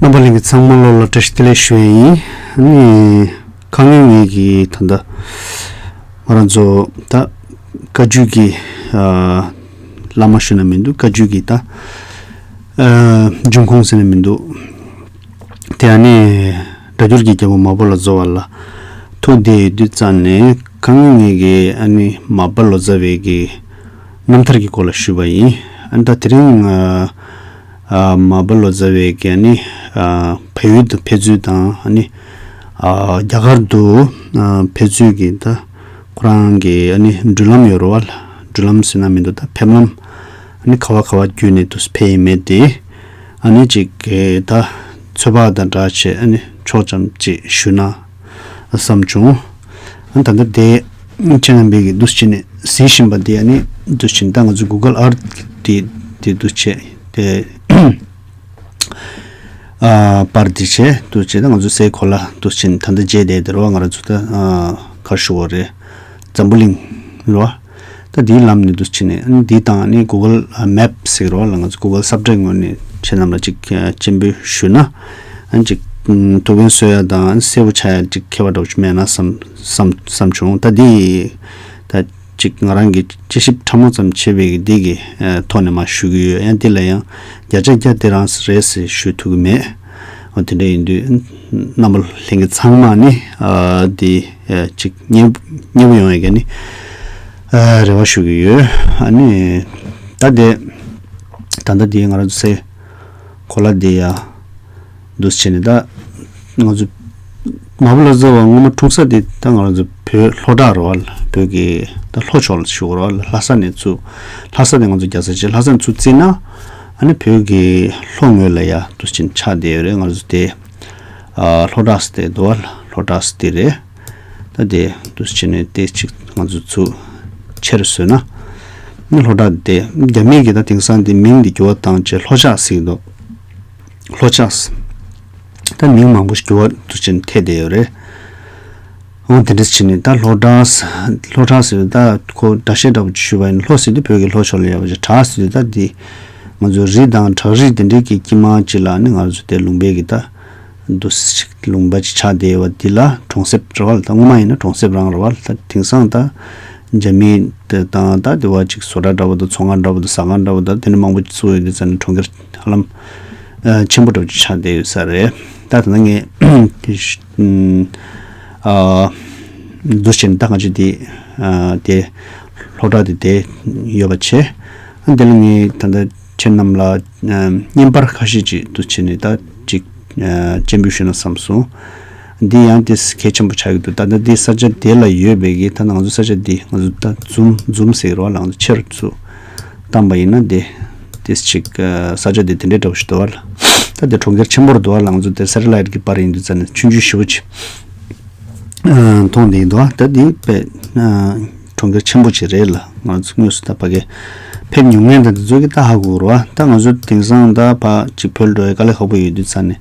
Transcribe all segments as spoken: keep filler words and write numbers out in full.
རྣམ་པ་ལྷན་རྒྱས་ཚང་མ་ལོ་ལ་བཀྲ་ཤིས་བདེ་ལེགས་ཞུ་ཡ་ཡིན། ཨ་ནི་ཁ་སྔོན་ངེད་ཀྱིས་ད་ལྟ་ང་རང་ཚོ་ད་བཀའ་བརྒྱུད་ཀྱི་ཨ་བླ་མ་ཞུ་ན་མི་འདུག་བཀའ་བརྒྱུད་ཀྱི་ད་ཨ་འབྱུང་ཁུངས་ཟེར་ན་མི་འདུག་དེ་ཨ་ནི་སྒྲ་སྒྱུར་གྱི་རྒྱལ་པོ་མར་པ་ལོ་ཙཱ་བ་ལ་ཐུག་བསྡད་ཡོད་དུས་ཙང་ནས་ཁ་སྔོན་ངེད་ཀྱིས་ཨ་ནི་མར་པ་ལོ་ཙཱ་བའི་གི་རྣམ་ཐར་གྱི་སྐོར་ལ་ཞུས་པ་ཡིན། ཨ་ནི་ད་དེ་རིང་ཨ་ཨ་མར་པ་ལོ་ཙཱ་བའི་གི་ཨ་ནི་ཨ་བལ་ཡུལ་དུ་ཕེབས་ཚུལ་དང་ཨ་ནི་ཨ་རྒྱ་གར་དུ་ཨ་ཕེབས་ཚུལ་གྱི་ད་ཁོ་རང་གི་ཨ་ནི་འགྲུལ་ལམ་ཡོད་རེད་བ། འགྲུལ་ལམ་ཟེར་ན་མི་འདུག་ད་ཕེབས་ལམ་ཨ་ནི་ག་བ་ག་བ་བརྒྱུད་ནས་དུ་ཕེབས་ཡིན་མེད་དེ་ཨ་ནི་ཅིག་གི་ད་ཚོད་དཔག་དང་སྦྲགས་བྱས་ཨ་ནི་ཕྱོགས་ཙམ་ཅིག་ཞུས་ན་བསམ་བྱུང་། ཨ་ནི་ད་ལྟ་དེ་ཁྱེད་རྣམ་པས་ཀྱི་འདུག་སེ་བྱས་ནས་གཟིགས་བཞིན་པ་དེ་ཨ་ནི་འདུག་སེ་བྱས་ནས་ད་ང་ཚོ་Google Earth་དེ་དེ་འདུག་སེ་བྱས་དེ་ཨ་པར་འདི་བྱས་འདུག་སེ་བྱས་ད་ང་ཚོ་སའི་གོ་ལ་འདུག་སེ་བྱས་ནས་ད་ལྟ་མཇལ་བསྡད་དེ་རེད་བ། ང་རང་ཚོ་ད་ཨ་ག་རེ་ཞུ་དགོས་རེད། འཛམ་བུ་གླིང་རེད་བ། ད་འདིའི་ལམ་ནས་འདུག་སེ་བྱས་ནས་ཨ་ནི་འདི་དང་ཨ་ནི་Google Map་ཟེར་གི་རེད་བ་ལ། ང་ཚོ་Google་ས་བཀྲའི་ངོས་ནས་ཁྱེད་རྣམས་ལ་ཅིག་ཨ་སྤྱན་འབུལ་ཞུས་ན་ཨ་ནི་ཅིག་ཨམ་ཐུགས་ཕན་གསོས་ཡ་དང་ཨ་ནི་གསལ་པོ་ཆགས་ཡ་ཅིག་ཁྱད་པར་འདྲ་བོ་ཅིག་མེད་ན་བསམ་བསམ་བསམ་བྱུང་། ད་འདི་ད་ཅིག་ང་རང་གིས་དཔྱད་ཞིབ་ཕྲ་མོ་ཙམ་བྱས་པའི་འདི་གི་ཨ་ཐོག་ནས་མར་ཞུ་གི་ཡོད། ཡང་འདི་ལ་ཡང་བརྒྱ་ཆ་བརྒྱ་དེ་རང་རེད་ཟེར་ཞུ་ཐུབ་ཀྱི་མེད། འོ་དེ་འདྲ་ཡིན་དུས་རྣམ་པ་ལྷན་རྒྱས་ཚང་མ་ནི་ཨ་འདི་ཨ་ཅིག་མཉེས་མཉེས་པོ་ཡོང་ཡ་གི་ནི་ཨ་རེ་བ་ཞུ་གི་ཡོད། ཨ་ནི་ད་དེ་ད་ལྟ་འདི་ང་རང་ཚོ་སའི་གོ་ལ་འདི་ཡ་འདུག་སེ་བྱས་ནས་ད་ང་ཚོ་མར་པ་ལོ་ཙཱ་བ་སྔོན་མ་འཁྲུངས་ས་དེ་ད་ང་རང་ཚོ་བོད་ལྷོ་བྲག་རེད་བ། བོད་ཀྱི་ད་ལྷོ་ཕྱོགས་ལ་ཞུ་དགོས་རེད་བ། ལྷ་ས་ནས་ཚུར་ལྷ་ས་དེ་ང་ཚོ་རྒྱལ་ས་ཆེ་ལྷ་ས་ནས་ཚུར་བརྩིས་ན་ཨ་ནི་བོད་ཀྱི་ལྷོ་ངོས་ལ་ཡ་འདུག་སེ་བྱས་ནས་ཆགས་བསྡད་ཡོད་རེད། ང་ཚོ་དེ་ཨ་ལྷོ་བྲག་ཟེར་དེ་འདུག་བ། ལྷོ་བྲག་ཟེར་དེ་རེད། ད་དེ་འདུག་སེ་བྱས་ནས་དེ་གཅིག་ང་ཚོ་ཚུར་ཆེར་བཟོས་ན་ནི་ལྷོ་བྲག་དེ་རྒྱ་མིའི་གི་ད་དེང་སང་དེ་མིང་དེ་འགྱུར་བ་བཏང་བྱས་ལྷོ་ཕྱོགས་ཟེར་གི་འདུག་ལྷོ་ཕྱོགས། ད་མིང་མང་པོ་ཞིག་འགྱུར་བ་འདུག་སེ་བྱས་ནས་ཐེབས་བསྡད་ཡོད་རེད། འོ་དེ་འདྲ་བྱས་ནས་ད་ལྷོ་བྲག་ལྷོ་བྲག་ཟེར་དུས་ད་ཁོ་སྒྲ་བཤད་འདྲ་པོ་ཅིག་ཞུས་པ་ཡིན་ན་ལྷོ་ཟེར་དུས་བོད་ཀྱི་ལྷོ་ཕྱོགས་ལ་ཡོད་པ་ཅིག་བྲག་ཟེར་དུས་ད་འདི་ང་ཚོ་རི་དང་བྲག་རི་དེ་འདྲའི་གི་དཀྱིལ་མ་ཅིག་ལ་ནི་ང་ཚོ་དེ་ལུང་པའི་གི་ད་འདུ་ལུང་པ་ཅིག་ཆགས་བསྡད་ཡོད་པ་འདི་ལ་གྲོང་གསེབ་རེད་བ་ལ། ད་སྔོན་མ་ཡིན་ན་གྲོང་གསེབ་རང་རེད་བ་ལ། ད་དེང་སང་ད་རྒྱ་མི་དེ་དང་ད་དེ་བ་ཅིག་བཟོ་གྲྭ་འདྲ་པོ་དང་ཚོང་ཁང་འདྲ་པོ་དང་ཟ་ཁང་འདྲ་པོ་དང་དེ་འདྲ་མང་པོ་ཅིག་བཙུགས་ཡོད་དུས་ཙང་ནི་གྲོང་ཁྱེར་ཧ་ལམ་ཨ་ཆེན་པོ་འདྲ་པོ་ཅིག་ཆགས་བསྡད་ཡོད་ས་རེད། ད་ད་ལྟ་ངས་ཨ་འདུ་བྱས་ནས་ད་ང་ཚོ་དེ་ཨ་དེ་ལྷོ་བྲག་དེ་དེ་ཡོད་པ་བྱས། ཨ་དེ་ལ་ངས་ད་ལྟ་ཁྱེད་རྣམས་ལ་ཨ་བརྙན་པར་ཁ་ཤས་ཅིག་འདུ་བྱས་ནས་ད་ཅིག་ཨ་སྤྱན་འབུལ་ཞུས་ན་བསམ་སོང་། འདི་ཡང་དེ་གལ་ཆེན་པོ་ཆགས་ཀྱི་འདུག་ད་ལྟ་འདི་ས་ཆ་དེ་ལ་ཡོད་པའི་གི་ད་ང་ཚོ་ས་ཆ་འདི་ང་ཚོ་ད་འཛུམ་འཛུམ་ཟེར་གི་རེད་བ་ལ། ང་ཚོ་ཆེར་ཚུར་བཏང་པ་ཡིན་ན་དེ་དེ་ཅིག་ཨ་ས་ཆ་དེ་དེ་འདྲའི་འདྲ་པོ་ཞིག་འདུག་བ་ལ། ད་དེ་གྲོང་ཁྱེར་ཆེན་པོ་རུ་འདུག་བ་ལ། ང་ཚོ་དེ་སེ་ཊི་ལའིཊ་གི་པར་ཡིན་དུས་ཙང་ནས་ཆུང་ཆུང་ཞེ་པོ་ཅིག་ཨ་མཐོང་བསྡད་འདུག་ད་འདི་དཔེ་ཨ་གྲོང་ཁྱེར་ཆེན་པོ་ཅིག་རེད་ལ། ང་ཚོ་དངོས་སུ་ད་ཕ་གི་ཕེབས་མྱོང་མཁན་དང་དེ་ཚོ་གིས་ད་ཧ་གོ་གི་རེད་བ། ད་ང་ཚོ་དེང་སང་ད་ཕ་ཅིག་བོད་འགྲོ་ཡ་དཀའ་ལས་ཁག་པོ་ཡོད་དུས་ཙང་ནས་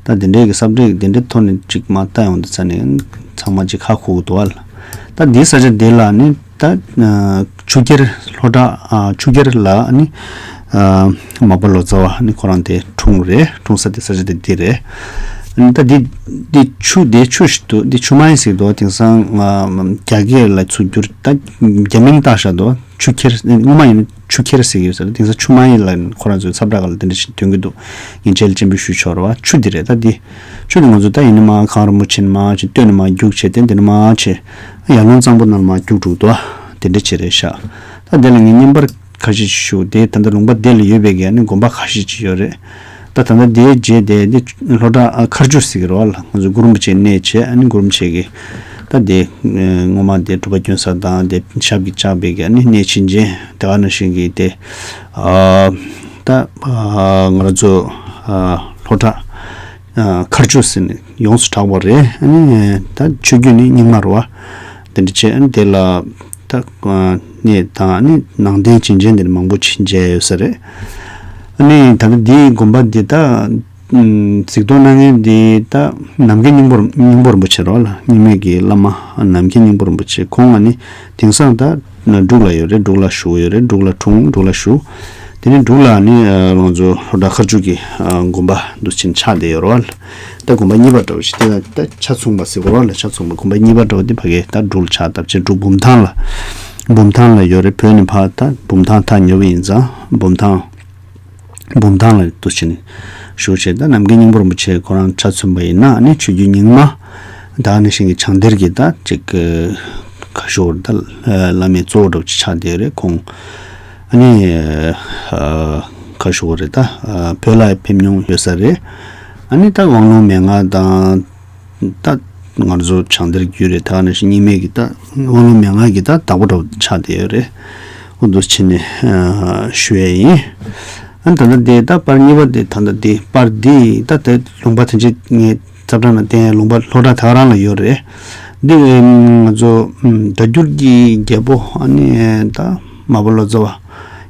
ད་དེ་འདྲའི་གི་ས་བཀྲ་དེ་འདྲའི་ཐོག་ནས་ཅིག་མར་ལྟ་ཡོང་དུས་ཙང་ནས་ཚང་མ་ཅིག་ཧ་གོ་གི་འདུག་བ་ལ། ད་འདི་ས་ཆ་འདི་ལ་ནི་ད་ཨ་ཆུ་ཁྱེར་ལྷོ་བྲག་ཨ་ཆུ་ཁྱེར་ལ་ནི་ཨ་མར་པ་ལོ་ཙཱ་བ་ནི་ཁོ་རང་དེ་འཁྲུངས་རེད། འཁྲུངས་ས་དེ་ས་ཆ་དེ་འདི་རེད། ཨ་ནི་ད་འདི་འདི་ཆུ་དེ་ཆུ་ཞིག་འདུག་འདི་ཆུ་མ་ཡིན་ཟེར་འདུག་དེང་སང་ང་རྒྱ་སྐད་ལ་ཚུར་བསྒྱུར་ད་རྒྱ་མིང་བཏགས་བཞག་འདུག་ཆུ་ཁྱེར་སྔོན་མ་ཡིན་ན་ཆུ་ཁྱེར་ཟེར་གྱི་ཡོད་ས་རེད། དེང་སང་ཆུ་མ་ཡིན་ལ་ཁོ་རང་ཚོའི་ཚབ་བྲག་ག་ལ་དེ་འདྲ་ཞིག་འདོན་གྱི་འདུག་ངས་ཁྱེད་ལ་སྤྱན་འབུལ་ཞུས་ཆོག་རེད་བ། ཆུ་འདི་རེད། ད་འདི་ཆུ་འདི་ང་ཚོ་ད་ཡིན་ན་མར་གངས་རིན་པོ་ཆེ་ནས་མར་ཅིག་སྟོད་ནས་མར་རྒྱུགས་བྱས་ཏེ་འདི་ནས་མར་བྱས་ཡར་ཀླུང་གཙང་པོ་ནང་མར་རྒྱུགས་འགྲོ་གི་འདུག་དེ་འདྲ་བྱས་རེད་ཤག་ད་དེ་ལ་ངས་བརྙན་པར་ཁ་ཤས་ཤིག་ཞུ། དེ་ད་ལྟ་ལུང་པ་དེ་ལ་ཡོད་པའི་གི་ཨ་ནི་དགོན་པ་ཁ་ཤས་ཅིག་ཡོད་རེད། ད་ད་ལྟ་དེའི་རྗེས་དེ་འདི་ལྷོ་བྲག་ཨ་མཁར་ཆུ་ཟེར་གི་རེད་བ་ལ། ང་ཚོ་གུ་རུ་རིན་པོ་ཆེ་གནས་བྱས་ཨ་ནི་གུ་རུ་རིན་པོ་ཆེ་གི་ད་དེ་སྔོན་མ་དེ་སྒྲུབ་པ་སྐྱོན་ས་དང་དེ་ཞབས་ཀྱིས་བཅགས་པའི་གི་ཨ་ནི་གནས་ཆེན་ཅན་དེ་ག་ནང་བཞིན་གྱི་དེ་ཨ་ད་ཨ་ང་རང་ཚོ་ཨ་ལྷོ་བྲག་ཨ་མཁར་ཆུ་ཟེར་ནས་ཡོངས་སུ་གྲགས་པ་རེད། ཨ་ནི་ད་ཆོས་བརྒྱུད་ནི་རྙིང་མ་རེད་བ། དེ་འདྲ་བྱས་ཨ་ནི་དེ་ལ་ད་གནས་དང་ཨ་ནི་ནང་རྟེན་བྱིན་ཅན་དེ་འདྲ་མང་པོ་ཅིག་མཇལ་ཡོད་ས་རེད། ཨ་ནི་ད་ལྟ་འདིའི་དགོན་པ་འདི་ད་གཟིགས་རྟོག་གནང་མཁན་འདི་ད་ནམ་མཁའི་སྙིང་པོ་སྙིང་པོ་རིན་པོ་ཆེ་རེད་བ་ལ། རྙིང་མའི་གི་བླ་མ་ནམ་མཁའི་སྙིང་པོ་རིན་པོ་ཆེ་ཁོང་ཨ་ནི་དེང་སང་ད་འབྲུག་ལ་ཡོད་རེད། འབྲུག་ལ་བཞུགས་ཡོད་རེད། འབྲུག་ལ་འཁྲུངས་འབྲུག་ལ་བཞུགས། དེ་ནས་འབྲུག་ལ་ནི་ང་ཚོ་ལྷོ་བྲག་མཁར་ཆུ་གི་དགོན་པ་འདུག་ཕྱིན་ཆགས་བསྡད་ཡོད་རེད་བ། ད་དགོན་པ་གཉིས་པ་འདྲ་བོ་ཞིག་དེ་ལ་ད་ཆ་མཚུངས་པ་ཟེར་དགོས་རེད་བ། ལ་ཆ་མཚུངས་པ་དགོན་པ་གཉིས་པ་འདྲ་བོ་དེ་ཕ་གི་ད་འབྲུག་ལ་ཆགས་སྟབས་ཆེ་འབྲུག་འབུམ་ཐང་ལ། འབུམ་ཐང་ལ་ཡོད་རེད། བོད་ནས་ཕར་ད་འབུམ་ཐང་ཐག་ཉེ་བོ་ཡིན་ཙང་འབུམ་ཐང་། འབུམ་ཐང་ལ་འདུག་ཕྱིན་བཞུགས་བྱས། ད་ནམ་མཁའི་སྙིང་པོ་རིན་པོ་ཆེ་ཁོ་རང་ཆ་མཚོན་པ་ཡིན་ན་ནི་ཆོས་བརྒྱུད་རྙིང་མ་ད་ནི་ཞིང་གི་བྱང་གཏེར་གྱི་ད་ཅིག་ཁ་ཤོར་ད་བླ་མའི་གཙོ་བོ་འདྲ་བོ་ཅིག་ཆགས་བསྡད་ཡོད་རེད་ཁོང་། ཨ་ནི་ཁ་ཤོར་རེད། ད་བོད་ལ་ཕེབས་མྱོང་ཡོད་ས་རེད། ཨ་ནི་ད་དབང་ལུང་མན་ངག་དང་། ད་ང་ཚོ་བྱང་གཏེར་རྒྱུད་རེད། ད་ནི་ཞིང་རྙིང་མའི་གི་ད་དབང་ལུང་མན་ངག་གི་ད་བདག་པོ་འདྲ་བོ་ཆགས་བསྡད་ཡོད་རེད། འོ་འདུག་ཕྱིན་ནས་ཞུ་ཡས་ཡིན། ཨ་ད་ལྟ་དེ་ད་པར་གཉིས་པ་དེ་ད་ལྟ་དེ་པར་འདི་ད་དེ་ལུང་པ་དེ་འདྲ་ངས་ཚབ་གྲངས་ན་བསྟན་ལུང་པ་ལྷོ་བྲག་ད་ག་རང་ལ་ཡོད་རེད། འདི་ང་ཚོ་སྒྲ་བསྒྱུར་གྱི་རྒྱལ་པོ་ཨ་ནི་ད་མར་པ་ལོ་ཙཱ་བ་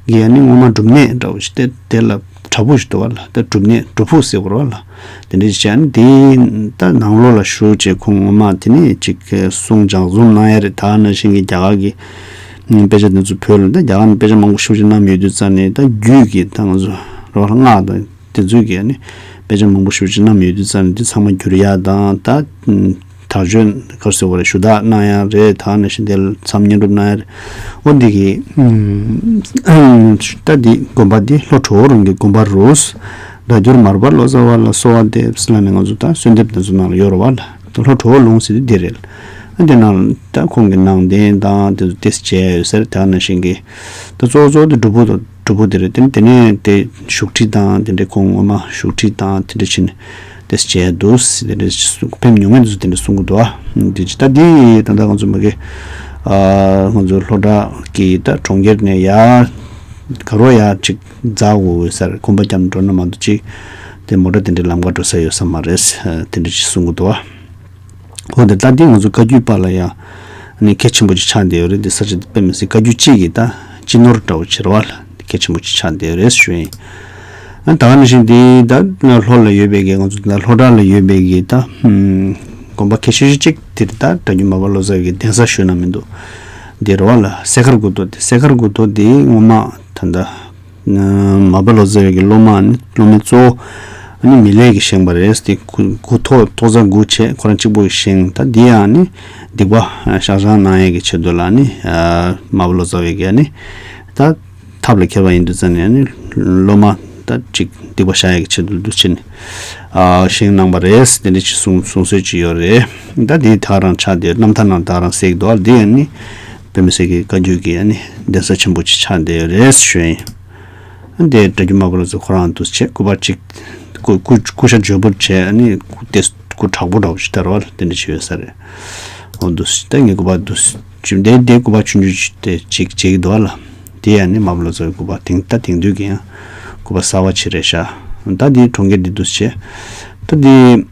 གིས་ཨ་ནི་སྔོན་མ་སྒྲུབ་གནས་འདྲ་བོ་ཞིག་དེ་དེ་ལ་བྲག་ཕུག་ཞིག་འདུག་བ་ལ། ད་སྒྲུབ་གནས་སྒྲུབ་ཕུག་ཟེར་བ་རེད་བ་ལ། དེ་འདྲ་ཞིག་བྱས་ཨ་ནི་དེ་ད་ནང་ལོགས་ལ་ཞུགས་བྱས་ཁོང་སྔོན་མ་དེ་ནས་ཅིག་གསུང་སྦྱང་གསུང་གནང་ཡ་རེད། ད་ནང་བཞིན་གྱི་རྒྱ་གར་གྱི་དཔེ་ཆ་དེ་ཚོ་བོད་ལ་ད་རྒྱ་གར་ནས་དཔེ་ཆ་མང་པོ་ཞེ་པོ་ཅིག་བསྣམས་ཡོད་དུས་ཙང་ནས་ད་རྒྱུད་ཀྱི་ད་ང་ཚོ་རེད་བ་ལ་སྔགས་དང་། དེ་ཚོའི་གི་ཨ་ནི་དཔེ་ཆ་མང་པོ་ཞེ་པོ་ཅིག་བསྣམས་ཡོད་དུས་ཙང་ནས་འདི་ཚང་མ་བསྒྱུར་ཡ་དང་ད་དག་བཅོས་ག་རེ་ཟེར་དགོས་རེད། ཞུ་དག་གནང་ཡ་རེད། ད་ནང་བཞིན་དེ་ལ་མཚམས་བསྙེན་སྒྲུབ་གནང་ཡ་རེད། འོ་འདི་གི་ད་འདི་དགོན་པ་འདི་ལྷོ་བྲག་རོང་གི་དགོན་པ་རུ་སྒྲ་བསྒྱུར་མར་པ་ལོ་ཙཱ་བ་ལ་གསོལ་བ་འདེབས་ལ་ནི་ང་ཚོ་ད་གསོལ་འདེབས་དེ་ཚོ་ནང་ལ་ཡོད་རེད་བ་ལ། ད་ལྷོ་བྲག་ལུང་ཟེར་དུས་འདི་རེད། ཨ་འདི་ནང་ད་ཁོང་གི་ནང་རྟེན་དང་དེ་ཚོ་ཏེས་བྱས་ཡོད་ཟེར། ད་ནང་བཞིན་གི་ད་གཙོ་བོ་གཙོ་བོ་དེ་སྒྲུབ་ཕུག་དང་སྒྲུབ་ཕུག་དེ་རེད། དེ་དེ་ནས་དེ་བཞུགས་ཁྲི་དང་དེ་འདྲའི་ཁོང་ངོ་མ་བཞུགས་ཁྲི་དང་དེ་འདྲ་ཕྱིན་ཏེས་བྱས་འདུག་ཟེར། དེ་འདྲ་ཕེབས་མྱོང་མཁན་དེ་ཚོ་དེ་འདྲ་གསུང་གི་འདུག་ཨ། དེ་ཅི་ད་དེ་ད་ལྟ་ང་ཚོ་མ་གི་ཨ་ང་ཚོ་ལྷོ་བྲག་གི་ད་གྲོང་ཁྱེར་ནས་ཡར་ག་རོ་ཡར་ཅིག་འཛེག་དགོས་ས་རེད། གོམ་པ་རྒྱབ་འགྲོ་ན་མ་གཏོགས་ཅིག་དེ་མོ་ཊ་དེ་འདྲའི་ལམ་ཁ་འགྲོ་ས་ཡོད་ས་མ་རེད། དེ་འདྲ་ཅིག་གསུང་གི་འདུག་ཨ། འོ་དེ་ལྟ་དེ་ང་ཚོ་བཀའ་བརྒྱུད་པ་ལ་ཡང་ནི་གལ་ཆེན་པོ་ཅིག་ཆགས་བསྡད་ཡོད་རེད། དེ་ས་ཆ་དེ་དཔེ་མི་སྲིད་བཀའ་བརྒྱུད་གཅིག་གི་ད་སྤྱི་ནོར་འདྲ་བོ་ཅིག་རེད་བ་ལ་གལ་ཆེན་པོ་ཅིག་ཆགས་བསྡད་ཡོད་རེད་ཞུ་ཡིན། ཨ་ད་ག་ནང་བཞིན་དེ་ད་ལྷོ་ལ་ཡོད་པའི་གི་ང་ཚོ་ད་ལྷོ་བྲག་ལ་ཡོད་པའི་གི་ད་དགོན་པ་གལ་ཆེ་ཤོས་གཅིག་དེ་ད་སྒྲ་བསྒྱུར་མར་པ་ལོ་ཙཱ་བའི་གི་གདན་ས་ཞུས་ན་མི་འདུག་དེ་རེད་བ་ལ། སེ་དཀར་དགུ་ཐོག་དེ་སེ་དཀར་དགུ་ཐོག་དེ་སྔོན་མ་ད་ད། མར་པ་ལོ་ཙཱ་བའི་གི་སློབ་མ་ནི་སློབ་མའི་གཙོ་བོ་ནི་མི་ལས་ཀྱིས་བཞེངས་པ་རེད། དེ་དགུ་དགུ་ཐོག་ཐོག་བརྩེགས་དགུ་བྱས་ཁོ་རང་གཅིག་པོ་གིས་བཞེངས། ད་འདི་ཡང་ནི་སྡིག་པ་བཤགས་བྱང་གནང་ཡས་ཀྱི་ཆེད་དུ་ལ་ནི་མར་པ་ལོ་ཙཱ་བའི་གི་ནི་ད་ཐབས་ལ་མཁས་པ་ཡིན་དུས་ཙང་ནས་ནི་སློབ་མ་ད་ཅིག་སྡིག་པ་བཤགས་ཡས་ཀྱི་ཆེད་དུ་འདུག་ཕྱིན་བཞེངས་གནང་པ་རེད། དེ་འདྲ་ཅིག་གསུང་གསུང་སྲོལ་ཅིག་ཡོད་རེད། ད་འདི་ད་རང་ཆགས་བསྡད་རྣམ་ཐར་ནང་ད་རང་གསལ་གྱི་འདུག་ཨ། འདི་ཡང་ནི་དཔེ་མི་སྲིད་ཀྱི་བཀའ་བརྒྱུད་ཀྱི་ནི་གདན་ས་ཆེན་པོ་ཅིག་ཆགས་བསྡད་ཡོད་རེད་ཞུ་ཡིན། ཨ་འདི་སྒྲ་བསྒྱུར་མར་པ་ལོ་ཙཱ་ཁོ་རང་འདུག་བྱས་སྐུ་པར་གཅིག་སྐུ་སྐུ་སྐུ་ཤ་འཇོལ་པོར་བྱས་ཨ་ནི་སྐུ་དེ་སྐུ་དྲག་པོ་འདྲ་བོ་ཞིག་དར་བ་ལ་དེ་འདྲ་ཞིག་ཡོད་ས་རེད། འོ་འདུག་ད་ངའི་སྐུ་པར་འདུག་བྱས་དེ་དེ་སྐུ་པར་ཆུང་ཆུང་ཞིག་དེ་གཅིག་གཅིག་འདུག་ལ། དེ་ཡང་ནི་མར་པ་ལོ་ཙཱ་བའི་སྐུ་པར་དེང་ད་དེང་དུས་ཀྱི་ཡང་སྐུ་པར་གསར་བ་ཅིག་རེད་ཤག་ད་འདི་གྲོང་ཁྱེར་འདི་འདུག་བྱས་ད་འདི།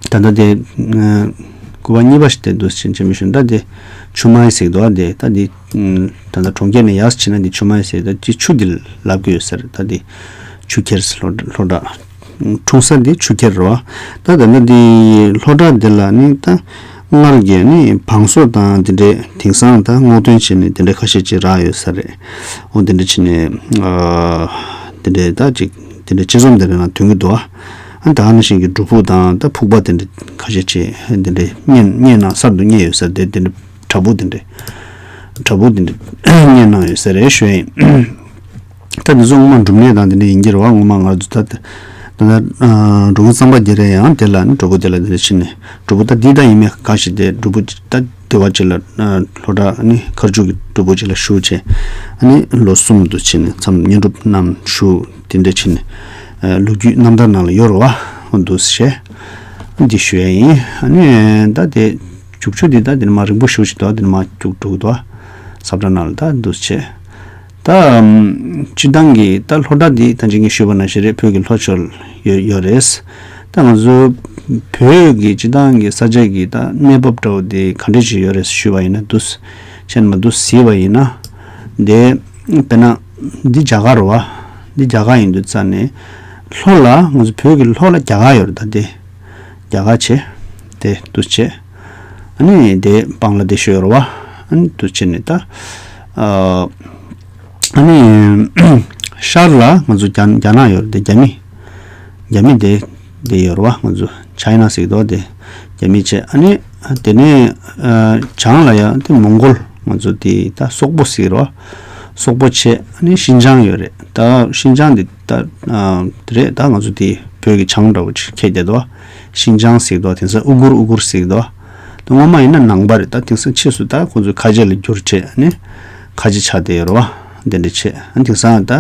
ད་ལྟ་དེ་སྐུ་པར་གཉིས་པ་ཞིག་དེ་འདུག་ཕྱིན་ཆེན་མི་ཤོན་ད་དེ་ཆུ་དམར་ཟེར་འདུག་ཨ། དེ་ད་དེ་ད་ལྟ་གྲོང་ཁྱེར་ནས་ཡར་ཕྱིན་ན་དེ་ཆུ་དམར་ཟེར་ད་ཅི་ཆུ་དེ་ལབ་ཀྱི་ཡོད་ས་རེད། ད་དེ་ཆུ་ཁྱེར་ལྷོ་ལྷོ་བྲག་འཁྲུངས་ས་དེ་ཆུ་ཁྱེར་རེད་བ། ད་ད་ལྟ་དེ་ལྷོ་བྲག་དེ་ལ་ནི་ད་སྔར་གྱི་ནི་བང་སོ་དང་དེ་འདྲའི་དེང་སང་ད་སྔོག་འདོན་བྱས་ནས་དེ་འདྲ་ཁ་ཤས་ཅིག་རག་ཡོད་ས་རེད། འོ་དེ་འདྲ་བྱས་ནས་དེ་འདྲའི་ད་ཅིག་དེ་འདྲའི་དཔྱད་རྩོམ་དེ་འདྲ་ནང་ཐོན་གྱི་འདུག་ཨ། ཨ་ད་ག་ནང་བཞིན་གྱི་སྒྲུབ་ཕུག་དང་ད་ཕུག་པ་དེ་འདྲ་ཁ་ཤས་ཅིག་དེ་འདྲའི་བརྙན་བརྙན་ནང་གསར་དུ་རྙེད་ཡོད་ས་དེ་དེ་འདྲ་བྲག་ཕུག་དེ་འདྲ་བྲག་ཕུག་དེ་འདྲ་བརྙན་ནང་ཡོད་ས་རེད་ཞུ་ཡིན། ད་འདི་ཚོ་སྔོན་མ་སྒྲུབ་གནས་དང་དེ་འདྲ་ཡིན་གྱི་རེད་བ། སྔོན་མ་ང་ཚོ་ད་ད་ད་འབྲུག་པ་གཙང་པ་རྒྱ་རས་ཡང་དེ་ལ་ནི་སྒྲུབ་ཕུག་དེ་ལ་དེ་འདྲ་ཕྱིན་ནས་སྒྲུབ་ཕུག་ད་འདི་ད་ཡིན་མིན་གང་ཞིག་དེ་སྒྲུབ་ཕུག་ད་དེ་བ་ཅིག་ལ་ལྷོ་བྲག་ནི་མཁར་ཆུ་གི་སྒྲུབ་ཕུག་ཅིག་ལ་བཞུགས་བྱས་ཨ་ནི་ལོ་གསུམ་དུ་ཕྱིན་ནས་མཚམས་བསྙེན་སྒྲུབ་རྣམས་ཞུ་དེ་འདྲ་ཕྱིན་ནས་ལོ་རྒྱུས་རྣམ་ཐར་ནང་ལ་ཡོད་རེད་བ། འདུག་སེ་འདི་ཞུ་ཡ་ཡིན། ཨ་ནི་ད་དེ་རྒྱུག་ཆུ་འདི་ད་དེ་ནི་མ་རིང་པོ་ཞུ་ཞིག་འདུག་དེ་ནི་མ་རྒྱུག་འགྲོ་གི་འདུག་ས་བཀྲ་ནང་ལ་ད་འདུག་སེ་བྱས། ད་སྤྱིར་བཏང་གི་ད་ལྷོ་བྲག་འདི་ད་ཅི་ངས་ཞུས་པ་ནང་བཞིན་རེད། བོད་ཀྱི་ལྷོ་ཕྱོགས་ཡོད་ཡོད་རེད། ད་ང་ཚོ་བོད་ཀྱི་སྤྱིར་བཏང་གི་ས་ཆ་གི་ད་གནས་བབ་འདྲ་བོ་འདི་ག་འདྲ་ཞིག་ཡོད་རེད་ཞུས་པ་ཡིན་ན་འདུག་སེ་བྱས་ནས་མ་འདུག་ཟེར་བ་ཡིན་ན་དེ་དཔེར་ན་འདི་རྒྱ་གར་རེད་བ། འདི་རྒྱ་གར་ཡིན་དུས་ཙང་ནས་ལྷོ་ལ་ང་ཚོ་བོད་ཀྱི་ལྷོ་ལ་རྒྱ་གར་ཡོད་རེད། ད་དེ་རྒྱ་གར་བྱས་དེ་འདུག་སེ་བྱས། ཨ་ནི་དེ་བང་ལ་དེ་ཤོད་རེད་བ། ཨ་ནི་འདུག་སེ་བྱས་ནས་ད་ཨ་ ཨ་ནི་ཤར་ལ་ང་ཚོ་རྒྱ་རྒྱ་ནག་ཡོད་རེད་དེ། རྒྱ་མི་རྒྱ་མི་དེ་དེ་ཡོད་རེད་བ། ང་ཚོ་ཆའི་ན་ཟེར་གི་འདུག་བ། དེ་རྒྱ་མི་བྱས། ཨ་ནི་དེ་ནས་ཨ་བྱང་ལ་ཡང་དེ་མོང་གོལ། ང་ཚོ་དེ་ད་སོག་པོ་ཟེར་གི་རེད་བ། སོག་པོ་བྱས། ཨ་ནི་ཤིན་ཅང་ཡོད་རེད། ད་ཤིན་ཅང་དེ་ད་ཨ་དེ་རེད། ད་ང་ཚོ་དེ་བོད་ཀྱི་བྱང་འདྲ་བོ་ཅིག་ཁེལ་བསྡད་འདུག་བ། ཤིན་ཅང་ཟེར་གི་འདུག་བ། དེང་སང་ཨུ་གུར་ཨུ་གུར་ཟེར་གི་འདུག་བ། ད་སྔོན་མ་ཡིན་ན་ནང་པ་རེད། ད་དེང་སང་ཕྱིས་སུ་ད་ཁོང་ཚོས་ཁ་ཆེ་ལ་བསྒྱུར་བྱས། ཨ་ནི་ཁ་ཆེ་ཆགས་བསྡད་ཡོད་རེད་བ། དེ་འདྲ་བྱས། ཨ་ནི་དེང་སང་ད་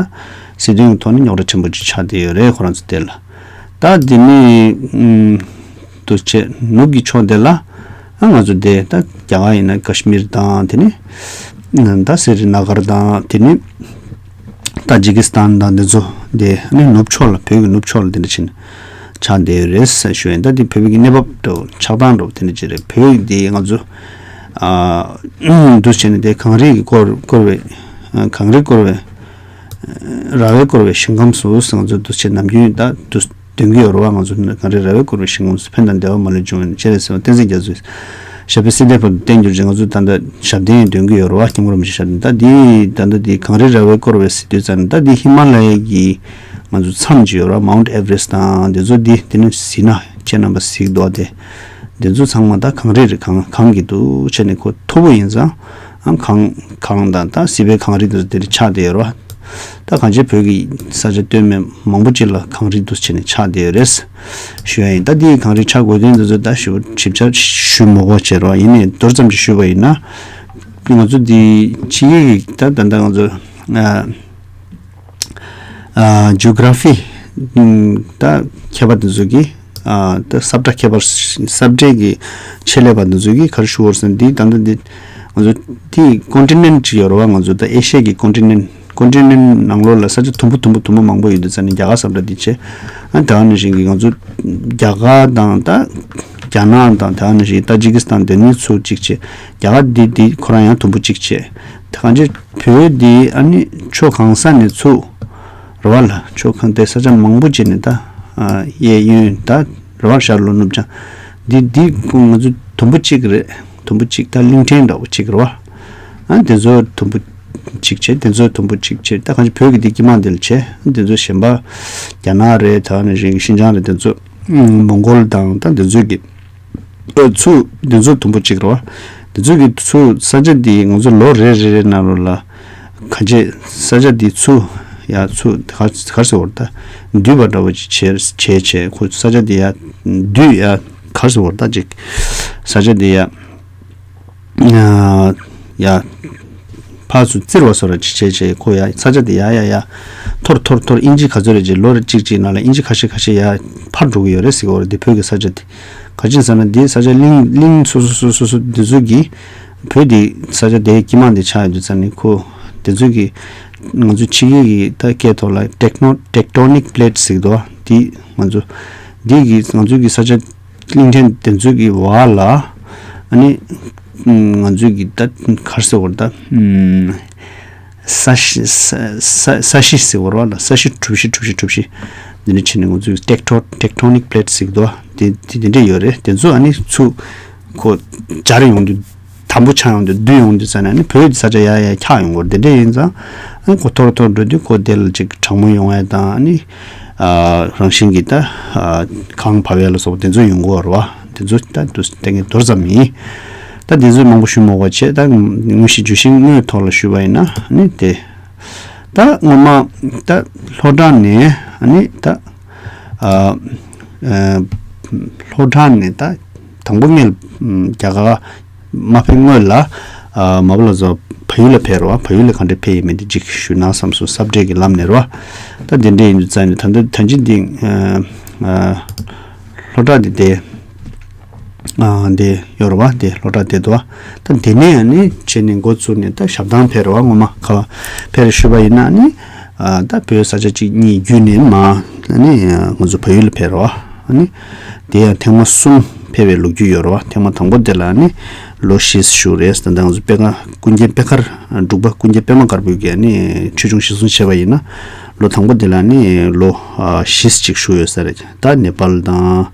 སྲིད་དོན་གྱི་ཐོག་ནས་རྙོག་དྲ་ཆེན་པོ་ཅིག་ཆགས་བསྡད་ཡོད་རེད། ཁོ་རང་ཚོ་དེ་ལ། ད་དེ་ནས་ཨུམ་དུ་བྱས་ནུབ་ཀྱི་ཕྱོགས་དེ་ལ་ཨ་ང་ཚོ་དེ་ད་རྒྱ་གར་ཡིན་ན་ཀ་ཤི་མིར་དང་། དེ་ནས་ད་སི་རི་ན་གར་དང་། དེ་ནས་ཏ་ཇི་ཀི་སི་ཐན་དང་། འདི་ཚོ་དེ་ནི་ནུབ་ཕྱོགས་ལ། བོད་ཀྱི་ནུབ་ཕྱོགས་ལ་དེ་འདྲ་ཕྱིན་ཆགས་བསྡད་ཡོད་རེད་ཟེར་ཞུ་ཡིན། ད་འདི་བོད་ཀྱི་གནས་བབ་འདྲ་བོ་ཆགས་སྟངས་འདྲ་བོ་དེ་འདྲ་ཅིག་རེད། བོད་འདི་ང་ཚོ་ཨ་འདུ་བྱས་ནས་དེ་གངས་རི་གིས་བསྐོར་བསྐོར་བའི་ཨ་གངས་རི་བསྐོར་བའི་ཨ་ར་བས་བསྐོར་བའི་ཞིང་ཁམས་སུ་ཟེར། ང་ཚོ་འདུ་བྱས་ནམ་རྒྱུན་ད་འདུ་འདོན་གྱི་ཡོད་རེད་བ། ང་ཚོ་གངས་རི་ར་བས་བསྐོར་བའི་ཞིང་ཁམས་སུ། ཕན་དང་བདེ་བ་མ་ལུས་འབྱུང་བའི་ཕྱིར་ཟེར་བ་བསྟན་འཛིན་རྒྱ་མཚོས། ཞབས་པད་སྲིད་མཐའི་བར་དུ་བརྟན་གྱུར་ཅིག། ང་ཚོས་ད་ལྟ་ཞབས་བརྟན་འདོན་གྱི་ཡོད་རེད་བ། སྐྱབས་མགོན་རིན་པོ་ཆེའི་ཞབས་བརྟན། ད་འདི་ད་ལྟ་འདི་གངས་རི་ར་བས་བསྐོར་བའི་ཟེར་དུས་ཙམ་ནས། ད་འདི་ཧི་མ་ལ་ཡའི་གི་ང་ཚོ་མཚམས་ཅིག་ཡོད་རེད་བ། མའུནཊ་ཨེ་ཝ་རེ་སི་དང་འདི་ཚོ། འདི་འདི་ནས་གཟིགས་ན་ཁྱེད་རྣམ་པ་གཟིགས་འདུག་བ། དེ་འདི་ཚོ་ཚང་མ་ད་གངས་རི་རེད། གངས་གངས་ཀྱིས་འདུ་བྱས་ནས་ཁོ་མཐོ་པོ་ཡིན་ཙང་། ཨ་གངས་གངས་དང་ད་སྲིད་པའི་གངས་རི་འདི་ཚོ་དེ་འདྲ་ཆགས་བསྡད་ཡོད་རེད་བ། ད་གངས་ཅན་བོད་ཀྱི་ས་ཆ་སྟོད་སྨད་མང་པོ་ཅིག་ལ་གངས་རི་འདུ་བྱས་ནས་ཆགས་བསྡད་ཡོད་རེད་ཞུ་ཡ་ཡིན། ད་འདི་གངས་རི་ཆགས་དགོས་དོན་འདི་ཚོ་ད་ཞིབ་ཞིབ་ཆ་ཞུ་མི་དགོས་བྱས་རོགས། ཡིན་ནའི་མདོར་ཙམ་ཅིག་ཞུས་པ་ཡིན་ན། ང་ཚོ་འདི་ཕྱི་རྒྱལ་གྱི་ད་ད་ལྟ་ང་ཚོ་ཨ་ཨ་ཇིའོ་གྷ་ར་ཕི་ད་མཁས་པ་འདི་ཚོ་གིས། ཨ་ད་ས་བཀྲ་མཁས་པ། ས་བཀྲའི་གི་ཆེད་ལས་པ་འདི་ཚོ་གིས་ག་རེ་ཞུ་བ་རེད་ཟེར་ན། འདི་ད་ལྟ་འདི་ང་ཚོ་འདི་ཀོན་ཊི་ནེན་ཊི་ཅིག་ཡོད་རེད་བ། ང་ཚོ་ད་ཨེ་ཤི་ཡ་གི་ཀོན་ཊི་ནེན་ཊི། ཀོན་ཊི་ནེན་ཊི་ནང་ལོགས་ལ་ས་ཆ་དུམ་བུ་དུམ་བུ་དུམ་བུ་མང་པོ་ཡོད་དུས་ཙང་ནས། རྒྱ་གར་ས་བཀྲ་འདི་བྱས། ཨ་དེ་ནང་བཞིན་གྱི་ང་ཚོ་རྒྱ་གར་དང་ད་རྒྱ་ནག་དང་། དེ་ནང་བཞིན་ཏ་ཇི་ཀི་སི་ཐན། དེ་ནས་ཚུར་གཅིག་བྱས། རྒྱ་གར་འདི་འདི་ཁོ་རང་ཡང་དུམ་བུ་གཅིག་བྱས། ད་གང་ཅི་བོད་འདི་ཨ་ནི་ཕྱོགས་གང་ས་ནས་ཚུར་རེད་བ་ལ། ཕྱོགས་གང་དེ་ས་ཆ་མང་པོ་བྱས་ནས་ད་ཨ་གཡས་གཡོན་ད་རེད་བ། ཤར་ལྷོ་ནུབ་བྱང་། འདི་འདི་ང་ཚོ་དུམ་བུ་གཅིག་རེད། དུམ་བུ་གཅིག་ད་གླིང་ཕྲན་འདྲ་བོ་གཅིག་རེད་བ། ཨ་དེ་ཚོ་དུམ་བུ་གཅིག་བྱས། དེ་ཚོ་དུམ་བུ་གཅིག་བྱས། ད་གང་ཅི་བོད་ཀྱི་འདི་དཀྱིལ་མ་འདི་ལ་བྱས། དེ་ཚོ་གཞན་པ་རྒྱ་ནག་རེད། ད་ནི་རིང་ཤིན་ཅང་རེད། དེ་ཚོ་མོང་གོལ་དང་ད་དེ་ཚོ་གི་ཨ་ཚུར་དེ་ཚོ་དུམ་བུ་གཅིག་རེད་བ། དེ་ཚོ་གི་ཚུར་ས་ཆ་འདི་ང་ཚོ་ལོ་རེ་རེ་རེ་ནང་ལོགས་ལ་གང་ཅི་ས་ཆ་འདི་ཚུར་ཡ་ཚུར་ག་ག་རེ་ཟེར་བ་རེད། ད་འདུས་པ་འདྲ་བོ་ཅིག་བྱས་བྱས་བྱས། ཁོ་ས་ཆ་འདི་ཡ་འདུས་ཡ་ག་རེ་ཟེར་བ་རེད། ད་ཅིག་ས་ཆ་འདི་ཡ། ཡ། ཕར་ཚུར་བཙིར་བ་བཟོ་འདྲ་ཅིག་བྱས་བྱས། ཁོ་ཡ་ས་ཆ་དེ་ཡ་ཡ་ཡ་འཐོར་འཐོར་འཐོར། ཨིན་ཅི་ག་ཚོད་རེ་ཅིག་ལོ་རེ་གཅིག་གཅིག་ནང་ལ་ཨིན་ཅི་ཁ་ཤས་ཁ་ཤས་ཡ་འཕར་འགྲོ་གི་ཡོད་རེད་ཟེར་གི་ཡོད་རེད། འདི་བོད་ཀྱི་ས་ཆ་དེ་ག་ཅི་ཟེར་ན། འདི་ས་ཆ་གླིང་གླིང་སོ་སོ་སོ་སོ་སོ་འདི་ཚོ་གི་བོད་དེ་ས་ཆ་དེ་དཀྱིལ་མ་འདི་ཆགས་ཡོད་དུས་ཙང་ནས། ཁོ་དེ་ཚོ་གི་ང་ཚོ་ཕྱི་རྒྱལ་གྱི་ད་སྐད་ཐོག་ལ་ཊེག་ནོ་ཊེག་ཊོ་ནིག་པི་ལེ་ཊི་ཟེར་གི་འདུག་བ། འདི་ང་ཚོ་འདི་གི་ང་ཚོ་གི་ས་ཆ་གླིང་ཕྲན་དེ་ཚོ་གི་བར་ལ་ཨ་ནི་ང་ཚོ་གི་ད་ག་རེ་ཟེར་བ་རེད། ད་ས་གཞི་ས་ས་ས་གཞི་ཟེར་བ་རེད་བ་ལ། ས་གཞི་གྲུ་བཞི་གྲུ་བཞི་གྲུ་བཞི་འདི་འདྲ་བྱས་ནས། ང་ཚོ་གི་ཊེག་ཊོ་ཊེག་ཊོ་ནིག་པི་ལེ་ཊི་ཟེར་གི་འདུག་བ། དེ་དེ་དེ་འདྲ་ཡོད་རེད། དེ་ཚོ་ཨ་ནི་ཚུར་ཁོ་འབྱར་ཡོང་དུས། དམ་པོ་ཆགས་ཡོང་དུས། འདུས་ཡོང་དུས་ཙ་ན་ནི་བོད་ཀྱི་ས་ཆ་ཡར་ཡར་འཁྱག་ཡོང་གི་ཡོད་རེད། དེ་འདྲ་ཡིན་ཙང་ཨ་ནི་ཁོ་འཐོར་འཐོར་འགྲོ་དུས་ཁོ་དེ་ལ་ཅིག་གྲང་མོ་ཡོང་ཡ་དང་། ཨ་ནི་ཨ་རང་བཞིན་གྱིས་ད་ཨ་གངས་བབས་ཡ་ལ་སོགས་པ་དེ་ཚོ་ཡོང་གི་ཡོད་རེད་བ། དེ་ཚོ་ད་དུ་དེ་ངས་མདོར་ཙམ་ཡིན། ད་དེ་ཚོ་མང་པོ་ཞུ་མ་དགོས་བྱས། ད་དངོས་གཞི་བརྗོད་གཞི་དངོས་ཐོག་ལ་ཞུས་པ་ཡིན་ན་ཨ་ནི་དེ། ད་སྔོན་མ་ད་ལྷོ་བྲག་ནས་ཨ་ནི་ད་ཨ་ཨ་ལྷོ་བྲག་ནས་ད་དང་པོ་ངས་རྒྱ་གར་མ་ཕེབས་སྔོན་ལ་ཨ་མ་པ་ལ་སོགས་བལ་ཡུལ་ལ་ཕེབས་རེད་བ། བལ་ཡུལ་ལ་ག་འདྲ་ཕེབས་ཡིན་མིན་དེ་ཅིག་ཞུས་ན་བསམ་སོང་། ས་བཀྲའི་གི་ལམ་ནས་རེད་བ། ད་དེ་འདྲ་ཡིན་དུས་ཙང་ནས་ད་ལྟ་ད་ཅི་འདི་ཨ་ཨ་ལྷོ་བྲག་འདི་དེ། ཨ་འདི་ཡོད་རེད་བ། འདི་ལྷོ་བྲག་འདི་འདུག་བ། ད་འདི་ནས་ཨ་ནི་བྱས་ནས་འགོ་བཙུགས་ནས་ད་ཞབས་ཐང་ཕེབས་རེད་བ། སྔོན་མ་ག་ཕེབས་རེད་ཞུས་པ་ཡིན་ན་ཨ་ནི། ཨ་ད་བོད་ས་ཆ་གཅིག་གཉིས་བརྒྱུད་ནས་མར་ཨ་ནི་ང་ཚོ་བལ་ཡུལ་ལ་ཕེབས་རེད་བ། ཨ་ནི་དེ་ཡང་ཐེངས་མ་གསུམ་ཕེབས་པའི་ལོ་རྒྱུས་ཡོད་རེད་བ། ཐེངས་མ་དང་པོ་དེ་ལ་ཨ་ནི་ལོ་བཞི་བཞུགས་རེད། ད་ལྟ་ང་ཚོ་པད་དཀར་ཀུན་མཁྱེན་པད་དཀར། འབྲུག་པ་ཀུན་མཁྱེན་པད་མ་དཀར་པོའི་གི་ཨ་ནི་ཆོས་འབྱུང་གཞིར་བཟུང་བྱས་པ་ཡིན་ན། ལོ་དང་པོ་དེ་ལ་ཨ་ནི་ལོ་ཨ་བཞི་ཅིག་བཞུགས་ཡོད་ས་རེད། ད་ནེ་པཱལ་དང་།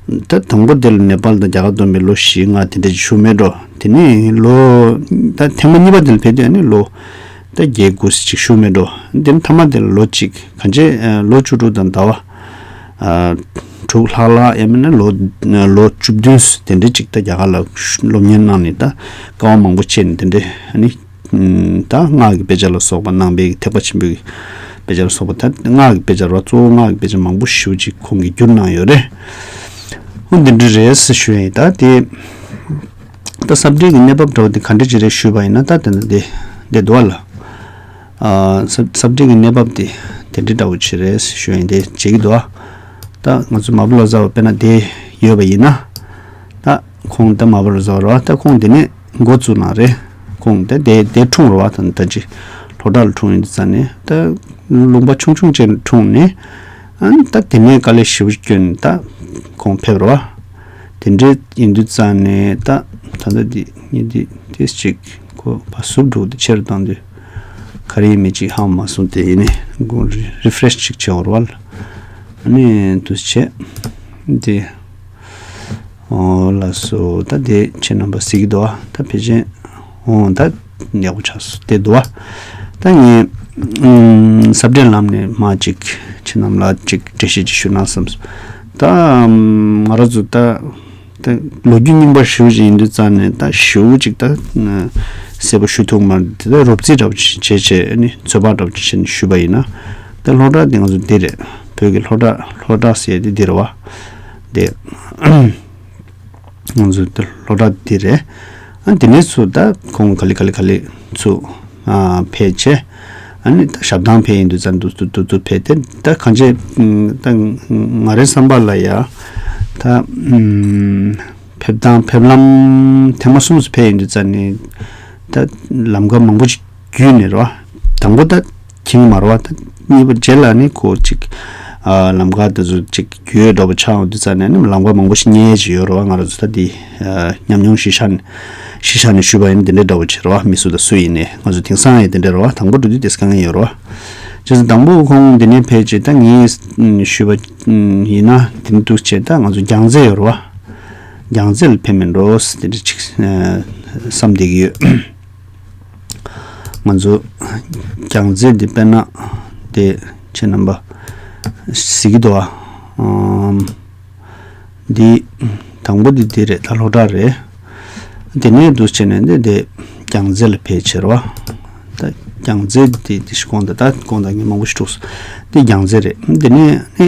ད་དང་པོ་དེ་ལ་ནེ་པཱལ་དང་རྒྱ་གར་བསྡོམས་པའི་ལོ་བཞི་ལྔ་དེ་འདྲ་ཅིག་བཞུགས་མེད་འགྲོ། དེ་ནས་ལོ་ད་ཐེངས་མ་གཉིས་པ་དེ་ལ་ཕེབས་དུས་ཨ་ནི་ལོ་ ད་བརྒྱད་དགུ་ཙམ་ཅིག་བཞུགས་མེད་འགྲོ། དེ་ནས་མཐའ་མ་དེ་ལ་ལོ་གཅིག་གང་ཅི་ལོ་བཅུ་དྲུག་དང་ཟླ་བ་དྲུག་ལྷག་ལྷག་ཡང་མིན་ན་ལོ་ལོ་བཅུ་བདུན་དེ་འདྲ་ཅིག་ད་རྒྱ་གར་ལ་སློབ་གཉེར་གནང་ནས་ད་དཀའ་བ་མང་པོ་སྤྱད་ནས་དེ་འདྲ་ནི། ད་སྔགས་ཀྱི་དཔེ་ཆ་ལ་སོགས་པ་ནང་པའི་ཐེག་པ་ཆེན་པོའི་དཔེ་ཆ་ལ་སོགས་པ་ད་སྔགས་ཀྱི་དཔེ་ཆ་ར་གཙོ་བོ་སྔགས་ཀྱི་དཔེ་ཆ་མང་པོ་ཞེ་པོ་ཅིག་ཁོང་གིས་བསྒྱུར་གནང་ཡོད་རེད། འོ་འདི་འདྲ་རེད་ཟེར་ཞུ་ཡ་ཡིན། ད་དེ་ད་ས་བཀྲའི་གི་གནས་བབ་འདྲ་བོ་དེ་ག་འདྲ་ཅིག་རེད་ཞུས་པ་ཡིན་ན། ད་དེ་འདྲ་དེ་དེ་འདུག་བ་ལ། ཨ་ས་ས་བཀྲའི་གི་གནས་བབ་དེ་དེ་འདྲ་འདྲ་བོ་ཅིག་རེད་ཞུ་ཡ་ཡིན། དེ་བྱེད་ཀྱི་འདུག་བ། ད་ང་ཚོ་མ་བུ་ལོ་ཙཱ་བ་དཔེར་ན་དེ་ཡོད་པ་ཡིན་ན། ད་ཁོང་ད་མ་བུ་ལོ་ཙཱ་བ་རེད་བ། ད་ཁོང་དེ་ནས་འགོ་བཙུགས་གནང་རེད། ཁོང་ད་དེ་དེ་འཁྲུངས་རེད་བ། ད་ད་ཅི་ལྷོ་བྲག་ལ་འཁྲུངས་ཡིན་དུས་ཙང་ནས་ད་ལུང་པ་ཆུང་ཆུང་ཅིག་ནས་འཁྲུངས་ནས། ཨ་ནི་ད་དེ་ནས་དཀའ་ལས་ཞེ་པོ་བསྐྱོན་ནས་ད་ཁོང་ཕེབས་རེད་བ། དེ་འདྲའི་ཡིན་དུས་ཙང་ནས་ད་ད་ལྟ་འདི་ངས་འདི་ཏིས་ཅིག་ཁོ་ཕར་ཟུར་འགྲོ་དེ་ཆེ་རུ་བཏང་དུས་ག་རེ་ཡིན་མིན་ཅིག་ཧ་མ་སོང་། དེ་ཡིན་ནས་རི་ཧྥི་རེ་ཤི་ཅིག་བྱེད་འོར་བ་ལ། ཨ་ནི་འདུག་བྱས་དེ། ཨོ་ལགས་སོ། ད་དེ་ཁྱེད་རྣམ་པ་གཟིགས་ཀྱི་འདུག་བ། ད་ཕལ་ཆེར་ཨོ་ད་ཡག་པོ་ཆགས་སོང་དེ་འདུག་བ། ད་ངས་ཨུམ་ས་བཀྲའི་ལམ་ནས་མ་ཅིག་ཁྱེད་རྣམས་ལ་ཅིག་འགྲེལ་བཤད་ཅིག་ཞུ་ན་བསམས་སོང་། ད་ཨམ་ང་རང་ཚོ་ད་ད་ལོ་རྒྱུས་རྙིང་པ་ཞེ་པོ་ཅིག་ཡིན་དུས་ཙང་ནས་ད་ཞེ་པོ་ཅིག་ད་གསལ་པོ་ཞུ་ཐུབ་མ་རེད། དེ་ད་རོབ་རྩིས་འདྲ་པོ་ཅིག་བྱས་བྱས་ནི་ཚོད་དཔག་འདྲ་པོ་ཅིག་བྱས་ནས་ཞུས་པ་ཡིན་ན། ད་ལྷོ་བྲག་དེ་ང་ཚོ་འདི་རེད། བོད་ཀྱི་ལྷོ་བྲག་ལྷོ་བྲག་ཟེར་དེ་འདི་རེད་བ། དེ། ང་ཚོ་ད་ལྷོ་བྲག་འདི་རེད། ཨ་དེ་ནས་ཚུར་ད་ཁོང་ག་ལེ་ག་ལེ་ག་ལེ་ཚུར་ཨ་ཕེབས་བྱས། ཨ་ནི་ད་ཞབས་ཐང་ཕེབས་ཡིན་དུས་ཙང་འདུག་འདུག་འདུག་འདུག་ཕེབས་ཏེ། ད་གང་ཅི་ད་ང་རའི་བསམ་པ་ལ་ཡ་ད་ཕེབས་སྟངས་ཕེབས་ལམ་ཐེངས་མ་གསུམ་ཙམ་ཕེབས་ཡིན་དུས་ཙང་ནས་ད་ལམ་ཁ་མང་པོ་ཞིག་བརྒྱུད་ནས་རེད་བ། དང་པོ་ད་ཁྱིམ་མ་རེད་བ། ད་གཉིས་པ་རྗེས་ལ་ནི་ཁོ་ཅིག་ཨ་ལམ་ཁ་དེ་ཚོ་ཅིག་རྒྱུས་འདྲ་པོ་ཆགས་འོང་དུས་ཙང་ནས་ནི་ལམ་ཁ་མང་པོ་ཞིག་རྙེད་ཀྱི་ཡོད་རེད་བ། ང་རང་ཚོ་ད་འདི་ཨ་ཉམས་མྱོང་གཞི་བཞག་ནས་གཞི་བཞག་ནས་ཞུས་པ་ཡིན་ན་དེ་འདྲའི་འདྲ་པོ་ཅིག་རེད་བ། མི་སུ་དང་སུ་ཡིན་ནའི་ང་ཚོ་དེང་སང་ཡང་དེ་འདྲ་རེད་བ། དང་པོ་འགྲོ་དུས་དེ་དཀའ་ངལ་ཡོད་རེད་བ། བྱས་ཙང་དང་པོ་ཁོང་འདི་ནས་ཕེབས་རྗེས་ད་ངས་ཞུས་པ་ཡིན་ན་དེ་འདུག་བྱས། ད་ང་ཚོ་རྒྱལ་རྩེ་ཡོད་རེད་བ། རྒྱལ་རྩེ་ལ་ཕེབས་མིན་འགྲོ་དེ་འདྲ་ཅིག་བསམ་བསྡད་ཀྱི་ཡོད། ང་ཚོ་རྒྱལ་རྩེ་འདི་དཔེར་ན་དེ་ཁྱེད་རྣམ་པ་གཟིགས་ཀྱི་འདུག་ཨ། ཨམ། འདི་དང་པོ་འདི་འདི་རེད། ད་ལྷོ་བྲག་རེད། དེ་ནས་འདུག་བྱས་ནས་འདི་འདི་རྒྱལ་རྩེ་ལ་ཕེབས་ཕྱིར་བ། ད་རྒྱལ་རྩེ་འདི་འདི་ཞིག་དགོངས་དག་ད་དགོངས་དག་ངས་མང་པོ་ཞིག་འཁྲུགས་སོང་། འདི་རྒྱལ་རྩེ་རེད། འདི་ནས་ནི།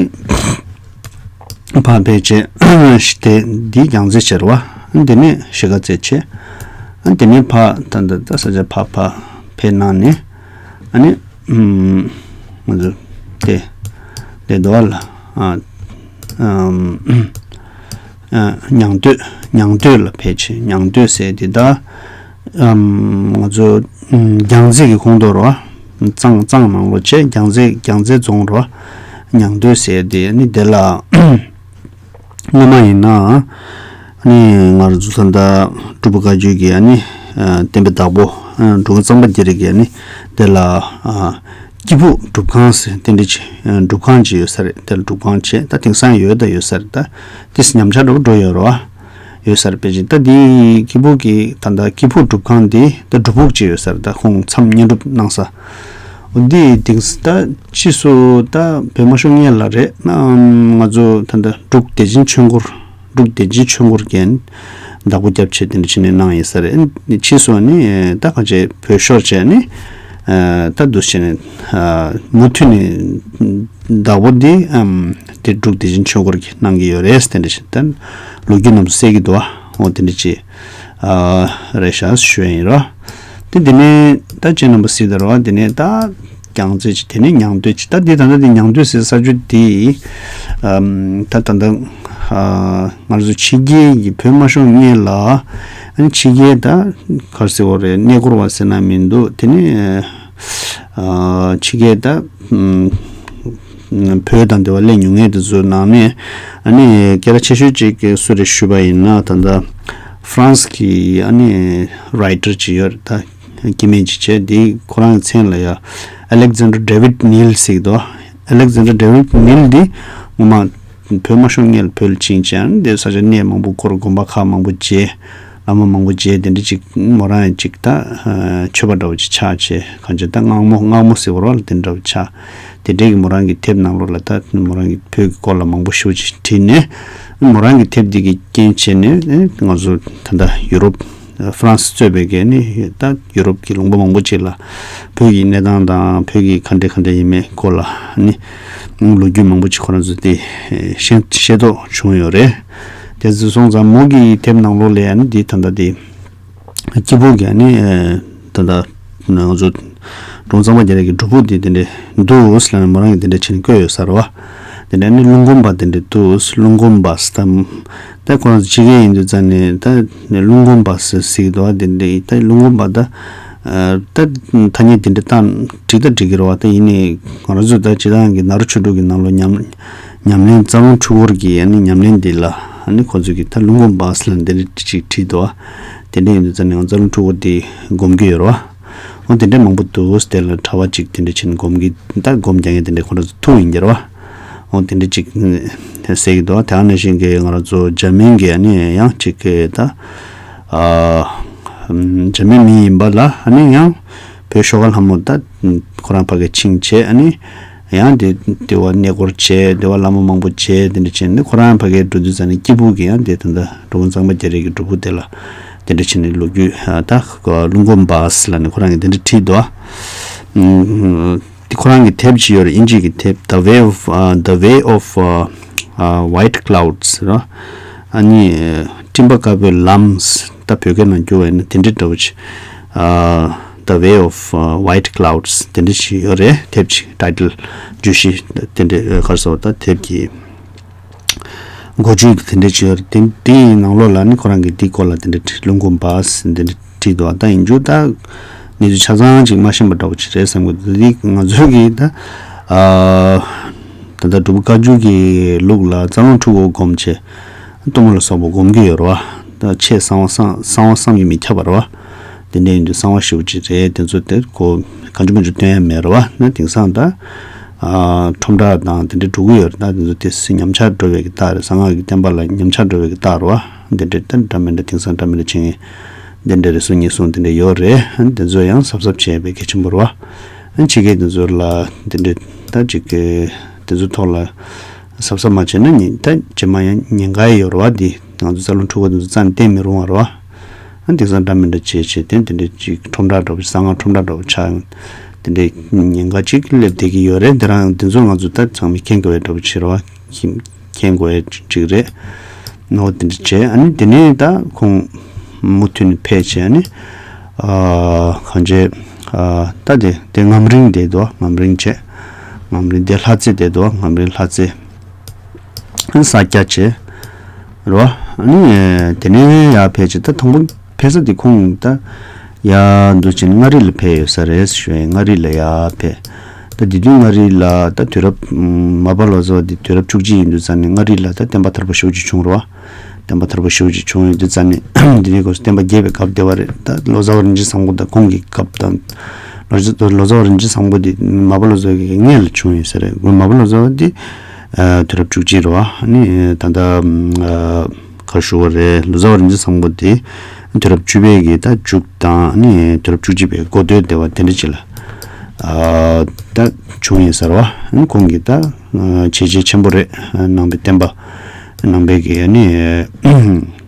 ཕར་ཕེབས་བྱས་ཤི་དེ་འདི་རྒྱལ་རྩེ་ཟེར་བ། འདི་ནས་གཞིས་ཀ་རྩེ་བྱས། འདི་ནས་ཕར་ད་ད་ད་ས་ཆ་ཕར་ཕར་ཕེབས་གནང་ནས། ཨ་ནི་ང་ཚོ་དེ་དེ་འདུག་བ་ལ། ཨ་ཨམ་ཨ་ཉང་སྟོད་ཉང་སྟོད་ལ་ཕེབས་བྱས། ཉང་སྟོད་ཟེར་དེ་ད་ཨམ་ང་ཚོ་རྒྱལ་རྩེ་གི་ཁོངས་གཏོགས་རེད་བ། གཙང་གཙང་ནང་ལོགས་བྱས། རྒྱལ་རྩེ་རྒྱལ་རྩེ་རྫོང་རེད་བ། ཉང་སྟོད་ཟེར་དེ་ནི་དེ་ལ་སྔོན་མ་ཡིན་ན་ནི་ང་རང་ཚོ་ད་ལྟ་སྒྲུབ་པ་བཀའ་བརྒྱུད་ཀྱི་ཨ་ནི་བསྟན་པའི་བདག་པོ་འབྲུག་པ་གཙང་པ་རྒྱ་རས་ཀྱི་ཨ་ནི་དེ་ལ་སྐྱིད་ཕུག་སྒྲུབ་ཁང་ཟེར་དེ་འདྲ་ཅིག་སྒྲུབ་ཁང་ཅིག་ཡོད་ས་རེད། དེ་ལ་སྒྲུབ་ཁང་བྱས། ད་དེང་སང་ཡོད་ད་ཡོད་ས་རེད། ད་དེ་ཉམས་ཆག་འགྲོ་འགྲོ་ཡོད་རེད་བ། ཡོད་ས་རེད། དཔེ་ཅིག་ད་འདི་སྐྱིད་ཕུག་གི་ད་ལྟ་སྐྱིད་ཕུག་སྒྲུབ་ཁང་འདི་ད་སྒྲུབ་ཕུག་ཅིག་ཡོད་ས་རེད། ད་ཁོང་མཚམས་བསྙེན་སྒྲུབ་གནང་ས། འོ་འདི་དེང་ད་ཕྱིས་སུ་ད་བོད་མ་ཤོར་སྔོན་ལ་རེད་ན། ང་ཚོ་ད་ལྟ་འབྲུག་བདེ་ཆེན་ཆོས་འཁོར་འབྲུག་བདེ་ཆེན་ཆོས་འཁོར་གྱིས་བདག་པོ་རྒྱབ་བྱས་དེ་འདྲ་བྱས་ནས་གནང་ཡིན་ས་རེད། ཕྱིས་སུ་ནི་ད་ག་ཅེ་བོད་ཤོར་བྱས་ནི་ད་འདུག་བྱས་ནས་མུ་མཐུད་ནས་བདག་པོ་འདི་དེ་འབྲུག་བདེ་ཆེན་ཆོས་འཁོར་གྱིས་གནང་གི་ཡོད་རེད། དེ་འདྲ་བྱས་ད་ལོ་རྒྱུས་རྣམས་སུ་གསལ་གྱི་འདུག་བ། འོ་དེ་འདྲ་བྱས། ཨ་རེད་ཤག་ཞུ་ཡ་ཡིན་རོ། དེ་དེ་ནས་ད་ཁྱེད་རྣམ་པ་གཟིགས་དང་རོ། དེ་ནས་ད་རྒྱལ་རྩེ་ཅིག་དེ་ནས་ཉང་སྟོད་ཅིག་ད་འདི་ད་ལྟ་འདི་ཉང་སྟོད་ཟེར་ས་ཆ་འདི་ཨམ་ད་ད་ལྟ་ཨ་ང་ཚོ་ཕྱི་རྒྱལ་གྱི་བོད་མ་ཤོར་སྔོན་ལ་ཨ་ནི་ཕྱི་རྒྱལ་ད་ག་རེ་ཟེར་བ་རེད། གནས་སྐོར་བ་ཟེར་ན་མི་འདུག་དེ་ནས་ཨ་ཕྱི་རྒྱལ་ད་ཨམ། བོད་དང་འདི་བ་སླེབས་མྱོང་མཁན་དེ་ཚོའི་ནང་ནས་ཨ་ནི་སྐད་གྲགས་ཆེ་ཤོས་ཅིག་སུ་རེད་ཞུས་པ་ཡིན་ན། ད་ལྟ་ཧྥ་རན་སི་གི་ཨ་ནི་རའི་ཊར་ཅིག་ཡོད་རེད། ད་སྐྱེ་དམན་ཅིག་བྱས། དེ་ཁོ་རང་གི་མཚན་ལ་ཡ་Alexander David Neil ཟེར་གྱི་འདུག Alexander David Neil འདི་ངོ་མ་བོད་མ་ཤོར་སྔོན་ལ་བོད་ལ་ཕྱིན་བྱས། ཨ་ནི་དེ་ས་ཆ་གནས་མང་པོ་སྐོར། དགོན་པ་ཁག་མང་པོ་མཇལ། བླ་མ་མང་པོ་མཇལ། དེ་འདྲ་ཅིག་མོ་རང་ཡང་ཅིག་ད་ཨ་མཆོད་པ་འདྲ་བོ་ཅིག་ཆགས་བྱས། གང་བྱས་ད་སྔགས་མོ་སྔགས་མོ་ཟེར་བ་རོ་ལ་དེ་འདྲ་བོ་ཆགས། དེ་འདྲའི་གི་མོ་རང་གི་དེབ་ནང་ལོགས་ལ་ད་མོ་རང་གི་བོད་ཀྱི་སྐོར་ལ་མང་པོ་ཞེ་པོ་ཅིག་བྲིས་ནས། མོ་རང་གི་དེབ་འདི་གི་རྐྱེན་བྱས་ནས་ཨེ་ང་ཚོ་ད་ལྟ་ཡུ་རོབ་ཨ་ཧྥ་རན་སི་གཙོས་པའི་གི་ནི་ད་ཡུ་རོབ་ཀྱི་ལུང་པ་མང་པོ་ཅིག་ལ་བོད་ཀྱི་གནས་སྟངས་དང་བོད་ཀྱི་ག་འདྲ་ག་འདྲ་ཡིན་མིན་སྐོར་ལ་ནི་ལོ་རྒྱུས་མང་པོ་ཅིག་ཁོ་རང་ཚོ་དེ་ཤེས་ཤེས་རྟོགས་བྱུང་ཡོད་རེད། དེ་ཚོ་སོང་ཙང་མོ་གི་དེབ་ནང་ལོགས་ལ་ཡང་ནི་འདི་ད་ལྟ་དེ། སྐྱིད་པོ་གི་ནི་ད་ལྟ་ང་ཚོ་འབྲོང་གཙང་པ་རྒྱ་རས་ཀྱི་སྒྲུབ་ཕུག་དེ་དེ་འདྲ་འདུག་ཟེར་ནས་མོ་རང་གིས་དེ་འདྲ་བྱས་ནས་བཀོད་ཡོད་ས་རེད་བ། དེ་འདྲ་ནི་ལུང་དགོན་པ་དེ་འདྲ་འདུག་ལུང་དགོན་པ་ཟེར་ད་ད་ཁོ་རང་ཚོ་ཕྱི་རྒྱལ་ཡིན་དུས་ཙང་ནས་ད་ལུང་དགོན་པ་ཟེར་ཟེར་གི་འདུག་བ། དེ་འདྲ་ད་ལུང་དགོན་པ་ད་ད་ཐ་སྙད་དེ་འདྲ་ད་འགྲིག་ད་འགྲིག་གི་རེད་བ། ད་ཡིན་ནའི་ང་རང་ཚོ་ད་སྤྱིར་བཏང་གི་ནཱ་རོ་ཆོས་དྲུག་གི་ནང་ལོགས་ཉམས་ཉམས་ལེན་རྩ་རླུང་འཁྲུལ་འཁོར་གྱི་ཨ་ནི་ཉམས་ལེན་འདི་ལ་ཨ་ནི་ཁོ་ཚོས་ཀྱི་ད་ལུང་དགོན་པ་ཟེར་ལ་འདི་འདྲ་ཅིག་བྲིས་འདུག་བ། དེ་འདྲ་ཡིན་དུས་ཙང་ནས་ང་རྩ་རླུང་འཁྲུལ་འཁོར་འདི་སྒོམ་གྱི་ཡོད་རེད་བ། འོ་དེ་འདྲ་མང་པོ་འདུག་དེ་ལ་གྲྭ་པ་ཅིག་དེ་འདྲ་ཕྱིན་སྒོམ་གྱི་ད་སྒོམ་རྒྱག་མཁན་དེ་འདྲ་ཁོ་རང་ཚོ་ཐུག་ཡིན་གྱི་རེད་བ། འོ་དེ་འདྲ་ཅིག་ཟེར་གྱི་འདུག་བ། དེ་ག་ནང་བཞིན་གྱི་ང་རང་ཚོ་འཇར་མན་གྱི་ཨ་ནི་ཡང་ཅིག་གི་ད་ཨ་འཇར་མན་མི་ཡིན་པ་ལ་ཨ་ནི་ཡང་བོད་ཤོག་ཁག་ལྷ་མོ་ད་ཁོ་རང་ཕ་གི་ཕྱིན་བྱས་ཨ་ནི། ཡང་དེ་དེ་བ་གནས་སྐོར་བྱས། དེ་བ་བླ་མ་མང་པོ་མཇལ། དེ་འདྲ་བྱས་ནས་ཁོ་རང་ཕ་གིར་འགྲོ་དུས་ཙང་ནས་སྐྱིད་པོ་གི་ཡང་དེ་ད་ལྟ་འགྲོ་མགོན་གཙང་པ་རྒྱ་རས་ཀྱི་སྒྲུབ་ཕུག་དེ་ལ་དེ་འདྲ་བྱས་ནས་ལོ་རྒྱུས་ད་ལུང་དགོན་པ་ཟེར་ལ་ནི་ཁོ་རང་གིས་དེ་འདྲ་བྲིས་འདུག་ཨ། དེ་ཁོ་རང་གི་དེབ་ཅིག་ཡོད་རེད། དབྱིན་ཇི་གི་དེབ། The Way of uh, The Way of uh, uh, White Clouds ར། ཨ་ནི་སྤྲིན་པ་དཀར་པོའི་ལམ། ད་བོད་སྐད་ནང་བསྒྱུར་བ་ཡིན་ན་དེ་འདྲ་འདྲ་བོ་ཅིག་ཨ། The Way of uh, White Clouds དེ་འདྲ་ཞིག་ཡོད་རེད། དེབ་ཅིག་ཊའི་ཊལ་བརྗོད་གཞི་དེ་འདྲ་ག་རེ་ཟེར་བ་ད་དེབ་ཀྱི་འགོ་བརྗོད་དེ་འདྲ་ཅིག་ཡོད་རེད། དེ་དེའི་ནང་ལོགས་ལ་ནི་ཁོ་རང་གིས་འདིའི་སྐོར་ལ་དེ་འདྲ་བྲིས། ལུང་དགོན་པ་ཟེར་དེ་འདྲ་བྲིས་འདུག་ད་ཡིན་རྒྱུ་ད་གནས་ཚུལ་ཆ་ཚང་ཅིག་མ་ཤེས་པ་འདྲ་བོ་ཅིག་རེད་བསམ་གི་འདུག་འདི་ང་ཚོའི་གི་ད་ཨ། ད་ལྟ་སྒྲུབ་ཕུག་བཀའ་འགྱུར་གྱི་ལུགས་ལ་རྩ་རླུང་འཁྲུལ་འཁོར་སྒོམ་བྱས། གཏུམ་མོ་ལ་སོགས་པ་སྒོམ་གྱི་ཡོད་རེད་བ། ད་ཆེས་གསང་བ་གསང་གསང་བ་བསམ་གྱིས་མི་ཁྱབ་པ་རེད་བ། དེ་འདྲ་ཡིན་དུས་གསང་བ་ཞེ་པོ་ཅིག་རེད། དེ་ཚོ་དེ་གོ་གང་བྱུང་མང་བྱུང་སྟོན་ཡ་མེད་རེད་བ། ན་དེང་སང་ད་ཨ་ཁྲོམ་བསྒྲགས་དང་དེ་འདྲ་འགྲོ་གི་ཡོད་རེད། ད་དེ་ཚོ་དེ་སུ་ཉམས་ཆག་འགྲོ་བའི་གི་རྟགས་རེད། གསང་སྔགས་ཀྱི་བསྟན་པ་ལ་ཉམས་ཆག་འགྲོ་བའི་གི་རྟགས་རེད་བ། དེ་འདྲ་ད་འདྲ་མི་འདྲ་དེང་སང་འདྲ་མི་འདྲ་བྱེད་མཁན་དེ་འདྲ་རེ་ཟུང་གཉིས་ཟུང་དེ་འདྲ་ཡོད་རེད། དེ་ཚོ་ཡང་གཟབ་གཟབ་བྱས་པའི་གལ་ཆེན་པོ་རེད་བ། ཕྱི་རྒྱལ་དེ་ཚོ་ལ་དེ་འདྲ་ད་ཅིག་གི་དེ་ཚོ་ཐོག་ལ་གཟབ་གཟབ་མ་བྱས་ན་ཉེན་ད་རྗེས་མ་ཡང་ཉེན་ཁ་ཡོད་རེད་བ། འདི་ང་ཚོ་རྩ་རླུང་འཁྲུལ་འཁོར་དེ་ཚོ་རྩ་ནས་བསྟེན་མི་རུང་བ་རེད་བ། ཨ་དེང་སང་འདྲ་མི་འདྲ་བྱས་བྱས་དེ་དེ་འདྲ་ཅིག་ཁྲོམ་བསྒྲགས་འདྲ་པོ་གསང་སྔགས་ཁྲོམ་བསྒྲགས་འདྲ་པོ་ཆགས་ཡོང་། དེ་འདྲའི་ཉེན་ཁ་ཅིག་སླེབས་བསྡད་ཀྱི་ཡོད་རེད། འདི་རང་འདི་ཚོ་ང་ཚོ་ད་ཚང་མས་མཁྱེན་དགོས་པའི་འདྲ་པོ་བྱེད་རེད་བ། མཁྱེན་དགོས་ཡ་ཅིག་རེད། ནོ་དེ་འདྲ་བྱས། ཨ་ནི་དེ་ནས་ད་ཁོང་མུ་མཐུད་ནས་ཕེབས་བྱས་ཨ་ནི་ཨ་གང་བྱས་ཨ་ད་དེ་དེ་ངམ་རིང་བསྡད་འདུག་ངམ་རིང་བྱས། ངམ་རིང་དེ་ལྷ་རྩེ་བསྡད་འདུག་ངམ་རིང་ལྷ་རྩེ་ཨ་ནི་ས་སྐྱ་བྱས་རོ། ཨ་ནི་དེ་ནས་ཡར་ཕེབས་བྱས་ད་དང་པོ་ཕེབས་ས་དེ་ཁོང་ད་ཡར་འདུག་བྱས་ནས་མངའ་རིས་ལ་ཕེབས་ཡོད་ས་རེད་ཞུ་ཡ་ཡིན། མངའ་རིས་ལ་ཡར་ཕེབས། ད་དེ་དུས་མངའ་རིས་ལ་ད་དུས་རབས་ཨམ་མར་པ་ལོ་ཙཱ་བ་དེ་དུས་རབས་བཅུ་གཅིག་ཡིན་དུས་ཙང་ནས་མངའ་རིས་ལ་ད་བསྟན་པ་དར་པོ་ཞེ་པོ་ཅིག་བྱུང་རེད་བ། བསྟན་པ་དར་པོ་ཞེ་པོ་ཅིག་བྱུང་ཡོད་དུས་ཙང་ནས་དེ་ནས་ཁོ་ཚོ་བསྟན་པ་རྒྱས་པའི་སྐབས་དེ་བ་རེད། ད་ལོ་ཙཱ་བ་རིན་ཆེན་བཟང་པོ་དང་ཁོང་གི་སྐབས་དང་། ལོ་ཙཱ་ལོ་ཙཱ་བ་རིན་ཆེན་བཟང་པོ་དེ་མར་པ་ལོ་ཙཱ་བ་གི་སྔོན་ལ་བྱུང་ཡོད་ས་རེད། མར་པ་ལོ་ཙཱ་བ་དེ་ཨ་དུས་རབས་བཅུ་གཅིག་རེད་བ། ཨ་ནི་ད་ལྟ་ཨ། ག་ཞུ་བ་རེད། ལོ་ཙཱ་བ་རིན་ཆེན་བཟང་པོ་དེ་དུས་རབས་བཅུ་པའི་གི་ད་མཇུག་དང་ནི་དུས་རབས་བཅུ་གཅིག་པའི་འགོ་སྟོད་དེ་བ་དེ་འདྲ་ཅིག་ལ་ཨ་ད་བྱུང་ཡིན་ཟེར་བ། ཁོང་གིས་ད་བྱས་རྗེས་ཆེན་པོ་རེད། ནང་པའི་བསྟན་པ་ནང་པའི་གི་ནི་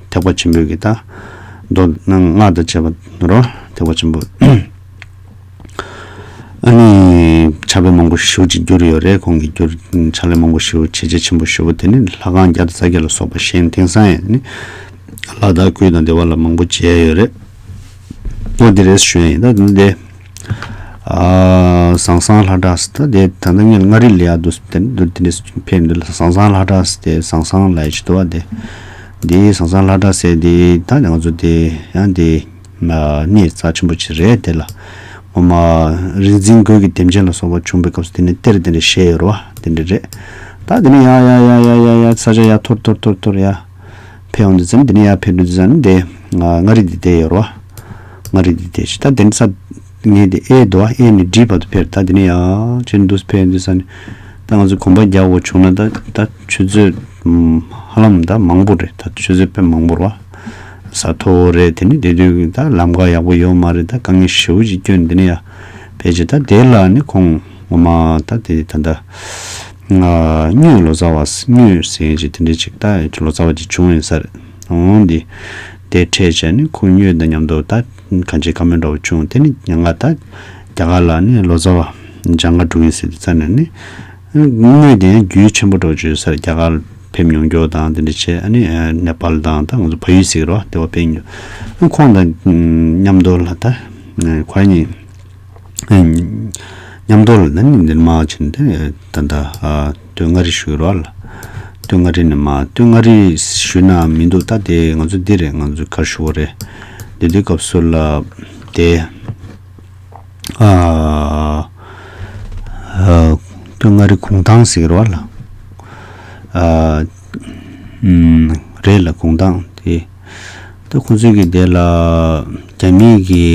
ཐེག་པ་ཆེན་པོའི་གི་ད་མདོ་སྔགས་དང་བཅས་པ་རོ། ཐེག་པ་ཆེན་པོ། ཨ་ནི་ཕྱག་དཔེ་མང་པོ་ཞེ་པོ་ཅིག་བསྒྱུར་ཡོད་རེད། ཁོང་གིས་བསྒྱུར་ཕྱག་ལེན་མང་པོ་ཞེ་པོ་བྱས་རྗེས་ཆེན་པོ་ཞེ་པོ་དེ་ནི་ལྷ་ཁང་བརྒྱ་དང་རྩ་བརྒྱད་ལ་སོགས་པ་བཞེངས། དེང་སང་ཡང་ནི་ལ་དྭགས་ཁུལ་དང་དེ་བ་ལ་མང་པོ་མཇལ་ཡོད་རེད། འོ་དེ་རེད་ཞུ་ཡ་ཡིན། ད་འདི་ཨ་ཟང་ཟང་ལྷ་བྲག་ཟེར་ད་དེ་ད་ལྟ་ངས་མངའ་རིས་ལ་ཡར་འདུག་དེ་འདུག་དེ་འདྲ་ཕེབས་འདུག་ཟང་ཟང་ལྷ་བྲག་ཟེར་དེ་ཟང་ཟང་ལ་ཡ་ཅིག་འདུག་བ། དེ་འདི་ཟང་ཟང་ལྷ་བྲག་ཟེར་དེ་ད་ང་ཚོ་དེ་ཡང་དེ། གནས་རྩ་ཆེན་པོ་ཅིག་རེད། དེ་ལ་ངོ་མ་རིག་འཛིན་རྒོད་ཀྱི་སྡེ་ཚན་ལ་སོགས་པ་བྱུང་བའི་སྐབས་སུ་དེ་ནས་གཏེར་དེ་འདྲ་བཞེས་ཡོད་རེད་བ། དེ་འདྲ་རེད། ད་དེ་ནས་ཡ་ཡ་ཡ་ཡ་ཡ་ཡ་ས་ཆ་ཡ་འཐོར་འཐོར་འཐོར་འཐོར་ཡ་ཕེབས་ཡོང་དུས་ཙམ་དེ་ནས་ཡ་ཕེབས་དུས་ཙམ་དེ་མངའ་རིས་དེ་བསྡད་ཡོད་རེད་བ། མངའ་རིས་དེ་བསྡད་ཤག་ད་དེ་ནས་ས་ངས་དེ་ཨེ་འདུག་བ། ཨེ་ནས་འབྲི་བར་དུ་ཕེབས། ད་དེ་ནས་ཡ་ཅིག་འདུག་ཕེབས་དུས་ཙམ་ནས་ད་ང་ཚོ་གོམ་པ་རྒྱག་དགོས་བྱུང་ན་ད་ད་ཆུ་ཚོད་ཧ་ལམ་ད་མང་པོ་རེད། ད་ཆུ་ཚོད་དཔེ་མང་པོ་རེད་བ། ས་མཐོ་བོ་རེད། དེ་ནི་དེ་དུས་ད་ལམ་ཁ་ཡག་པོ་ཡོད་མ་རེད། ད་དཀའ་ངལ་ཞེ་པོ་ཅིག་སྐྱོན། དེ་ནི་ཡ་ཕལ་ཆེར་ད་དེ་ལ་ནི་ཁོང་ངོ་མ་ད་དེ་ད་ད་སྨྱོས་ལོ་ཙཱ་བ་སྨྱོས་ཟེར་མཁན་ཅིག་དེ་འདྲ་ཅིག་ད་ལོ་ཙཱ་བ་ཅིག་བྱུང་ཡོད་ས་རེད། འོང་འདི་དེ་འཕྲད་བྱས་ནི་ཁོ་སྨྱོས་དང་མཉམ་དུ་ད་གང་ཅི་བཀའ་མོལ་འདྲ་བོ་བྱུང་། དེ་ནི་ང་ད་རྒྱ་གར་ལ་ནི་ལོ་ཙཱ་བ་སྦྱང་ག་འགྲོ་གི་ཟེར་དུས་ཙ་ནས་ནི། དངོས་དེ་ཡང་རྒྱུས་ཆེན་པོ་འགྲོ་བཅུག་ས་རྒྱ་གར་ཕེབས་མྱོང་རྒྱུ་དང་དེ་འདྲ་བྱས། ཨ་ནི་ནེ་པཱལ་དང་ད་ང་ཚོ་བལ་ཡུལ་ཟེར་གི་རེད་བ། དེ་བ་ཕེབས་མྱོང་། ཁོང་དང་མཉམ་དུ་ལ་ད་ཁོ་གཉིས་མཉམ་དུ་ལ་ད་ནི་འདིར་མ་ཕྱིན་ཏེ་ད་ད་སྟོད་མངའ་རིས་ཞུ་གི་རེད་བ། སྟོད་མངའ་རིས་ནས་མ་སྟོད་མངའ་རིས་ཞུས་ན་མི་འདུག་ད་དེ་ང་ཚོ་འདི་རེད། ང་ཚོ་ག་ཞུ་བ་རེད། དེ་དུས་སྐབས་སུ་ལ་དེ། ཨ། ཨ། སྟོད་མངའ་རིས་གུང་ཐང་ཟེར་གི་རེད་བ་ལ། ཨ། ཨུམ། རེད་ལ་གུང་ཐང་དེ། ད་ཁོང་ཚོས་གི་དེ་ལ་རྒྱ་མིའི་གི་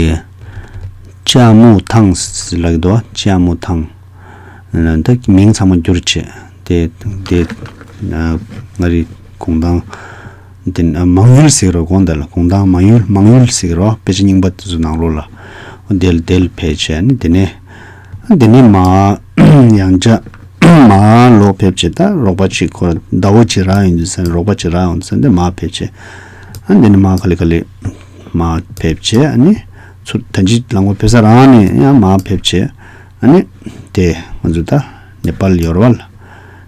ཅ་མུ་ཐང་ཟེར་ལབ་ཀྱི་འདུག་ཅ་མུ་ཐང་། ད་མིང་ཚང་མ་བསྒྱུར་བྱས་དེ་དེ་མངའ་རིས་གུང་ཐང་། དེ་ནས་མང་ཡུལ་ཟེར་རོ། གོང་དེ་ལ་གུང་ཐང་མང་ཡུལ་མང་ཡུལ་ཟེར་རོ། དཔེ་ཆ་རྙིང་པ་དེ་ཚོ་ནང་ལོགས་ལ་དེ་ལ་དེ་ལ་ཕེབས་བྱས་ནི་དེ་ནས་དེ་ནས་མ་ཡང་བསྐྱར་མ་ལོག་ཕེབས་བྱས། ད་རོགས་པ་གཅིག་ཁོ་ཟླ་བོ་གཅིག་རག་ཡོང་དུས་ཙ་ནས་རོགས་པ་གཅིག་རག་ཡོང་དུས་ཙ་ནས་དེ་མ་ཕེབས་བྱས། ཨ་དེ་ནས་མ་ག་ལེ་ག་ལེ་མ་ཕེབས་བྱས། ཨ་ནི་ཚུར་ད་ཅི་ལམ་ཁ་ཕེབས་ས་རང་ནས་ཡང་མ་ཕེབས་བྱས། ཨ་ནི་དེ་ང་ཚོ་ད་ནེ་པཱལ་ཡོད་རེད་བ་ལ།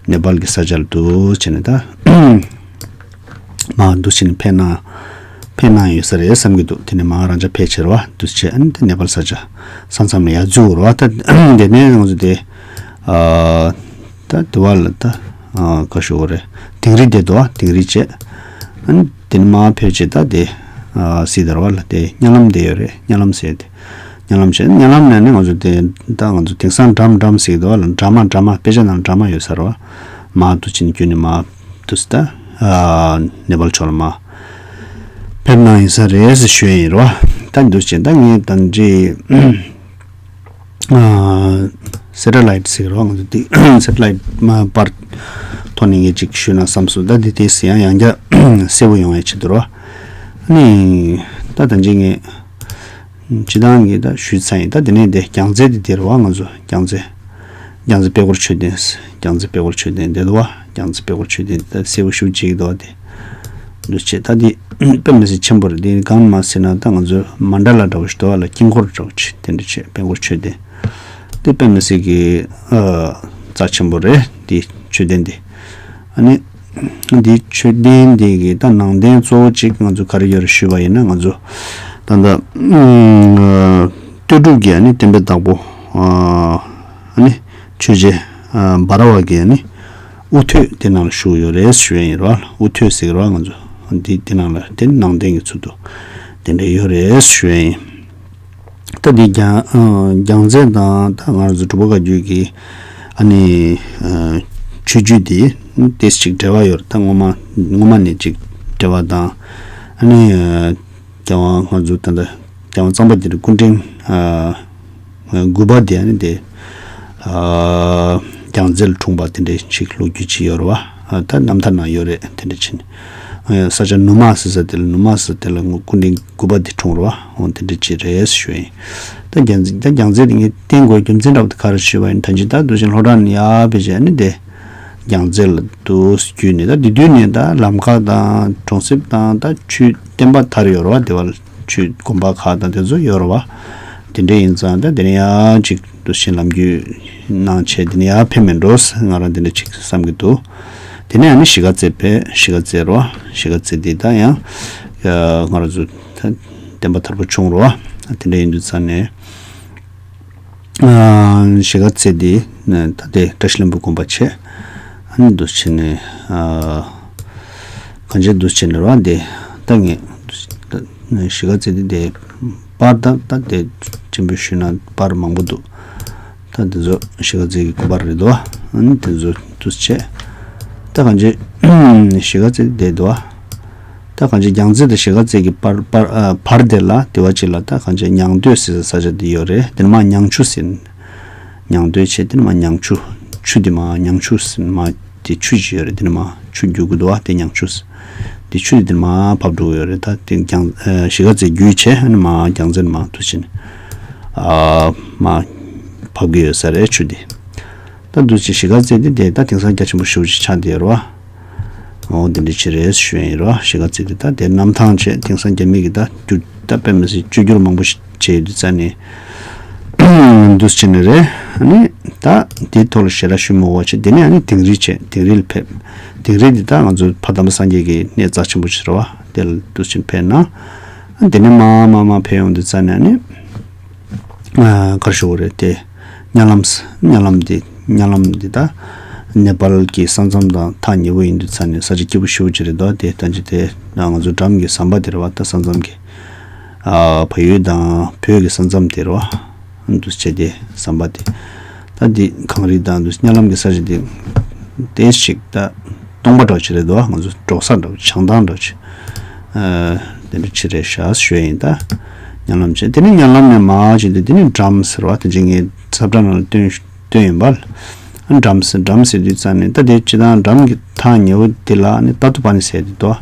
ནེ་པཱལ་གྱི་ས་ཆ་ལ་འདུག་བྱས་ནས་ད། མ་འདུག་ཕྱིན་ཕེབས་ན་ཕེབས་གནང་ཡོད་ས་རེད་བསམ་གྱི་འདུག་དེ་ནས་མ་རང་ཅག་ཕེབས་ཕྱིར་བ་འདུག་བྱས། ཨ་ནི་དེ་ནེ་པཱལ་ས་ཆ་ས་མཚམས་ལ་ཡར་འཛུལ་བ་རེད་བ། ད་དེ་ནས་ང་ཚོ་དེ་ཨ་ད་དེ་བ་ལ་ད་ཨ་ག་ཞུ་བ་རེད། དིང་རི་བསྡད་འདུག་བ། དིང་རི་བྱས། ཨ་ནི་དེ་ནས་མ་ཕེབས་བྱས་ད་དེ་ཨ་སི་ད་ར་བ་ལ་དེ་གཉའ་ལམ་བསྡད་ཡོད་རེད། གཉའ་ལམ་ཟེར་དེ། གཉའ་ལམ་བྱས། གཉའ་ལམ་ནས་ནི་ང་ཚོ་དེ་ད་ང་ཚོ་དེང་སང་འགྲམ་འགྲམ་ཟེར་གྱི་འདུག་བ་ལ། འགྲམ་མ་འགྲམ་མ་དཔེ་ཆ་ནང་འགྲམ་མ་ཡོད་ས་རེད་བ། མ་འདུག་ཕྱིན་བརྒྱུད་ནས་མ་འདུག་ད་ཨ་ནེ་པཱལ་ཕྱོགས་ལ་མ་ཕེབས་གནང་ཡིན་ས་རེད་ཟེར་ཞུ་ཡ་ཡིན་རེད་བ། ད་འདུག་བྱས་ད་ངས་ད་འདྲི་ཨ་སེ་ཊ་ལའིཊ་ཟེར་གྱི་རེད་བ། ང་ཚོ་དེ་སེ་ཊ་ལའིཊ་མ་པར་ཐོག་ནས་ངས་ཅིག་ཞུས་ན་བསམ་སོང་། ད་འདི་དེ་ཟེར་ཡང་ཡང་བསྐྱར་གསལ་པོ་ཡོང་ཡ་ཆེད་དུ་རེད་བ། ཨ་ནི་ད་ད་འདྲི་ངས། སྤྱི་བཏང་གི་ད་ཞུས་ཚར་ཡིན། ད་དེ་ནས་དེ་རྒྱལ་རྩེ་དེ་དེ་རེད་བ། ང་ཚོ་རྒྱལ་རྩེ། རྒྱལ་རྩེ་དཔལ་འཁོར་མཆོད་རྟེན། རྒྱལ་རྩེ་དཔལ་འཁོར་མཆོད་རྟེན་དེ་འདུག་བ། རྒྱལ་རྩེ་དཔལ་འཁོར་མཆོད་རྟེན་ད་གསལ་པོ་ཞེ་པོ་ཅིག་འདུག་བ། དེ་འདུག་བྱས་ད་དེ་དཔེ་མི་སྲིད་ཆེན་པོ་རེད། དེ་གང་མ་ཟེར་ན་ད་ང་ཚོ་མན་ཌ་ལ་འདྲ་བོ་ཞིག་འདུག་བ་ལ། དཀྱིལ་འཁོར་འདྲ་བོ་ཅིག་དེ་འདྲ་བྱས་དཔལ་འཁོར་མཆོད་རྟེན་དེ་དཔེ་མི་སྲིད་ཀྱི་ཨ་རྩ་ཆེན་པོ་རེད། དེ་མཆོད་རྟེན་དེ། ཨ་ནི། འདི་མཆོད་རྟེན་འདི་གི་ད་ནང་རྟེན་གཙོ་བོ་གཅིག་ང་ཚོ་ག་རེ་ཡོད་རེད་ཞུས་པ་ཡིན་ན། ང་ཚོ་ད་ལྟ་ཨ་སྟོད་ཕྲུག་གི་ཨ་ནི་བསྟན་པའི་བདག་པོ་ཨ་ནི་ཆོས་རྗེ་འབའ་ར་བ་གི་ཨ་ནི་དབུ་ཐོད་དེ་ནང་ལ་བཞུགས་ཡོད་རེད་ཞུ་ཡ་ཡིན་ར། དབུ་ཐོད་ཟེར་གི་ར། ང་ཚོ་འདི་དེ་ནང་ལ་དེ་ནང་རྟེན་གྱི་ཚུལ་དུ་དེ་འདྲ་ཡོད་རེད་ཞུ་ཡ་ཡིན། ད་འདི་རྒྱ་ཨ་རྒྱལ་རྩེ་དང་ད་ང་རང་ཚོ་འབྲུག་པ་བཀའ་བརྒྱུད་ཀྱི་ཨ་ནི་ཨ་ཆོས་བརྒྱུད་འདི་ཏོག་ཙམ་ཅིག་འབྲེལ་བ་ཡོད་རེད། ད་སྔོན་མ་སྔོན་མ་ནས་ཅིག་འབྲེལ་བ་དང་། ཨ་ནི་ཨ་རྒྱལ་དབང་ང་ཚོ་ད་ལྟ་རྒྱལ་དབང་གཙང་པ་རྒྱ་རི་སྐུ་ཕྲེང་ཨ་དགུ་པ་དེ་ཨ་ནི་དེ་ཨ་རྒྱལ་རྩེ་ལ་འཁྲུངས་པ་དེ་འདྲའི་ཅིག་ལོ་རྒྱུས་ཅིག་ཡོད་རེད་བ། ཨ་ད་རྣམ་ཐར་ནང་ཡོད་རེད། དེ་འདྲ་ཕྱིན། ཨ་ས་ཆ་ནུ་མ་ཟེར་ས་དེ་ལ་ནུ་མ་ཟེར་དེ་ལ་ངོ་སྐུ་ཕྲེང་དགུ་པ་དེ་འཁྲུངས་རེད་བ། འོ་དེ་འདྲ་ཅིག་རེད་ཞུ་ཡིན། ད་རྒྱལ་རྩེ་ད་རྒྱལ་རྩེ་དེ་ངས་བསྟན་དགོས་རྒྱུ་མཚན་འདྲ་བོ་དེ་ག་རེ་ཞུས་པ་ཡིན། ད་ཅི་ད་འདུག་བཞིན་ལྷོ་བྲག་ནས་ཡར་ཕེབས་བྱས་ནས་དེ་རྒྱལ་རྩེ་ལ་འདུག་བརྒྱུད་ནས་ད་དེ་དུས་ནས་ད་ལམ་ཁ་དང་གྲོང་གསེབ་དང་ད་ཆོས་བསྟན་པ་དར་ཡོད་རེད་བ། དེ་བ་ཆོས་དགོན་པ་ཁག་དང་དེ་ཚོ་ཡོད་རེད་བ། དེ་འདྲ་ཡིན་ཙང་ད་དེ་ནས་ཡར་ཅིག་འདུག་བཞིན་ལམ་རྒྱུས་གནང་བྱས་དེ་ནས་ཡར་ཕེབས་མེད་འགྲོ་ང་རང་དེ་འདྲ་ཅིག་བསམ་གྱི་འདུག་དེ་ནས་ཨ་ནི་གཞིས་ཀ་རྩེ་ཕེབས། གཞིས་ཀ་རྩེ་རེད་བ། གཞིས་ཀ་རྩེ་དེ་ད་ཡང་ང་རང་ཚོ་ད་བསྟན་པ་དར་པོ་བྱུང་རེད་བ། དེ་འདྲ་ཡིན་དུས་ཙང་ནས། ཨ་གཞིས་ཀ་རྩེ་འདི་ད་ལྟའི་བཀྲ་ཤིས་ལྷུན་པོ་དགོན་པ་བྱས། ཨ་ནི་འདུག་བྱས་ནས་ཨ་གང་ཅི་འདུག་བྱས་ནས་རེད་བ། འདི་ད་ངས་ད་གཞིས་ཀ་རྩེ་འདི་དེ་པར་ད་ད་དེ་ཆེན་པོ་ཞུས་ན་པར་མང་པོ་འདུག་ད་དེ་ཚོ་གཞིས་ཀ་རྩེ་གི་དགོན་པ་རེད་དོ། ཨ་ནི་དེ་ཚོ་འདུག་བྱས། ད་གང་ཅི་གཞིས་ཀ་རྩེ་འདི་དེ་འདུག་བ། ད་གང་ཅི་རྒྱལ་རྩེ་དང་གཞིས་ཀ་རྩེ་གི་བར་བར་ཨ་བར་དེ་ལ་དེ་བ་ཅིག་ལ་ད་གང་ཅི་ཉང་སྟོད་ཟེར་ས་ས་ཆ་དེ་ཡོད་རེད། དེ་ནས་མར་ཉང་ཆུ་ཟེར། ཉང་སྟོད་བྱས་དེ་ནས་མར་ཉང་ཆུ། ཆུ་དེ་མར་ཉང་ཆུ་ཟེར་མར་དེ་ཆུ་ཅིག་ཡོད་རེད། དེ་ནས་མར་ཆུ་རྒྱུག་གི་འདུག་བ། དེ་ཉང་ཆུ་ཟེར། དེ་ཆུ་དེ་དེ་མར་བབས་འགྲོ་གི་ཡོད་རེད། ད་དེ་རྒྱང་ཨ་གཞིས་ཀ་རྩེ་བརྒྱུད་བྱས་ཨ་ནི་མར་རྒྱལ་རྩེ་ནས་མར་འདུག་བྱས་ནས་ཨ་མར་བབས་ཀྱི་ཡོད་ས་རེད་ཆུ་དེ། ད་འདུག་བྱས་གཞིས་ཀ་རྩེ་དེ་དེ་ད་དེང་སང་རྒྱ་ཆེན་པོ་ཞེ་པོ་ཅིག་ཆགས་བསྡད་ཡོད་རེད་བ། འོ་དེ་འདྲ་ཅིག་རེད་ཞུ་ཡ་ཡིན་རེད་བ། གཞིས་ཀ་རྩེ་དེ་ད་དེ་གནམ་ཐང་བྱས་དེང་སང་རྒྱ་མི་གིས་ད་བསྒྱུར་ད་དཔེ་མི་སྲིད་བཅོས་བསྒྱུར་མང་པོ་ཞིག་བྱས་ཡོད་དུས་ཙང་ནས་འདུག་བྱས་ནས་རེད། ཨ་ནི་ད་དེའི་ཐོག་ལ་ཞེ་དྲག་ཞུ་མི་དགོས་པ་བྱས། དེ་ནས་ཨ་ནི་དིང་རི་བྱས། དིང་རི་ལ་ཕེབས། དིང་རི་འདི་ད་ང་ཚོ་ཕ་དམ་པ་སངས་རྒྱས་ཀྱི་གནས་རྩ་ཆེན་པོ་ཞིག་རེད་བ། དེ་ལ་འདུག་བྱས་ཕེབས་ན། ཨ་དེ་ནས་མར་མར་མར་ཕེབས་ཡོང་དུས་ཙང་ནས་ཨ་ནི་ཨ་ག་རེ་ཞུ་དགོས་རེད་དེ། གཉའ་ལམ་ས་གཉའ་ལམ་འདི་གཉའ་ལམ་འདི་ད་ནེ་པཱལ་གྱི་ས་མཚམས་དང་ཐག་ཉེ་པོ་ཡིན་དུས་ཙང་ནས་ས་ཆ་སྐྱིད་པོ་ཞེ་པོ་ཅིག་རེད་འདུག་དེ་ད་ཅི་དེ་ང་ཚོ་འགྲམ་གྱི་ཟམ་པ་དེ་རེད་བ། ད་ས་མཚམས་ཀྱི་ཨ་བལ་ཡུལ་དང་བོད་ཀྱི་ས་མཚམས་དེ་རེད་བ། འདུག་བྱས་དེ་ཟམ་པ་དེ་ད་འདི་གངས་རི་དང་འདུག་གཉའ་ལམ་གྱི་ས་ཆ་དེ་དེ་ཞིག་ད་སྟོང་པ་འདྲ་བོ་ཅིག་རེད་འདུག་ང་ཚོ་འབྲོག་ས་འདྲ་བོ་བྱང་ཐང་འདྲ་བོ་ཅིག་ཨ་དེ་འདྲ་ཅིག་རེད་ཤག་ཞུ་ཡ་ཡིན། ད་གཉའ་ལམ་བྱས། དེ་ནས་གཉའ་ལམ་ནས་མར་བྱས་ཏེ་དེ་ནས་འགྲམ་ཟེར་བ་དེ་ཅིག་ངས་ས་བཀྲ་ནང་ལ་བཏོན་བཏོན་ཡིན་པ། ཨ་འགྲམ་ཟེར་འགྲམ་ཟེར་དུས་ཙང་ནས་ད་དེ་སྤྱི་བཏང་འགྲམ་གྱི་ཐག་ཉེ་བོ་དེ་ལ་ནི་ཏ་ཏུ་པ་ནི་ཟེར་དེ་འདུག་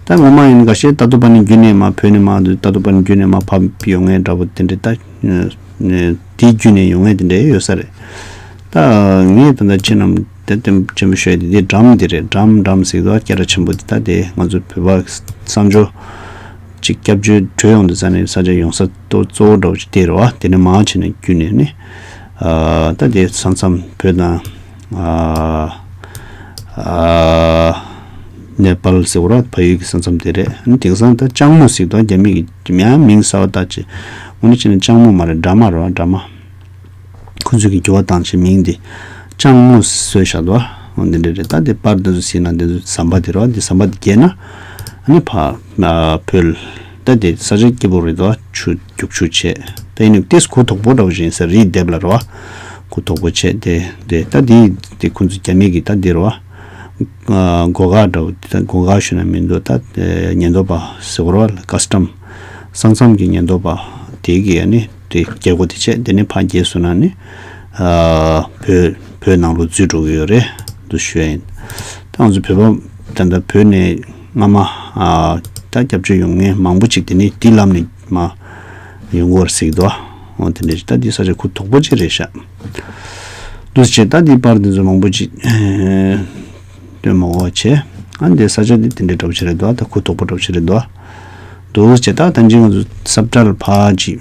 ད་ངོ་མ་ཡིན་འགའ་ཤས་ཏ་ཏུ་པ་ནི་བརྒྱུད་ནས་མར་བོད་ནས་མར་འདུག་ཏ་ཏུ་པ་ནི་བརྒྱུད་ནས་མར་བབས་ཡོང་མཁན་འདྲ་པོ་དེ་འདྲ་ད་དེ་བརྒྱུད་ནས་ཡོང་མཁན་དེ་འདྲ་ཡོད་ས་རེད། ད་ངས་ད་ལྟ་ཁྱེད་རྣམས་དེ་དོན་ཆེན་པོ་ཤོད་དེ་དེ་འགྲམ་དེ་རེད། འགྲམ་འགྲམ་ཟེར་དུས་སྐད་གྲགས་ཆེན་པོ་དེ་ད་དེ་ང་ཚོ་བོད་པ་གསར་འབྱོར་ཅིག་སྐྱབས་བཅོལ་བྲོས་ཡོང་དུས་ཙང་ནས་ས་ཆ་ཡོང་ས་གཙོ་བོ་འདྲ་བོ་ཅིག་དེ་རེད་བ། དེ་ནས་མར་བྱས་ནས་བརྒྱུད་ནས་ནི་ཨ་ད་དེ་ས་མཚམས་བོད་དང་ཨ་ཨ་ནེ་པཱལ་ཟེར་བ་ར་བལ་ཡུལ་གྱི་ས་མཚམས་དེ་རེད། ཨ་ནི་དེང་སང་ད་ལྕང་མོ་ཟེར་དུས་རྒྱ་མི་གི་མིང་གསར་པ་བཏགས་བྱས། འོ་ནི་བྱས་ནས་ལྕང་མོ་མ་རེད། སྦྲ་མ་རེད་བ། སྦྲ་མ། ཁོ་ཚོས་ཀྱི་འགྱུར་བ་བཏང་བྱས་མིང་འདི་ལྕང་མོ་བཟོས་བཞག་འདུག་འོ་འདི་འདྲ་རེད། ད་འདི་པར་འདི་ཚོ་གཟིགས་ན་འདི་ཚོ་ཟམ་པ་འདི་རེད་བ། འདི་ཟམ་པ་འདི་བརྒལ་ན་ཨ་ནི་ཕ་ཨ་བོད་ད་འདི་ས་ཆ་སྐྱིད་པོ་རེད་འདུག་ཆུ་རྒྱུག་ཆུ་བྱས། ད་ཡིན་ནའི་ཏིས་གུ་དོག་པོ་འདྲ་བོ་ཞིག་ཡིན་ས་རེད། རི་ལྡེབས་ལ་རེད་བ། གུ་དོག་པོ་བྱས་ཏེ་འདི་ད་འདི་འདི་ཁོ་ཚོ་རྒྱ་མི་གི་ད་འདི་རེད་བ། ཨ་སྒོ་ཁ་འདྲ་བོ་འདི་ད་སྒོ་ཁ་ཞུ་ན་མི་འདུག་ད་ཉེན་རྟོག་པ་ཟེར་བ་རེད་བ། ཀ་སི་ཊམ་ས་མཚམས་ཀྱི་ཉེན་རྟོག་པ་དེ་གི་ཨ་ནི། དེ་རྒྱལ་སྒོ་དེ་བྱས། དེ་ནས་ཕར་རྒྱལ་སོང་ན་ནི་ཨ་བོད་བོད་ནང་ལོགས་འཛུལ་འགྲོ་གི་ཡོད་རེད་འདུག་ཞུ་ཡ་ཡིན། ད་ང་ཚོ་བོད་པ་ད་ལྟ་བོད་ནས་སྔ་མ་ཨ་ད་སྐྱབས་བཅོལ་ཡོང་མཁན་མང་པོ་ཅིག་དེ་ནས་དེའི་ལམ་ནས་མར་ཡོང་གི་ཡོད་རེད་ཟེར་གྱི་འདུག་འོ་དེ་འདྲ་ཞིག་ད་འདི་ས་ཆ་གུ་དོག་པོ་ཅིག་རེད་ཤག་འདུག་བྱས། ད་འདི་པར་འདི་ཚོ་མང་པོ་ཅིག་སྟོན་མ་དགོས་པ་བྱས། ཨ་འདི་ས་ཆ་འདི་དེ་འདྲའི་འདྲ་པོ་ཅིག་རེད་འདུག་ད་གུ་དོག་པོ་འདྲ་པོ་ཅིག་རེད་འདུག་འདུག་བྱས། ད་ད་ཅི་ང་ཚོ་ས་བཀྲ་ལ་ཕར་ཅིག་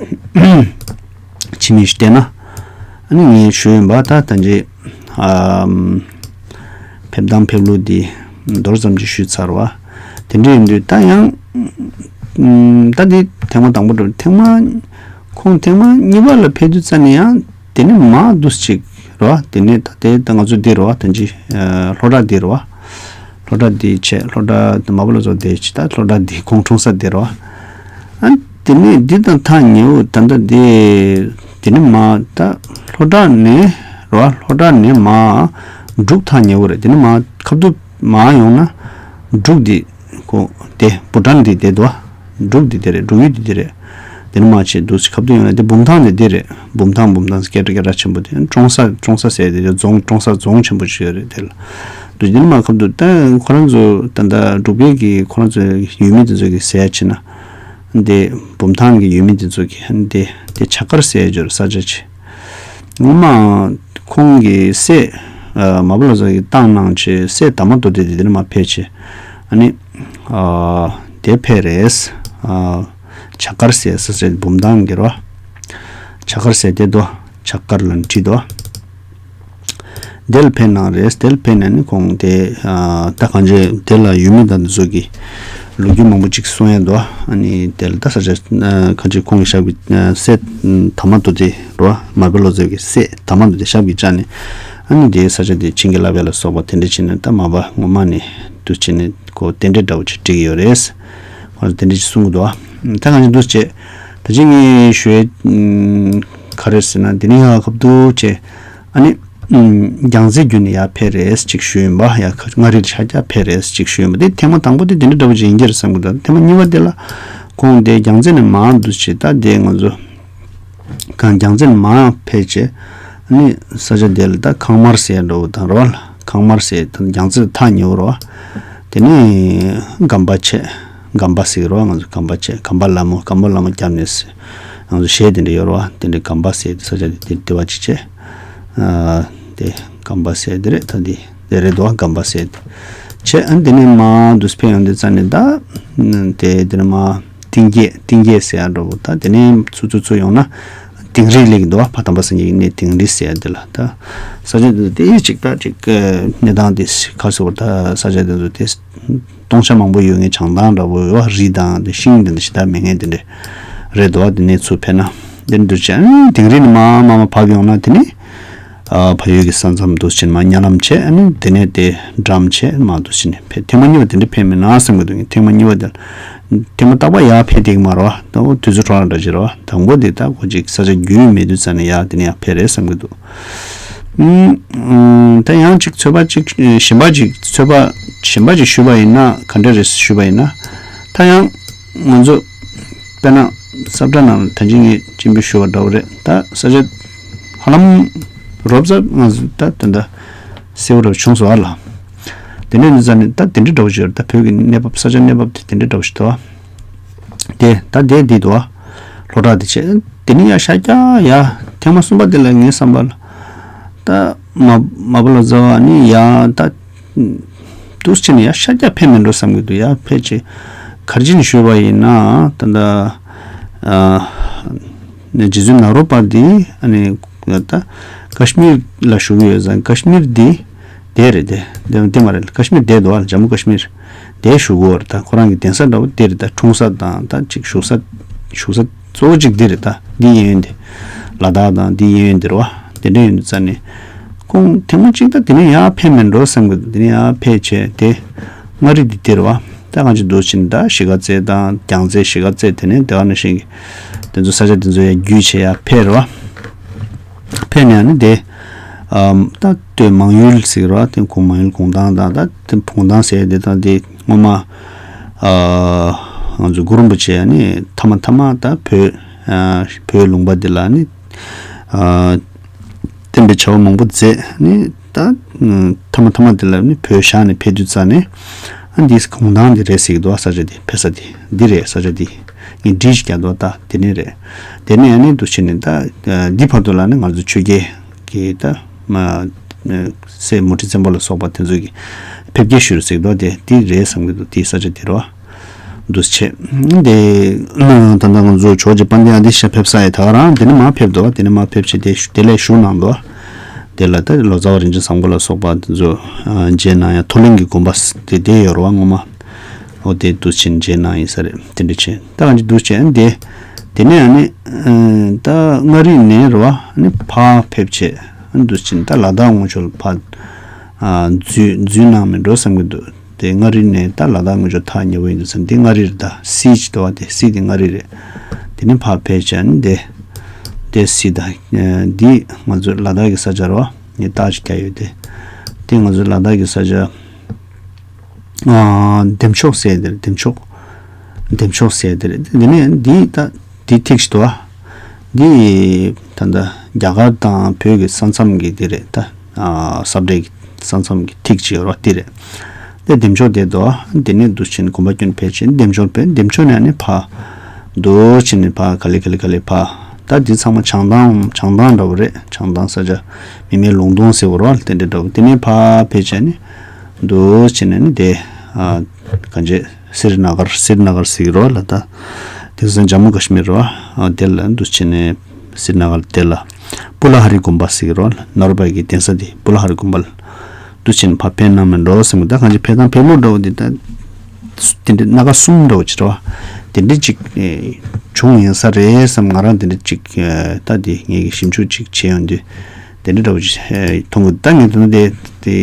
ཕྱི་མིག་ཞིག་བལྟས་ན། ཨ་ནི་ངས་ཞུས་ཡིན་པ། ད་ད་ཅི་ཨམ་ཕེབས་སྟངས་ཕེབས་ལུགས་འདི་མདོར་ཙམ་ཅིག་ཞུས་ཚར་བ་དེ་འདྲ་ཡིན་དུས། ད་ཡང་ཨམ་ད་འདི་ཐེངས་མ་དང་པོ་འགྲོ། ཐེངས་མ་ཁོང་ཐེངས་མ་གཉིས་པ་ལ་ཕེབས་དུས་ཙ་ནས་ཡང་དེ་ནས་མར་འདུག་ཅིག་རེད་བ། དེ་ནས་ད་དེ་ད་ང་ཚོ་འདི་རེད་བ། ད་ཅི་ཨ་ལྷོ་བྲག་འདི་རེད་བ། ལྷོ་བྲག་འདི་བྱས། ལྷོ་བྲག་མ་པ་ལ་སོགས་དེ་ཅི་ད་ལྷོ་བྲག་འདི་ཁོང་འཁྲུངས་ས་དེ་རེད་བ། ཨ་དེ་ནས་འདི་དང་ཐག་ཉེ་བོ་ད་ལྟ་དེ་དེ་ནས་མར་ད་ལྷོ་བྲག་ནས་རེད་བ། ལྷོ་བྲག་ནས་མར་འབྲུག་ཐག་ཉེ་བོ་རེད། དེ་ནས་མར་ཁ་ཐུག་མར་ཡོང་ན་འབྲུག་འདི་ཁོ་དེ་བུ་ཊན་འདི་དེ་དོ། འབྲུག་འདི་དེ་རེད། འབྲུག་ཡུལ་འདི་དེ་རེད། དེ་ནས་མར་ཆེ་འདུག་ཁ་ཐུག་ཡོང་ན་དེ་འབུམ་ཐང་འདི་དེ་རེད། འབུམ་ཐང་འབུམ་ཐང་སྐད་གྲགས་སྐད་གྲགས་ཆེན་པོ་དེ། ཀྲོང་གསར་ཀྲོང་གསར་ཟེར་དེ་རྫོང་ཀྲོང་གསར་རྫོང་ཆེན་པོ་ཞིག་ཡོད་རེད་དེ་ལ། འདུག་དེ་ནས་མར་ཁ་ཐུག་ད་ཁོ་རང་ཚོ་ད་ལྟ་འབྲུག་པའི་གི་ཁོ་རང་ཚོ་ཡུལ་མི་དེ་ཚོ་གི་ཟེར་ཡ་ཕྱིན་ན། འདི་འབུམ་ཐང་གི་ཡུལ་མི་དེ་ཚོ་གི་འདི་དེ་བྱ་དཀར་ཟེར་ཡ་ཅིག་ཡོད་རེད། ས་ཆ་ཅིག་སྔོན་མ་ཁོང་གི་སྲས་ཨ་མ་པ་ལ་སོགས་ཀྱིས་བཏང་གནང་བྱས། སྲས་དར་མ་མདོ་སྡེ་དེ་དེ་ནས་མར་ཕེབས་བྱས། ཨ་ནི་ཨ་དེ་ཕེབས་རེད། ཨ་བྱ་དཀར་ཟེར་ས་ཟེར་འབུམ་ཐང་གི་རེད་བ། བྱ་དཀར་ཟེར་དེ་དོ། བྱ་དཀར་ལ་བྲིས་དོ། དེ་ལ་ཕེབས་གནང་རེད། དེ་ལ་ཕེབས་ནས་ནི་ཁོང་དེ་ཨ་ད་གང་ཅི་དེ་ལ་ཡུལ་མི་དང་འདི་ཚོ་གི་ལོ་རྒྱུས་མང་པོ་ཅིག་གསུང་ཡ་འདུག་ཨ་ནི་དེ་ལ་ད་ས་ཆ་ཨ་གང་ཅི་ཁོང་གི་ཞབས་ཀྱི་ཨ་སྲས་དར་མ་མདོ་སྡེ་རེད་བ། མར་པ་ལོ་ཙཱ་བའི་སྲས་དར་མ་མདོ་སྡེ་ཞབས་ཀྱིས་བཅགས་ནས། ཨ་ནི་དེའི་ས་ཆ་དེ་བྱིན་གྱིས་བརླབས་ཡ་ལ་སོགས་པ་དེ་འདྲ་བྱས་ནས་ད་མར་པ་ངོ་མ་ནས་འདུག་བྱས་ནས་ཁོ་རྟེན་འབྲེལ་འདྲ་བོ་ཅིག་འགྲིག་གི་ཡོད་རེད། ཁོ་ཚོ་དེ་འདྲ་ཅིག་གསུང་གི་འདུག་ཨ་ད་གང་ཅི་འདུག་བྱས། ད་ཅི་ངས་ཞུ་ཡས་ག་རེ་ཟེར་ན། དེ་ནས་ཡང་ཁ་ཐུག་བྱས། ཨ་ནི་རྒྱལ་རྩེ་བརྒྱུད་ནས་ཡར་ཕེབས་རེད་ཅིག་ཞུས་ཡིན་པ། ཡར་མངའ་རིས་ཤར་རྒྱག་ཕེབས་རེད་ཅིག་ཞུས་ཡིན་པ། དེ་ཐེངས་མ་དང་པོ་དེ་དེ་འདྲ་འདྲ་པོ་ཅིག་ཡིན་གྱི་རེད་བསམ་གྱི་འདུག་ཐེངས་མ་གཉིས་པ་དེ་ལ་ཁོང་དེ་རྒྱལ་རྩེ་ནས་མར་འདུག་བྱས། ད་དེ་ང་ཚོ་གང་རྒྱལ་རྩེ་ནས་མར་ཕེབས་བྱས། ཨ་ནི་ས་ཆ་དེ་ལ་ད་ཁང་དམར་ཟེར་འདྲ་བོ་དང་རེད་བ། ཁང་དམར་ཟེར་ད་རྒྱལ་རྩེ་ཐག་ཉེ་བོ་རེད་བ། དེ་ནས་སྒམ་པ་བྱས། སྒམ་པ་ཟེར་གི་རེད་བ། ང་ཚོ་སྒམ་པ་བྱས། སྒམ་པ་ལ་མོ། སྒམ་པ་ལ་མོ་བརྒྱབ་ནས་ང་ཚོ་གཞས་དེ་འདྲ་ཡོད་རེད་བ། དེ་འདྲ་སྒམ་པ་ཟེར་དེ་ས་ཆ་དེ་དེ་དེ་བ་ཅིག་བྱས། ཨ། དེ་སྒམ་པ་ཟེར་དེ་རེད། ད་འདི་དེ་རེད་འདུག་བ། སྒམ་པ་ཟེར་དེ་བྱས། ཨ། དེ་ནས་མར་འདུག་སེ་ཕེབས་ཡོང་དུས་ཙ་ནས་ད་དེ་དེ་ནས་མར་གཏིང་སྐྱེས། གཏིང་སྐྱེས་ཟེར་ཡ་འདྲ་བོ། ད་དེ་ནས་ཚུར་ཚུར་ཚུར་ཡོང་ན་དིང་རི་སླེབས་ཀྱི་འདུག་བ། ཕ་དམ་པ་སངས་རྒྱས་ཀྱི་གནས་དིང་རི་ཟེར་ཡ་དེ་ལ། ད་ས་ཆ་དེ་དེ་ཅིག་ད་ཅིག་གནས་སྟངས་དེ་ག་རེ་ཟེར་བ། ད་ས་ཆ་དེ་ཚོ་དེ་སྟོང་ཆ་མང་པོ་ཡོད་མཁན་བྱང་ཐང་འདྲ་བོ་ཡོད་བ། རི་དང་དེ་ཤིང་དེ་འདྲ་ཞེ་དྲག་མེད་མཁན་དེ་འདྲ་རེད་འདུག་བ། དེ་ནས་ཚུར་ཕེབས་ན་དེ་འདུག་བྱས། ཨ། དིང་རི་ནས་མར་མར་མར་བབས་ཡོང་ན་དེ་ནས། ཨ། ཕ་ཡུལ་གྱི་ས་མཚམས་འདུག་སེ་ཕྱིན་མར་གཉའ་ལམ་བྱས། ཨ་ནི་དེ་ནས་དེ་འགྲམ་བྱས་མར་འདུག་སེ་ཕྱིན་ནས་ཕེབས། ཐེངས་མ་གཉིས་པ་དེ་འདྲ་ཕེབས་མེད་ན་བསམ་གྱི་འདུག་ཐེངས་མ་གཉིས་པ་དེ་ལ། ཐེངས་མ་རྟག་པར་ཡར་ཕེབས་བསྡད་ཀྱི་མ་རེད་བ། ད་འོ་དུས་ཚོད་འཕྲོ་བརླག་འདྲ་ཅིག་རེད་བ། དང་པོ་དེ་ད་ཁོ་ཅིག་ས་ཆ་རྒྱུས་མེད་དུས་ཙ་ནས་ཡར་དེ་ནས་ཡར་ཕེབས་རེད་བསམ་གྱི་འདུག་ཨུམ། ད་ཡང་ཅིག་ཚོད་དཔག་ཅིག་གཞན་པ་ཅིག་ཚོད་དཔག་གཞན་པ་ཅིག་ཞུས་པ་ཡིན་ན་ག་འདྲ་རེད་ཞུས་པ་ཡིན་ན། ད་ཡང་ང་ཚོ་དཔེར་ན་ས་བཀྲ་ནང་ལ་ད་ཅི་ངས་སྤྱན་འབུལ་ཞུས་པ་འདྲ་བོ་རེད། ད་ས་ཆ་ཧ་ལམ་རོབ་ཙམ་ང་ཚོ་ད་ད་ལྟ་གསལ་པོ་འདྲ་བོ་བྱུང་སོང་ཨ་ལ། དེ་འདྲ་ཡིན་ཙང་ནི་ད་དེ་འདྲ་འདྲ་བོ་ཞིག་ཡོད་རེད། ད་བོད་ཀྱི་གནས་བབ་ས་ཆ་གནས་བབ་དེ་དེ་འདྲ་འདྲ་བོ་ཞིག་འདུག་ཨ། དེ་ད་དེ་འདི་འདུག་ཨ། ལྷོ་བྲག་དེ་བྱས། དེ་ནི་ཡར་ཤར་རྒྱག་ཡ། ཐེངས་མ་གསུམ་པ་དེ་ལ་ངའི་བསམ་པ་ལ། ད་མ་མ་པ་ལོ་ཙཱ་བ་ནི་ཡར་ད་འདུག་སེ་བྱས་ནས་ཡར་ཤར་རྒྱག་ཕེབས་མི་འགྲོ་བསམ་གྱི་འདུག་ཡར་ཕེབས་བྱས་ག་རེ་བྱས་ནས་ཞུས་པ་ཡིན་ན། ད་ད་ཨ་ནི་རྗེ་བཙུན་ནཱ་རོ་པ་འདི་ཨ་ནི་ད་ཀ་ཤི་མིར་ལ་བཞུགས་ཡོད་ཙང་ཀ་ཤི་མིར་འདི་དེ་རེད་དེ། དེ་དེ་མ་རེད། ཀ་ཤི་མིར་དེ་འདུག་ཨ། ཇམ་མུ་ཀ་ཤི་མིར་དེ་བཞུགས་ཡོད་རེད། ད་ཁོ་རང་གི་གདན་ས་འདྲ་བོ་དེ་རེད། ད་འཁྲུངས་ས་དང་ད་ཅིག་བཞུགས་ས་བཞུགས་ས་གཙོ་བོ་གཅིག་འདི་རེད། ད་འདི་གཡས་གཡོན་དེ་ལ་དྭགས་དང་འདི་གཡས་གཡོན་འདི་རེད་བ། དེ་འདྲ་ཡིན་དུས་ཙ་ནས་ཁོང་ཐེངས་མ་གཅིག་ད་དེ་ནས་ཡར་ཕེབས་མི་འགྲོ་བསམ་གི་འདུག་དེ་ནས་ཡར་ཕེབས་བྱས་དེ་མངའ་རིས་འདི་དེ་རེད་བ། ད་གང་ཅི་འདུག་ཕྱིན་ད་གཞིས་ཀ་རྩེ་དང་རྒྱལ་རྩེ་གཞིས་ཀ་རྩེ་དེ་ནས་དེ་ག་ནང་བཞིན་གྱི་དེ་ཚོ་ས་ཆ་དེ་ཚོ་ཡར་བརྒྱུད་བྱས་ཡར་ཕེབས་རེད་བ། ཕེབས་ནས་ཨ་ནི་དེ། ཨམ། ད་སྟོད་མང་ཡུལ་ཟེར་ར། དེ་གུང་མང་ཡུལ་གུང་ཐང་དང་ད་དེ་བུང་ཐང་ཟེར་དེ་དང་དེ་སྔོན་མ། ཨ། ང་ཚོ་གུ་རུ་རིན་པོ་ཆེ་ཨ་ནི་ཐ་མ་ཐ་མ་ད་བོད། ཨ། བོད་ལུང་པ་འདི་ལ་ནི། ཨ། བསྟན་པའི་བྱ་བ་མང་པོ་མཛད་ནི་ད། ཐ་མ་ཐ་མ་འདི་ལ་ནི་བོད་བཞག་ནས་ཕེབས་དུས་ཙ་ནས། ཨ། འདི་གུང་ཐང་འདི་རེད་ཟེར་གི་འདུག་ས་ཆ་འདི་ཕེབས་ས་འདི་འདི་རེད། ས་ཆ་འདི་ངས་བྲིས་ཤིག་རྒྱག་འདུག་ད་དེ་ནས་རེད། དེ་ནས་ཨ་ནི་འདུག་བྱས་ནས་ད་འདི་བར་དུ་ལ་ནི་ང་ཚོ་ཆོས་རྒྱལ་གྱི་ད་མ་སྲས་མུ་ཁྲི་བཙན་པོ་ལ་སོགས་པ་དེ་ཚོ་གི་ཕེབས་སྐྱེལ་ཞུས་ཟེར་གི་འདུག་དེ་འདི་རེད་བསམ་གི་འདུག་དེའི་ས་ཆ་འདི་རེད་བ། འདུག་བྱས། དེ་ད་ལྟ་ང་ཚོ་ཇོ་བོ་རྗེ་དཔལ་ལྡན་ཨ་ཏི་ཤ་ཕེབས་ས་ཡི་ད་ག་རང་དེ་ནས་མར་ཕེབས་འདུག་དེ་ནས་མར་ཕེབས་བྱས་དེ་དེ་ལས་བཞུགས་གནང་འདུག་དེ་ལ་ད་ལོ་ཙཱ་བ་རིན་ཆེན་བཟང་པོ་ལ་སོགས་པ་དེ་ཚོ་མཇལ་གནང་ཡ། མཐོ་གླིང་གི་དགོན་པ་དེ་དེ་ཡོད་རེད་བ་སྔོན་མ། འོ་དེ་འདུག་བྱས་མཇལ་གནང་ཡིན་ས་རེད། དེ་འདྲ་བྱས་ད་གང་ཅི་འདུག་བྱས་དེ་དེ་ནས་ཨ་ནི་ད་མངའ་རིས་ནས་རེད་བ། ཨ་ནི་ཕར་ཕེབས་བྱས་འདུག་བྱས་ད་ལ་དྭགས་ངོས་ཕྱོགས་ལ་ཕར་འཛུལ་འཛུལ་གནང་མི་འགྲོ་བསམ་གི་འདུག་དེ་མངའ་རིས་ནས་ད་ལ་དྭགས་ངོས་ཕྱོགས་ཐག་ཉེ་བོ་ཡིན་དུས་ཙམ་དེ་མངའ་རིས་རེད། ད་སི་ཅིག་འདུག་བ། དེ་སི་དེ་མངའ་རིས་རེད། དེ་ནས་ཕར་ཕེབས་བྱས་ནི་དེ་དེ་སི་ད་འདི་ང་ཚོ་ལ་དྭགས་ཀྱི་ས་ཆ་རེད་བ། ངས་རྟགས་ཅིག་བརྒྱབ་ཡོད་དེ། དེ་ང་ཚོ་ལ་དྭགས་ཀྱི་ས་ཆ། ཨ། འདེམས་ཤོག་ཟེར་དེ་རེད། འདེམས་ཤོག་འདེམས་ཤོག་ཟེར་དེ་རེད། དེ་ནས་འདི་ད་འདི་ཐིག་ཅིག་འདུག་བ། འདི་ད་ལྟ་རྒྱ་གར་དང་བོད་ཀྱི་ས་མཚམས་ཀྱི་འདི་རེད་ད། ཨ། ས་བཀྲའི་ས་མཚམས་ཀྱི་ཐིག་ཅིག་ཡོད་རེད་བ། འདི་རེད། དེ་འདེམས་ཤོག་དེ་འདུག་བ། དེ་ནས་འདུག་བྱས་ནས་གོམ་པ་བསྐྱོན་ཕེབས་བྱས་འདེམས་ཤོག་ཕེབས། འདེམས་ཤོག་ནས་ནི་ཕར་འདུག་བྱས་ནས་ཕར་ག་ལེ་ག་ལེ་ག་ལེ་ཕར། ད་འདི་ཚང་མ་བྱང་ཐང་བྱང་ཐང་འདྲ་བོ་རེད། བྱང་ཐང་ས་ཆ་མི་མེད་ལུང་སྟོང་ཟེར་བ་རེད་བ། དེ་འདྲ་འདྲ་བོ། དེ་ནས་ཕར་ཕེབས་བྱས་ནས་འདུག་བྱས་ནས་ནི་དེ། ཨ། གང་བྱས། སི་རི་ན་གར། སི་རི་ན་གར་ཟེར་གི་རེད་བ་ལ། ད་དེང་སང་ཇམ་མུ་ཀ་ཤི་མིར་རེད་བ། ཨ། དེ་ལ་འདུག་བྱས་ནས་སི་རི་ན་གར་དེ་ལ་པུ་ལ་ཧ་རི་དགོན་པ་ཟེར་གི་རེད་བ་ལ། ནོར་བ་གི་གདན་ས་དེ་པུ་ལ་ཧ་རི་དགོན་པ་ལ་འདུག་བྱས་ནས་ཕར་ཕེབས་གནང་མིན་འགྲོ་བསམ་གི། ད་གང་ཅི་ཕེབས་སྟངས་ཕེབས་ལུགས་འདྲ་བོ་དེ་ད་དེ་འདྲའི་སྣ་ཁ་གསུམ་འདྲ་བོ་ཅིག་རེད་བ། དེ་འདྲའི་ཅིག་བྱུང་ཡིན་ས་རེད་བསམ། ང་རང་དེ་འདྲ་ཅིག་ད་དེ་ངེད་ཀྱི་ཞིབ་འཇུག་ཅིག་བྱས་ཡོང་དུས། དེ་འདྲ་འདྲ་བོ་ཅིག་མཐོང་གི། ད་ངས་དེ་ནས་དེ་དེ་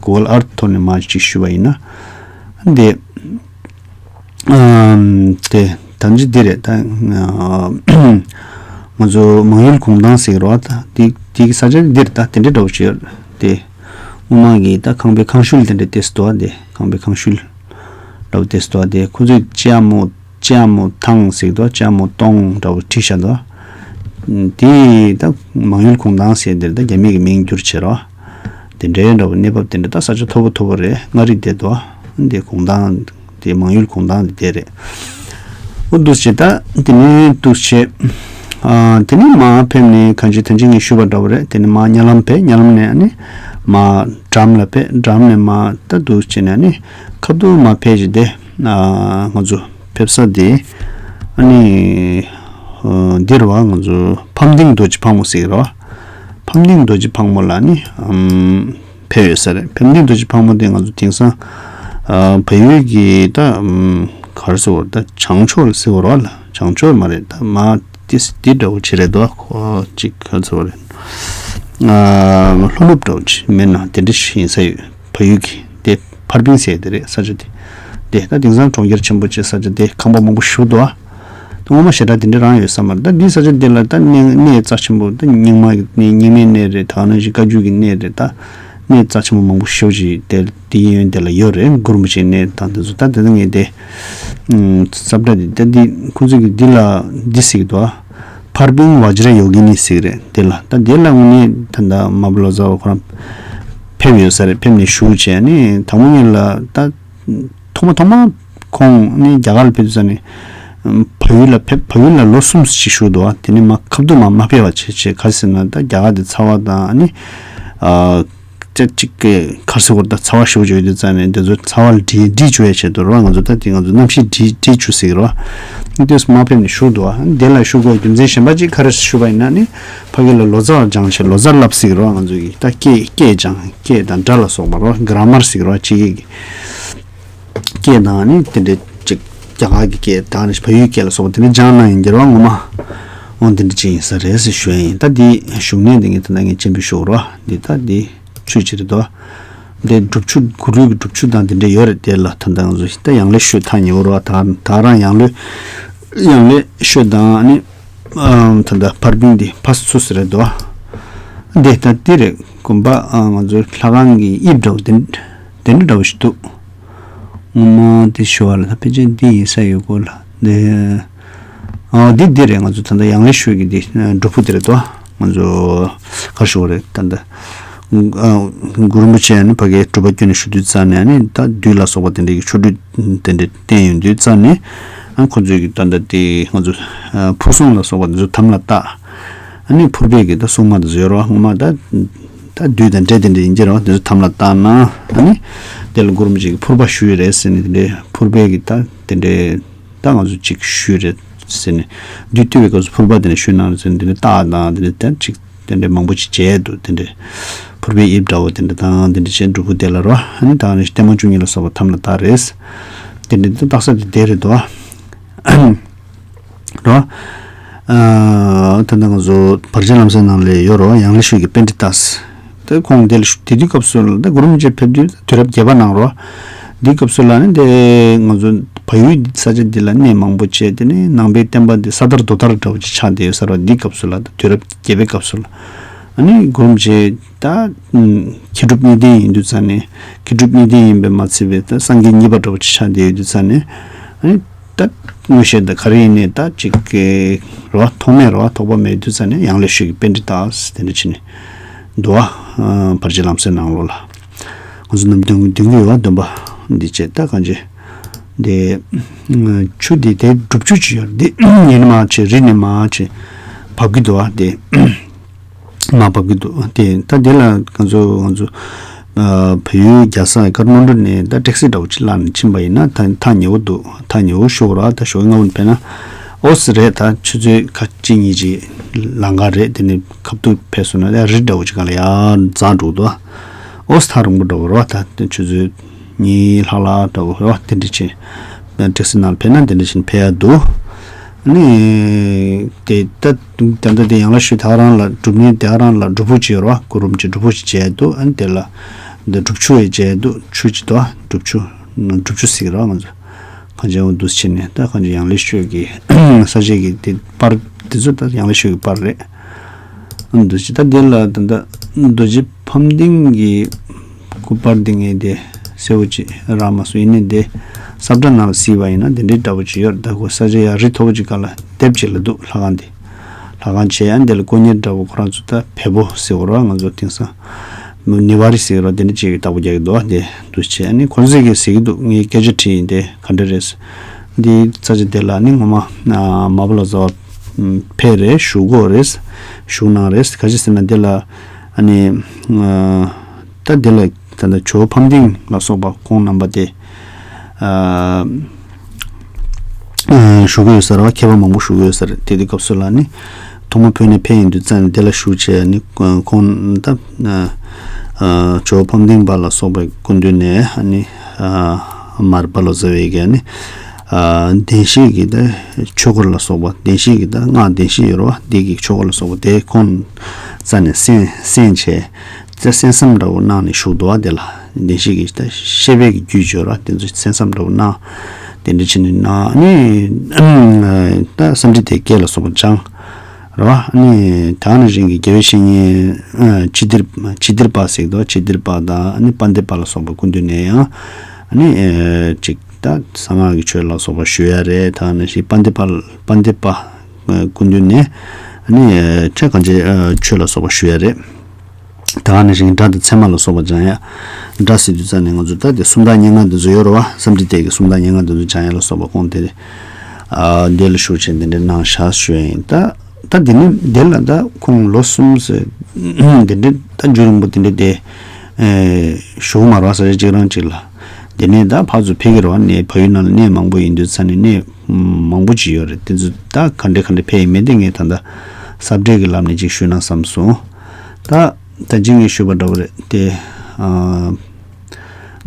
གུ་གལ་ཨར་ཐི་ཐོག་ནས་མར་ཅིག་ཞུས་པ་ཡིན་ན། དེ་ཨམ་དེ་ད་ཅི་འདི་རེད། ད་ང་ཚོ་མང་ཡུལ་གུང་ཐང་ཟེར་གི་རེད་བ། ད་དེ་དེ་གི་ས་ཆ་འདི་རེད། ད་དེ་འདྲ་འདྲ་བོ་ཅིག་ཡོད་དེ། སྔོན་མ་གི་ད་ཁང་པའི་ཁང་ཤུལ་དེ་འདྲ་དེ་སུ་དོ་དེ་ཁང་པའི་ཁང་ཤུལ་འདྲ་བོ་དེ་སུ་དོ་དེ། ཁོ་ཚོས་ཅ་མོ་ཅ་མོ་ཐང་ཟེར་གི་འདུག་ཅ་མོ་སྟོང་འདྲ་བོ་བྲིས་བཞག་འདུག་དེ་ད་མང་ཡུལ་གུང་ཐང་ཟེར་དེར་ད་རྒྱ་མི་གི་མིང་བསྒྱུར་བྱས་རོ། དེ་འདྲའི་འདྲ་བོ་གནས་བབ་དེ་འདྲ། ད་ས་ཆ་མཐོ་པོ་མཐོ་པོ་རེད། མངའ་རིས་དེ་དོ། འདི་གུང་ཐང་འདི་མང་ཡུལ་གུང་ཐང་འདི་དེ་རེད། འོ་འདུག་སེ་བྱས། ད་དེ་ནས་འདུག་སེ་བྱས། ཨ། དེ་ནས་མར་ཕེབས་ནས་གང་ཅི་ཐེངས་གཅིག་ངས་ཞུས་པ་འདྲ་བོ་རེད། དེ་ནས་མར་གཉའ་ལམ་ཕེབས། གཉའ་ལམ་ནས་ཨ་ནི་མར་འགྲམ་ལ་ཕེབས། འགྲམ་ནས་མར་ད་འདུག་སེ་བྱས་ནས་ཨ་ནི་ཁ་ཐུག་མར་ཕེབས་བྱས་ཏེ། ཨ། ང་ཚོ་ཕེབས་ས་དེ་ཨ་ནི་འདི་རེད་བ། ང་ཚོ་ཕམ་སྡིང་རྡོ་རྗེ་ཕག་མོ་ཟེར་གྱི་རེད་བ། ཕམ་སྡིང་རྡོ་རྗེ་ཕག་མོ་ལ་ནི་ཨམ་ཕེབས་ཡོད་ས་རེད། ཕམ་སྡིང་རྡོ་རྗེ་ཕག་མོ་དེ་ང་ཚོ་དེང་སང་ཨ་བལ་ཡུལ་གྱི་ད་ཨམ་ག་རེ་ཟེར་བ་རེད། ད་བྱང་ཕྱོགས་ལ་ཟེར་བ་རེད་བ། ལ་བྱང་ཕྱོགས་མ་རེད། ད་མར་ཏིས་འདི་འདྲ་བོ་ཅིག་རེད་དོ། ཁོ་ཅིག་ག་རེ་ཟེར་བ་རེད། ཨ་ལྷོ་ནུབ་འདྲ་བོ་ཅིག་མིན་ན་དེ་འདྲ་ཞིག་ཡིན་ས་ཡོད། བལ་ཡུལ་གྱི་དེ་ཕར་པིང་ཟེར་དེ་རེད། ས་ཆ་དེ། དེ་ད་དེང་སང་གྲོང་ཁྱེར་ཆེན་པོ་བྱས་ས་ཆ་དེ་ཁང་པ་མང་པོ་ཞིག་འདུག་ཨ། ད་ངོ་མ་ཞེ་དྲག་དེ་འདྲ་རང་ཡོད་ས་མ་རེད། ད་འདི་ས་ཆ་འདི་ལ་ད་གནས་གནས་རྩ་ཆེན་པོ། ད་རྙིང་མ་གི་གནས། རྙིང་མའི་གནས་རེད། ད་ནང་བཞིན་བཀའ་བརྒྱུད་ཀྱི་གནས་རེད། ད་གནས་རྩ་ཆེན་པོ་མང་པོ་ཞེ་པོ་ཅིག་དེ་དེའི་གཡས་གཡོན་དེ་ལ་ཡོད་རེད། གུ་རུ་རིན་པོ་ཆེའི་གནས་དང་དེ་ཚོ། ད་དེ་ཚོ་ངས་དེ་ཨུམ་ས་བཀྲ་དེ་ད་འདི་ཁོ་ཚོ་གི་འདི་ལ་འདི་ཟེར་གྱི་འདུག་ཨ། ཕར་པིང་བཛྲ་ཡོ་གི་ནི་ཟེར་གྱི་རེད། དེ་ལ་ད་དེ་ལ་དངོས་གནས་ད་ད་མ་བུ་ལོ་ཙཱ་བ་ཁོ་རང་ཕེབས་ཡོད་ས་རེད། ཕེབས་ནས་བཞུགས་བྱས་ནས་དང་པོ་ཉིད་ལ་ད། ཐོག་མ་ཐོག་མ་ཁོང་ནི་རྒྱ་གར་ལ་ཕེབས་དུས་ཙ་ནས་བལ་ཡུལ་ལ་ཕེབས། བལ་ཡུལ་ལ་ལོ་གསུམ་ཅིག་བཞུགས་འདུག་བ། དེ་ནས་མར་ཁ་ཐུག་མར་མ་ཕེབས་པ་བྱས་བྱས། ག་རེ་ཟེར་ན་ད་རྒྱ་གར་དེ་ཚ་བ་དང་ཨ་ནི་ཨ་ཅིག་གི་ག་རེ་ཟེར་དགོས་རེད། ད་ཚ་བ་ཞེ་པོ་ཅིག་ཡོད་དུས་ཙ་ནས་དེ་ཚོ་ཚ་བ་ལ་སྒྲིལ་སྒྲིལ་བཅུག་ཡ་ཆེད་དུ་རེད་བ། ང་ཚོ་ད་དེ་ང་ཚོ་གནམ་གཤིས་སྒྲིལ་སྒྲིལ་བཅུག་ཟེར་གྱི་རེད་བ། དེ་མར་ཕེབས་ནས་བཞུགས་འདུག་བ། དེ་ལ་བཞུགས་དགོས་རྒྱུ་མཚན་གཞན་པ་ཅིག་ག་རེ་ཞུས་པ་ཡིན་ན་ནི་ཕ་གི་ལ་ལོ་ཙཱ་བ་སྦྱངས་བྱས་ལོ་ཙཱ་བསླབས་ཟེར་གྱི་རེད་བ། ང་ཚོ་གི་ད་སྐད་སྐད་སྦྱངས། སྐད་དང་སྒྲ་ལ་སོགས་པ་རེད་བ། གྷ་ར་མར་ཟེར་གྱི་རེད་བ། ཕྱི་རྒྱལ་གྱི་སྐད་དང་ནི་དེ་འདྲའི་ཅིག་རྒྱ་གར་གྱི་སྐད་དང་ནི་བལ་ཡུལ་སྐད་ལ་སོགས་པ་དེ་འདྲ་སྦྱངས་གནང་ཡིན་གྱི་རེད་བ། ངོ་མ་འོ་དེ་འདྲ་ཅིག་ཡིན་ས་རེད་ཟེར་ཞུ་ཡ་ཡིན། ད་འདི་བཞུགས་གནས་འདི་ངས་ད་ལྟ་ངས་སྤྱན་འབུལ་ཞུ་རོགས། འདི་ད་འདི་ཆོས་ཅིག་རེད་དོ། འདི་སྒྲུབ་ཆུ་གུ་རུའི་གི་སྒྲུབ་ཆུ་དང་དེ་འདྲ་ཡོད་རེད། དེ་ལ་ད་ལྟ་ང་ཚོ་ད་ཡང་ལེ་ཤོད་ཐག་ཉེ་བོ་རེད་བ། ད་ད་རང་ཡང་ལེ་ཡང་ལེ་ཤོད་དང་ནི་ཨམ་ད་ལྟ་ཕར་པིང་འདི་ཕར་ཚུར་ཟེར་རེད་དོ། འདི་ད་འདི་རེད། དགོན་པ་ཨ་ང་ཚོ་ལྷ་ཁང་གི་དབྱིབས་འདྲ་བོ་དེ་དེ་འདྲ་འདྲ་བོ་ཞིག་འདུག་ངོ་མ་དེ་ཞུ་བ་ལ་ད་ཕལ་ཆེར་འདི་ཡིན་ས་ཡོད་སྐོར་ལ། འདི་ཨ་འདི་འདི་རེད། ང་ཚོ་ད་ལྟ་ཡང་ལེ་ཤོད་ཀྱི་འདི་སྒྲུབ་ཕུག་དེ་རེད་དོ། ང་ཚོ་ག་རེ་ཞུ་དགོས་རེད། ད་ལྟ་ཨ་གུ་རུ་རིན་པོ་ཆེ་ནི་ཕ་གིའི་སྒྲུབ་པ་བསྐྱོན་ནས་བཞུགས་དུས་ཙ་ནས་ནི་ད་བདུད་ལ་སོགས་པ་དེ་འདྲའི་གི་ཆོ་འཕྲུལ་དེ་འདྲ་བསྟན་ཡོང་དུས་ཙ་ནས་ཨ་ཁོ་ཚོས་ཀྱི་ད་ལྟ་དེ་ང་ཚོ་ཨ་ཕུར་སྲུང་ལ་སོགས་པ་དེ་ཚོ་དམ་ལ་བཏགས། ཨ་ནི་ཕུར་པའི་གི་ད་སྲུང་མ་དེ་ཚོ་ཡོད་རེད་བ། ངོ་མ་ད་ད་བདུད་དང་འདྲེ་དེ་འདྲ་ཡིན་གྱི་རེད་བ། དེ་ཚོ་དམ་ལ་བཏགས་ན་ཨ་ནི་དེ་ལ་གུ་རུ་རིན་པོ་ཆེ་གི་ཕུར་པ་ཞུས་རེད་ཟེར་ནས། དེ་འདྲའི་ཕུར་པའི་གི་ད་དེ་འདྲའི་ད་ང་ཚོ་ཅིག་ཞུས་རེད་ཟེར་ནས། བདུད་བཏུལ་བའི་སྐབས་སུ་ཕུར་པ་དེ་འདྲ་ཞུས་གནང་རེད་ཟེར་ནས། དེ་འདྲའི་རྟགས་དང་དེ་འདྲ་ད་ཅིག་དེ་འདྲའི་མང་པོ་ཅིག་མཇལ་འདུག་དེ་འདྲའི་ཕུར་པའི་དབྱིབས་འདྲ་བོ་དེ་འདྲ་དང་དེ་འདྲ་བྱས་སྒྲུབ་ཕུག་དེ་ལ་རོ། ཨ་ནི་ད་ནི་ལྟད་མོ་བཅུ་གཉིས་ལ་སོགས་པ་དམ་ལ་བཏགས་རེད། དེ་འདྲའི་ད་བཏགས་ས་དེ་དེ་རེད་དོ། རོ། ཨ་ད་ནང་ང་ཚོ་བར་ཆད་ལམ་སེལ་ནང་ལ་ཡོད་རོ། ཡང་ལེ་ཤོད་ཀྱི་པཎྜི་ཏ། དེ་ཁོང་དེ་ལ་ཞུ་དེ་དུས་སྐབས་སུ་ལ་ད་གུ་རུ་རིན་པོ་ཆེ་ཕེབས་དུས་དུས་རབས་བརྒྱད་པ་ནང་རོ། དེའི་སྐབས་སུ་ལ་ནི་དེ་ང་ཚོ་བལ་ཡུལ་ས་ཆ་འདི་ལ་གནས་མང་པོ་བྱས། དེ་ནས་ནང་པའི་བསྟན་པ་འདི་ས་དར་རྡོ་དར་འདྲ་བོ་ཅིག་ཆགས་བསྡད་ཡོད་ས་རོ། དེའི་སྐབས་སུ་ལ་ད་དུས་རབས་བརྒྱད་པའི་སྐབས་སུ་ལ་ཨ་ནི་གུ་རུ་རིན་པོ་ཆེ་ད་མཁས་གྲུབ་གཉིས་ལྡན་ཡིན་དུས་ཙ་ནས། མཁས་གྲུབ་གཉིས་ལྡན་ཡིན་པས་མ་ཚད་པའི་ད་སངས་རྒྱས་གཉིས་པ་འདྲ་བོ་ཅིག་ཆགས་བསྡད་ཡོད་དུས་ཙ་ནས། ཨ་ནི་ད་མངོན་ཤེས་དང་ག་རེ་ཡིན་ནའི་ད་ཅིག་གི་རོ་ཐོགས་མེད་རོ་ཐོགས་པ་མེད་དུས་ཙ་ནས་ཡང་ལེ་ཤོད་ཀྱི་པཎྜི་ཏ་དེ་འདྲ་བྱས་ནས་འདུག་བ། ཨ་བར་ཆད་ལམ་སེལ་ནང་ལོགས་ལ་ང་ཚོ་ནམ་རྒྱུན་འདོན་གྱི་ཡོད་བ། འདོན་པ་འདི་བྱས་ད་གང་བྱས་འདི་ཆུ་འདི་དེ་སྒྲུབ་ཆུ་ཅིག་ཡོད་རེད། འདི་ཉིན་མ་ཆེ་རི་ནས་མ་ཆེ་བབས་ཀྱི་འདུག་བ། དེ་མར་བབས་ཀྱི་འདུག་དེ་ད་དེ་ལ་ང་ཚོ་ང་ཚོ་ཨ་བལ་ཡུལ་རྒྱལ་ས་ཀ་ཐ་མན་ཌུ་ནས་ད་ཊེག་སི་འདྲ་བོ་ཅིག་བླངས་ནས་ཕྱིན་པ་ཡིན་ན་ད་ཐག་ཉེ་བོ་འདུག་ཐག་ཉེ་བོ་ཞོག་ར། ད་ཞོགས་ཀས་སྔ་པོ་ནས་ཕེབས་ན་ཨོ་སི་རེད། ད་ཆུ་ཚོད་ཁ་གཅིག་གཉིས་ཅིག་ལམ་ཁ་རེད། དེ་ནས་ཁ་ཐུག་ཕེབས་སོང་ན་ད་རི་འདྲ་བོ་ཅིག་སྒང་ལ་ཡར་འཛེགས་འགྲོ་གི་འདུག་ཨོ་སི་ཐག་རིང་པོ་འདྲ་བོ་ར། ད་ཆུ་ཚོད་གཉིས་ལྷག་ལྷག་འདྲ་བོ་ར། དེ་འདྲ་ཅིག་ཊེག་སི་ནང་ཕེབས་ན་དེ་འདྲ་ཅིག་ཕེབས་ཡ་འདུག་ཨ་ནི་དེ་ད་ད་ལྟ་དེ་ཡང་ལེ་ཤོད་དེ་ག་རང་ལ་སྒྲུབ་གནས་དེ་ག་རང་ལ་སྒྲུབ་ཕུག་ཅིག་ཡོད་རེད་བ། གུ་རུ་རིན་པོ་ཆེ་སྒྲུབ་ཕུག་ཅིག་མཇལ་འདུག་ཨ་ནི་དེ་ལ་འདི་སྒྲུབ་ཆུ་ཡང་མཇལ་འདུག་ཆུ་ཅིག་འདུག་བ། སྒྲུབ་ཆུ། སྒྲུབ་ཆུ་ཟེར་གྱི་རེད་བ། ང་ཚོ་གངས་ཅན་འོ་འདུག་སེ་བྱས་ནས་ད་གངས་ཅན་ཡང་ལེ་ཤོད་ཀྱི་ས་ཆ་གི་དེ་པར་དེ་ཚོ་ད་ཡང་ལེ་ཤོད་ཀྱི་པར་རེད། འདུག་སེ་ད་དེ་ལ་ད་ལྟ་རྡོ་རྗེ་ཕམ་སྡིང་གི་སྐུ་པར་འདི་ངས་དེ་གསལ་པོ་ཅིག་རག་མ་སོང་། ཡིན་ནའི་དེ་ས་བཀྲ་ནང་ལ་གཟིགས་པ་ཡིན་ན་དེ་འདྲའི་འདྲ་པོ་ཅིག་ཡོད་རེད། ད་ཁོ་ས་ཆ་ཡ་རི་མཐོ་པོ་ཅིག་སྒང་ལ་ལྡེབས་ཅིག་ལ་འདུག་ལྷ་ཁང་དེ། ལྷ་ཁང་བྱས་ཡང་དེ་ལ་དཀོན་གཉེར་འདྲ་པོ་ཁོ་རང་ཚོ་ད་བལ་པོ་ཟེར་བ་རེད་བ། ང་ཚོ་དེང་སང་ ནི་བ་རི་ཟེར་རོ་དེ་འདྲ་ཅིག་བདག་པོ་རྒྱག་གི་འདུག་བ། དེ་འདུག་བྱས་ཨ་ནི་ཁོ་ཚོས་ཀྱིས་ཟེར་གྱི་འདུག་ངས་སྐད་ཆ་དྲིས་ཡིན། དེ་ག་འདྲ་རེད། འདི་ས་ཆ་དེ་ལ་ནི་ངོ་མ་མ་པ་ལོ་ཙཱ་བ་ཕེབས་རེད། བཞུགས་ཀྱི་ཡོད་རེད། བཞུགས་གནང་རེད། ག་ཅི་ཟེར་ན་དེ་ལ་ཨ་ནི་ད་དེ་ལ་ད་ལྟ་ཇོ་བོ་ཕམ་སྡིང་ལ་སོགས་པ་ཁོང་རྣམ་པ་དེ། བཞུགས་ཡོད་ས་རེད་བ། མཁས་པ་མང་པོ་བཞུགས་ཡོད་ས་རེད། དེ་དུས་སྐབས་སུ་ལ་ནི་ཐོག་མ་བོད་ནས་ཕེབས་ཡོང་དུས་ཙང་ནས་དེ་ལ་བཞུགས་བྱས་ནི་ཁོང་ད་ཇོ་བོ་ཕམ་སྡིང་པ་ལ་སོགས་པའི་སྐུ་མདུན་ནས་ནི་མར་པ་ལོ་ཙཱ་བའི་གི་ནི་བདེན་བཞིའི་གི་ད་ཆོས་སྐོར་ལ་སོགས་པ། བདེན་བཞིའི་གི་ད་སྔགས་བདེན་བཞི་ཡོད་རེད་བ། འདི་གི་ཆོས་སྐོར་ལ་སོགས་པ་དེ་ཁོང་རྩ་ནས་གསན་གསན་བྱས། ད་གསན་བསམ་འདྲ་བོ་གནང་ནས་བཞུགས་འདུག་བ། དེ་ལ་བདེན་བཞི་གི་ད་བཤད་པའི་གི་རྒྱུད་སྦྱོར་བ་དེ་ཚོ་གསན་བསམ་འདྲ་བོ་གནང་། དེ་འདྲ་བྱས་ནས་གནང་ནི་ད་བསམ་འགྲིབ་དེ་བརྒྱད་ལ་སོགས་པ་སྦྱངས་རེད་བ། ནི་ད་ནི་རིང་གི་དགེ་བའི་བཤེས་གཉེན་ཅི་ཏིར་ཅི་ཏིར་པ་ཟེར་གི་འདུག་ཅི་ཏིར་པ་དང་ནི་པཎྜི་ཏ་པ་ལ་སོགས་པ་སྐུ་མདུན་ནས་ཡང་ནི་ཅིག་ད་གསང་སྔགས་ཀྱི་ཆོས་ལ་སོགས་པ་ཞུ་ཡ་རེད། ད་ནི་ཞིག་པཎྜི་ཏ་པ་པཎྜི་ཏ་པ་སྐུ་མདུན་ནས་ནི་ཁྲེ་གང་ཅི་ཆོས་ལ་སོགས་པ་ཞུ་ཡ་རེད། ད་ག་ནང་བཞིན་སྒྲ་དང་ཚད་མ་ལ་སོགས་པ་སྦྱང་ཡ། སྒྲ་ཟེར་དུས་ཙང་ནས་ང་ཚོ་ད་དེ་སུམ་རྟགས་སྙན་ངག་འདི་ཚོ་ཡོད་རེད་བ། བསམ་གྲུབ་རྒྱས་ཀྱི་སུམ་རྟགས་སྙན་ངག་འདི་ཚོ་སྦྱང་ཡ་ལ་སོགས་པ་ཁོང་དེ་ཨ་འདི་ལ་ཞུགས་བྱས་འདི་འདྲ་གནང་བཞག་ཞུ་ཡ་ཡིན། ད་ད་འདི་ནི་འདི་ལ་ད་ཁོང་ལོ་གསུམ་ཟེར་འདི་འདྲ་ད་རྒྱུན་རིང་པོ་འདི་འདྲ་དེ་ཨེ་བཞུགས་མ་རེད་བ། ས་ཆ་གཅིག་རང་གཅིག་ལ། འདི་ནས་ད་ཕར་ཚུར་ཕེབས་ཀྱི་རེད་བ། ནས་ཕ་ཡུལ་ནང་ལ་གནས་མང་པོ་ཡིན་དུས་ཙང་ནས་གནས་མང་པོ་ཅིག་ཡོད་རེད། དེ་ཚོ་ད་ག་འདྲ་ག་འདྲ་ཕེབས་ཡིན་མིན་དེ་ངས་ད་ལྟ་སབ་ཊེག་གི་ལམ་ནས་ཅིག་ཞུས་ན་བསམ་སོང་། ད་ད་ཅི་ངས་ཞུས་པ་འདྲ་བོ་རེད་དེ། ཨ་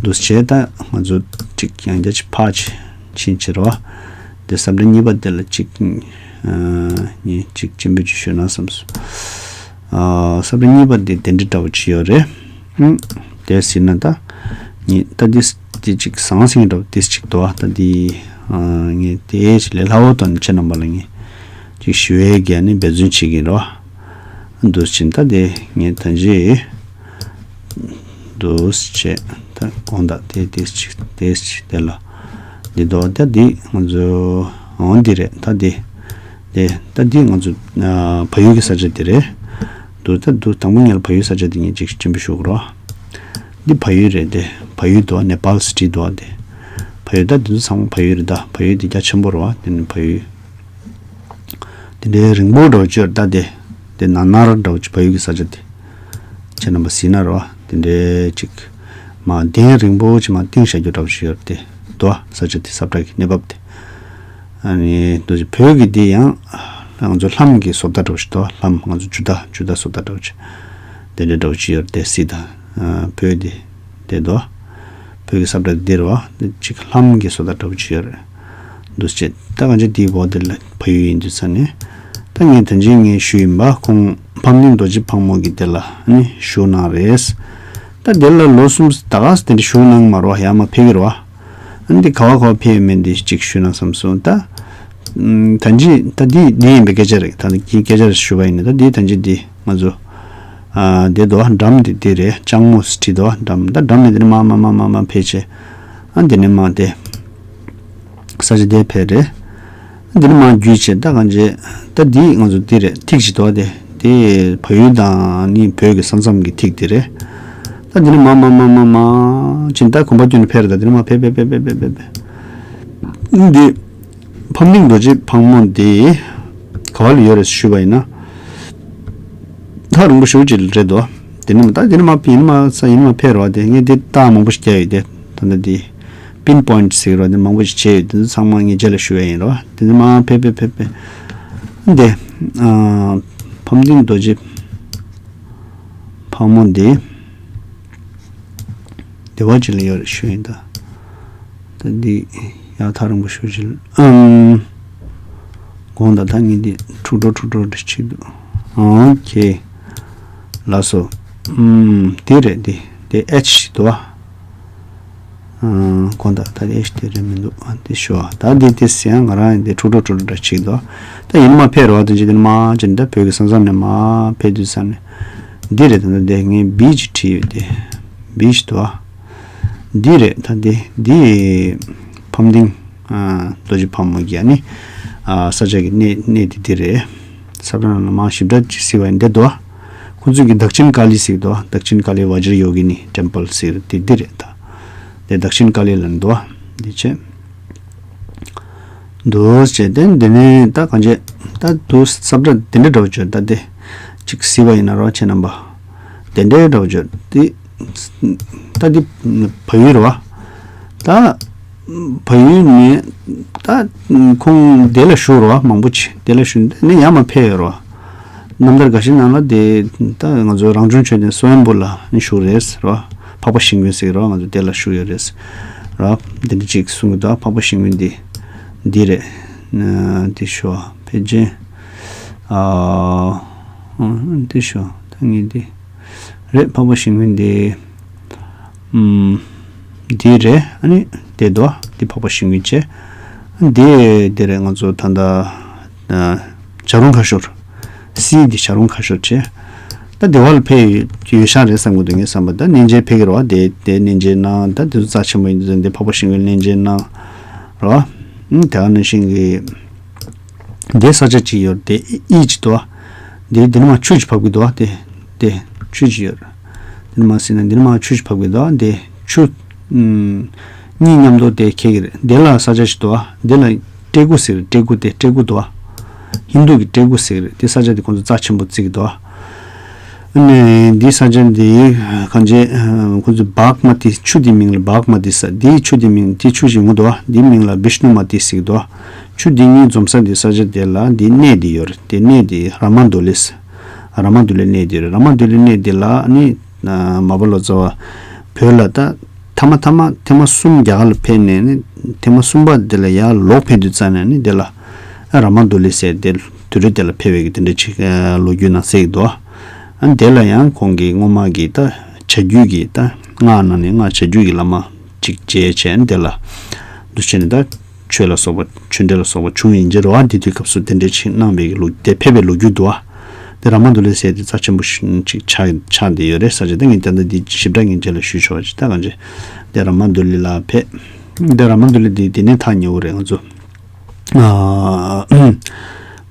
འདུག་བྱས་ད་ང་ཚོ་ཅིག་ཡང་བསྐྱར་ཅིག་ཕར་ཕྱིན་ཕྱིན་ཕྱིར་བ། དེ་སབ་ཊེག་གཉིས་པ་དེ་ལ་ཅིག་ཨ་ངས་ཅིག་སྤྱན་འབུལ་ཅིག་ཞུས་ན་བསམ་སོང་། ཨ་སབ་ཊེག་གཉིས་པ་དེ་དེ་འདྲ་འདྲ་བོ་ཅིག་ཡོད་རེད། ཨུམ། དེ་ཟེར་ན་ད་ངས་ད་འདི་འདི་ཅིག་ཟང་ཟིང་འདྲ་བོ་དེ་ཅིག་འདུག་ད་འདི་ཨ་ངས་དེ་ལས་སླ་བོ་དང་ཁྱེད་རྣམ་པ་ལ་ངས་ཅིག་ཞུ་ཡས་ཀྱི་ནི་འབད་བརྩོན་བྱེད་ཀྱི་རོ། འདུག་ཕྱིན་ད་དེ་ངས་ད་ཅི་འདུག་བྱས་ད་དགོངས་དག་དེ་དེ་ཅིག་དེ་ཅིག་དེ་ལ་འདི་འདུག་ད་འདི་ང་ཚོ་འོང་འདི་རེད། ད་འདི་དེ་ད་འདི་ང་ཚོ་ཨ་བལ་ཡུལ་གྱི་ས་ཆ་འདི་རེད། འདུག་ད་འདུག་དང་པོ་ངས་ལ་བལ་ཡུལ་ས་ཆ་འདི་ངས་ཅིག་སྤྱན་འབུལ་ཞུ་དགོས་རོ། འདི་བལ་ཡུལ་རེད་དེ། བལ་ཡུལ་འདུག་ནེ་པཱལ་སི་ཊི་འདུག་དེ། བལ་ཡུལ་ད་འདི་ཚོ་ཚང་མ་བལ་ཡུལ་རེད། ད་བལ་ཡུལ་འདི་རྒྱ་ཆེན་པོ་རེད་བ། དེ་ནི་བལ་ཡུལ་དེ་འདྲའི་རིང་པོ་འདྲ་བོ་ཅིག་ཡོད་རེད། ད་དེ་དེ་ནར་ནར་འདྲ་བོ་ཅིག་བལ་ཡུལ་གྱི་ས་ཆ་དེ་ཁྱེད་རྣམ་པ་གཟིགས་ན་རེད་བ། དེ་འདྲའི་ཅིག་མ་གདན་རིང་པོ་ཅིག་མ་བཏིང་བཞག་རྒྱུ་འདྲ་བོ་ཅིག་ཡོད་རེད་དེ། འདུག་ས་ཆ་དེ་སབ་ཊེག་གི་གནས་བབ་དེ། ཨ་ནི་འདུག་ཅིག་བོད་ཀྱི་དེ་ཡང་ང་ཚོ་ལྷམ་གྱི་བཟོ་ལྟ་འདྲ་བོ་ཞིག་འདུག་ལྷམ་ང་ཚོ་ཇུ་ཏ་ཇུ་ཏ་བཟོ་ལྟ་འདྲ་བོ་ཅིག་དེ་འདྲའི་འདྲ་བོ་ཅིག་ཡོད་རེད་དེ། གཟིགས་དང་། ཨ་བོད་དེ་དེ་འདུག་བོད་ཀྱི་སབ་ཊེག་དེ་རེད་བ། དེ་ཅིག་ལྷམ་གྱི་བཟོ་ལྟ་འདྲ་བོ་ཅིག་ཡོད་རེད། འདུག་ཅེས་ད་གང་ཅི་དེའི་འོག་དེ་ལ་བལ་ཡུལ་ཡིན་དུས་ཙང་ནས། ད་ངས་ད་ཅི་ངས་ཞུས་ཡིན་པ། ཁོང་ཕམ་སྡིང་རྡོ་རྗེ་ཕག་མོ་གི་དེ་ལ་ནི་བཞུགས་གནང་རེད། ད་དེ་ལ་ལོ་གསུམ་ད་ག་ས་དེ་འདྲ་བཞུགས་གནང་མ་རེད་བ། ཡར་མར་ཕེབས་ཀྱི་རེད་བ། ཨ་ནི་འདི་ག་བ་ག་བ་ཕེབས་ཡོད་མེད་འདི་གཅིག་ཞུས་ན་བསམ་སོང་། ད་ད་ཅི་ད་འདི་འདི་ཡིན་པའི་སྐད་ཆ་རེད། ད་འདི་སྐད་ཆ་རེད་ཞུ་བ་ཡིན་ན། ད་འདི་ད་ཅི་འདི་ང་ཚོ་ཨ་འདི་འདུག་འགྲམ་འདི་འདི་རེད། ལྕང་མོ་ཟེར་བྲིས་འདུག་འགྲམ། ད་འགྲམ་ནས་འདི་ནས་མར་མར་མར་མར་མར་ཕེབས་བྱས། ཨ་འདི་ནས་མར་དེ་ས་ཆ་དེ་ཕེབས་རེད། འདི་ནས་མར་བརྒྱུད་བྱས་ད་གང་བྱས། ད་འདི་ང་ཚོ་འདི་རེད། ཐིག་ཅིག་འདུག་དེ་དེ་བལ་ཡུལ་དང་ནི་བོད་ཀྱི་ས་མཚམས་ཀྱི་ཐིག་དེ་རེད། ད་འདི་ནས་མར་མར་མར་མར་མར་ཕྱིན། ད་གོམ་པ་བརྒྱུད་ནས་ཕེབས་རེད། ད་འདི་ནས་མར་ཕེབས་ཕེབས་ཕེབས་ཕེབས་ཕེབས། འདི་ཕམ་སྡིང་རྡོ་རྗེ་ཕག་མོ་འདི་ག་བ་ལ་ཡོད་རེད་ཞུས་པ་ཡིན་ན། ཐག་རིང་པོ་ཞེ་པོ་ཅིག་རེད་འདུག་དེ་ནས་མར་ད་དེ་ནས་མར་ཡིན་མར་ས་ཡིན་མར་ཕེབས་རོགས། དེ་ངས་དེ་རྟགས་མང་པོ་ཞིག་བརྒྱབ་ཡོད་དེ། ད་ལྟ་དེ་པིན་པོའིན་ཊི་ཟེར་རོགས་དེ་མང་པོ་ཞིག་བྱས་ཡོད། དེ་ཚོ་ཚང་མ་ངས་རྗེས་ལ་ཞུ་ཡ་ཡིན་རོགས། དེ་ནས་མར་ཕེབས་ཕེབས་ཕེབས་ཕེབས། དེ་ཨ་ཕམ་སྡིང་རྡོ་རྗེ་ཕག་མོ་འདི་དེ་བ་ཅིག་ལ་ཡོད་རེད་ཞུ་ཡིན་ད། ད་འདི་ཡག་ཐག་རིང་པོ་ཞེ་པོ་ཅིག་ཨམ། དགོངས་དག་ད་ངས་འདི་འཁྲུག་འགྲོ་འཁྲུག་འགྲོ་འདྲ་ཅིག་འདུག་ཨོ་ཁེ། ལགས་སོ། ཨམ། དེ་རེད་དེ། དེ་ཨེཆ་འདུག་བ། ཨམ། དགོངས་དག་ད་དེ་ཨེཆ་དེ་རེད་མི་འདུག་ཨ་དེ་ཞུ་བ། ད་འདི་དེ་ཟེར་ཡང་ང་རང་ཡང་དེ་འཁྲུག་འགྲོ་འཁྲུག་འགྲོ་འདྲ་ཅིག་འདུག་ད་ཡིན་མ་ཕེབས་རོགས་དེ་ཅི་དེ་ནས་མར་ཅི་འདྲ་བོད་ཀྱི་ས་མཚམས་ནས་མར་ཕེབས་དུས་ཙམ་ནས། འདི་རེད། ད་ལྟ་དེ་ངས་བི་ཅིག་བྲིས་ཡོད་དེ། བི་ཅིག་འདུག་བ། འདི་རེད། ད་འདི་འདི་ཕམ་སྡིང་ཨ་རྡོ་རྗེ་ཕག་མོ་གི་ཨ་ནི་ཨ་ས་ཆ་གི་གནས་གནས་འདི་འདི་རེད། ས་བོན་ལ་མང་ཞིབ་ཕྲ་ཅིག་གཟིགས་པ་ཡིན་འདི་འདུག་བ། ཁོང་ཚོས་ཀྱི་དཀ་ཆེན་ཀ་ལི་ཟེར་འདུག་དཀ་ཆེན་ཀ་ལི་བཛྲ་ཡོ་གི་ནི་ཊེམ་པལ་ཟེར་དེ་འདི་རེད་ད། དེ་དཀ་ཆེན་ཀ་ལི་ལ་འདུག་འདི་བྱས། འདུག་བྱས་ཏེ་འདི་ནས་ད་གང་བྱས། ད་དུ་ས་བཀྲ་དེ་འདྲ་འདྲ་བོ་བྱོས་ད་དེ། ཅིག་གཟིགས་པ་ཡིན་ན་རོ་ཁྱེད་རྣམ་པ། དེ་འདྲ་འདྲ་བོ་བྱོས་དེ། ད་འདི་བལ་ཡུལ་རོ། ད་བལ་ཡུལ་ནས་ད་ཁོང་དེ་ལ་བཞུགས་རོ་མང་པོ་ཅིག་དེ་ལ་བཞུགས་ནས་ཡར་མར་ཕེབས་ཡོད་རོ། རྣམ་ཐར་འགའ་ཤས་ནང་ལ་དེ་ད་ང་ཚོ་རང་བྱུང་མཆོད་རྟེན་སོ་ཡན་པོ་ལ་ནི་བཞུགས་རེད་རོ། འཕགས་པ་ཤིང་ཀུན་ཟེར་རོ་ང་ཚོ་དེ་ལ་བཞུགས་ཡོད་རེད་རོ། འདི་འདྲ་ཅིག་གསུང་གི་འདུག་འཕགས་པ་ཤིང་ཀུན་འདི་འདི་རེད། འདི་ཤོ་ཕལ་ཆེར་ཨ་འདི་ཤོ་ད་ངས་འདི་རེད། འཕགས་པ་ཤིང་ཀུན་འདི་ཨམ་འདི་རེད། ཨ་ནི་དེ་འདུག་འདི་འཕགས་པ་ཤིང་ཀུན་བྱས། འདི་འདི་རེད། ང་ཚོ་ད་ལྟ་བྱ་རུང་ཁ་ཤོར། སི་འདི་བྱ་རུང་ཁ་ཤོར་བྱས། ད་དེ་བ་ལ་ཕེབས་ཡོད་ཤག་རེད་བསམ་གི་འདུག་ངས་བསམ་པ་ད་གནས་མཇལ་ཕེབས་ཀྱི་རེད་བ། དེ་དེ་གནས་མཇལ་གནང་། ད་དེ་ཚོ་རྩ་ཆེན་པོ་ཡིན་དུས་ཙང་དེ་འཕགས་པ་ཤིང་ཀུན་གནས་མཇལ་གནང་རེད་བ། ཨུམ་དེ་ག་ནང་བཞིན་གྱི་དེ་ས་ཆ་གཅིག་ཡོད་དེ་ཨི་ཅིག་འདུག་བ། དེ་དེ་ནས་མར་ཆུ་ཅིག་བབས་ཀྱི་འདུག་བ། དེ་དེ་ཆུ་ཅིག་ཡོད། དེ་ནས་མར་ཟིན་ན་དེ་ནས་མར་ཆུ་ཅིག་བབས་ཀྱི་འདུག་བ། དེ་ཆུ་ཨུམ་གཉིས་མཉམ་དུ་དེ་འཁེལ་གྱི་རེད། དེ་ལ་ས་ཆ་ཞིག་འདུག་བ། དེ་ལ་ཏྲེ་གུ་ཟེར། ཏྲེ་གུ་དེ་ཏྲེ་གུ་འདུག་བ། ཧིན་དུ་གི་ཏྲེ་གུ་ཟེར་རེད། དེ་ས་ཆ་དེ་ཁོང་ཚོ་རྩ་ཆེན་པོ་བརྩི་གི་འདུག་བ། ཨ་ནི་འདི་ས་ཆ་འདི་གང་བྱས་ཁོང་ཚོས་བྷག་མ་ཏི། ཆུ་འདི་མིང་ལ་བྷག་མ་ཏི་ཟེར། འདིའི་ཆུ་འདི་མིང་འདི་ཆུ་ཞིག་ཡོང་གི་འདུག་བ། འདིའི་མིང་ལ་བིཤ་ནུ་མ་ཏི་ཟེར་གི་འདུག་བ། ཆུ་འདི་གཉིས་འཛོམས་ས་འདི་ས་ཆ་དེ་ལ་འདི་གནས་འདི་ཡོད་རེད། དེ་གནས་འདི་ར་མ་དུ་ལི་ཟེར། ར་མ་དུ་ལི་གནས་འདི་རེད། ར་མ་དུ་ལི་གནས་འདི་ལ་ཨ་ནི་མ་པ་ལོ་ཙཱ་བ་བོད་ལ་ད་ཐ་མ་ཐ་མ་ཐེངས་མ་གསུམ་རྒྱ་གར་ལ་ཕེབས་ནས་ནི་ཐེངས་མ་གསུམ་པ་དེ་ལ་ཡར་ལོག་ཕེབས་དུས་ཙམ་ནས་ནི་དེ་ལ་ཨ་ར་མ་དུ་ལི་ཟེར་དེ་དུས་རེད། དེ་ལ་ཕེབས་པའི་གི་དེ་འདྲ་ཅིག་ལོ་རྒྱུས་ནང་གསལ་གི་འདུག་ཨ་དེ་ལ་ཡང་ཁོང་གི་སྔོན་མ་གི་ད་བྱ་རྒྱུད་ཀྱི་ད་སྔགས་ནང་ནས་སྔགས་བྱ་རྒྱུད་ཀྱི་བླ་མ་ཅིག་མཇལ་བྱས་ནི་དེ་ལ་འདུ་བྱས་ནས་ད། ཆོས་ལ་སོགས་པ་ཆོས་འབྲེལ་ལ་སོགས་པ་བྱུང་ཡིན་གྱི་རེད་བ། དེ་དུས་སྐབས་སུ་དེ་འདྲའི་ཅིག་གནང་བའི་ལོ་དེ་ཕེབས་པའི་ལོ་རྒྱུས་འདུག་བ། དེ་ར་མ་དུ་ལི་ཟེར་དེ་རྩ་ཆེན་པོ་ཞིག་ཆགས་ཆགས་བསྡད་ཡོད་རེད། ས་ཆ་དེ་ངས་ད་ལྟ་འདི་ཞིབ་ཕྲ་ངས་རྗེས་ལ་ཞུས་ཆོག་པ་ཅིག་ད་གང་ཅི་དེ་ར་མ་དུ་ལི་ལ་ཕེབས། དེ་ར་མ་དུ་ལི་དེ་དེ་ནས་ཐག་ཉེ་བོ་རེད། ང་ཚོ་ཨ་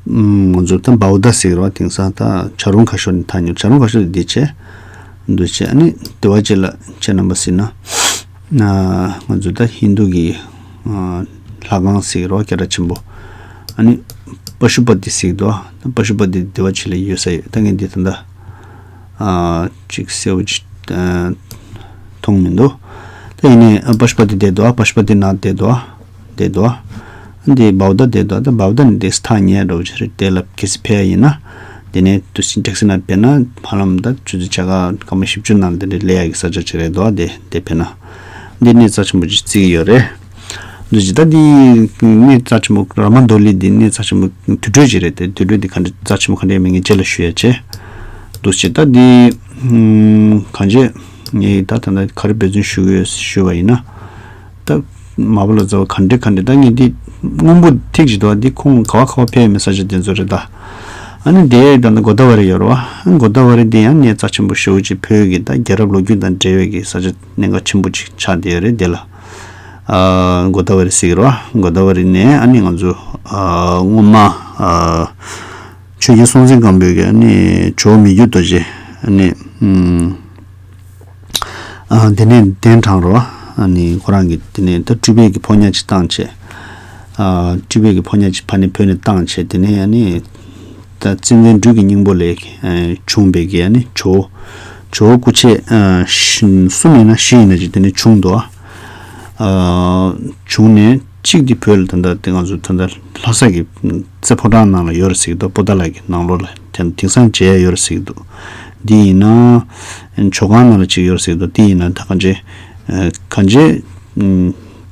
ང་ཚོ་ད་བའུ་ད་ཟེར་བ་དེང་སང་ད་བྱ་རུང་ཁ་ཤོར་ནས་ཐག་ཉེ་བོ། བྱ་རུང་ཁ་ཤོར་དེ་བྱས། འདུ་བྱེད། ཨ་ནི་དེ་བ་ཅིག་ལ་ཁྱེད་རྣམ་པ་གཟིགས་ན། ང་ཚོ་ད་ཧིན་དུ་གི་ལྷ་ཁང་ཟེར་རོ་སྐད་གྲགས་ཆེན་པོ། ཨ་ནི་པ་ཤུ་པ་ཏི་ཟེར་འདུག་པ་ཤུ་པ་ཏི་དེ་བ་ཅིག་ལ་ཡོད་ས་ཡོད། ད་ངས་འདི་ད་ལྟ་ཅིག་གསལ་བོ་ཅིག་མཐོང་མི་འདུག་ད་ཡིན་ནའི་པ་ཤུ་པ་ཏི་བསྡད་འདུག་པ་ཤུ་པ་ཏི་ན་བསྡད་འདུག་བསྡད་འདུག་འདི་བའུ་ད་བསྡད་འདུག་ད་བའུ་ད་ནི་དེ་ཐག་ཉེ་འགྲོ་བ་ཅིག་རེད། དེ་ལ་གལ་སྲིད་ཕེབས་ཡ་ཡིན་ན། དེ་ནས་དུས་ཚོད་ཊེག་སི་ནང་ཕེབས་ན་ཧ་ལམ་ད་ཆུ་ཚོད་ཕྱེད་ཀ་སྐར་མ་བཞི་བཅུ་ནང་དེ་འདྲ་སླེབས་ཡ་གི་ས་ཆ་ཅིག་རེད་འདུག་དེ་དེ་ཕེབས་ན། འདི་གནས་རྩ་ཆེན་པོ་ཅིག་བརྩི་གི་ཡོད་རེད། འདུག་ཅིག་ད་འདི་གནས་རྩ་ཆེན་པོ་ར་མ་དུ་ལི་འདི་གནས་རྩ་ཆེན་པོ་དུར་ཁྲོད་ཅིག་རེད་དེ། དུར་ཁྲོད་འདི་ག་འདྲ་རྩ་ཆེན་པོ་ག་འདྲ་ཡིན་མིན་ངས་རྗེས་ལ་ཞུ་ཡ་བྱས། འདུག་ཅིག་ད་འདི་གང་བྱས་ངས་ད་ད་ལྟ་ག་རེ་འབད་བརྩོན་ཞུ་གི་ཡོད་ཞུ་བ་ཡིན་ན། ད་མ་པ་ལོ་ཙཱ་བ་ག་འདྲ་ག་འདྲ་ད་ངས་འདི་སྔོན་པོ་ཐིག་ཅིག་འདུག་འདི་ཁོང་ག་བ་ག་བ་ཕེབས་ཡོད་མེད་ས་ཆ་དེ་ཚོ་རེད་ད། ཨ་ནི་དེ་ད་ནི་གོ་ད་བ་རི་ཡོད་རེད་བ། གོ་ད་བ་རི་འདི་ཡང་གནས་རྩ་ཆེན་པོ་ཞེ་པོ་ཅིག་བོད་ཀྱི་ད་རྒྱལ་རབས་ལོ་རྒྱུས་དང་འབྲེལ་བའི་གི་ས་ཆ་གནད་འགག་ཆེན་པོ་ཅིག་ཆགས་བསྡད་ཡོད་རེད་དེ་ལ། ཨ་གོ་ད་བ་རི་ཟེར་གི་རེད་བ། གོ་ད་བ་རི་ནས་ཨ་ནི་ང་ཚོ་ཨ་སྔོན་མ་ཨ་ཆོས་རྒྱལ་སྲོང་བཙན་སྒམ་པོས་ཀྱི་ཨ་ནི་ཇོ་བོ་མི་བསྐྱོད་རྡོ་རྗེ་ཨ་ནི་ཨུམ། ཨ་དེ་ནས་གདན་དྲངས་རོ། ཨ་ནི་ཁོ་རང་གིས་དེ་ནས་ད་སྤྲུལ་པའི་གི་ཕོ་ཉ་ཅིག་བཏང་བྱས། ཨ་སྤྲུལ་པའི་གི་ཕོ་ཉ་ཅིག་ཕ་ནས་བོད་ནས་བཏང་བྱས། དེ་ནས་ཨ་ནི་ད་ཙན་དན་སྦྲུལ་གྱི་སྙིང་པོ་ལས་ཨ་བྱུང་བའི་གི་ཨ་ནི་ཇོ་བོ་ཇོ་བོ་སྐུ་མཆེད་ཨ་བཞི་གསུམ་ཡིན་ན་བཞི་ཡིན་ན་ཅིག་དེ་ནས་བྱུང་འདུག་ཨ་བྱུང་ནས་གཅིག་དེ་བོད་ལ་ད་ལྟ་དེ་ང་ཚོ་ད་ལྟ་ལྷ་ས་གི་རྩེ་ཕོ་བྲང་ནང་ལ་ཡོད་རེད་ཟེར་གི་འདུག་པོ་ཏཱ་ལ་གི་ནང་ལོགས་ལ་དེང་དེང་སང་མཇལ་ཡ་ཡོད་རེད་ཟེར་གི་འདུག་འདི་ཡིན་ན་ཇོ་ཁང་ནང་ལ་ཅིག་ཡོད་རེད་ཟེར་གི་འདུག་འདི་ཡིན་ན་ད་གང་ཅི་གང་ཅི་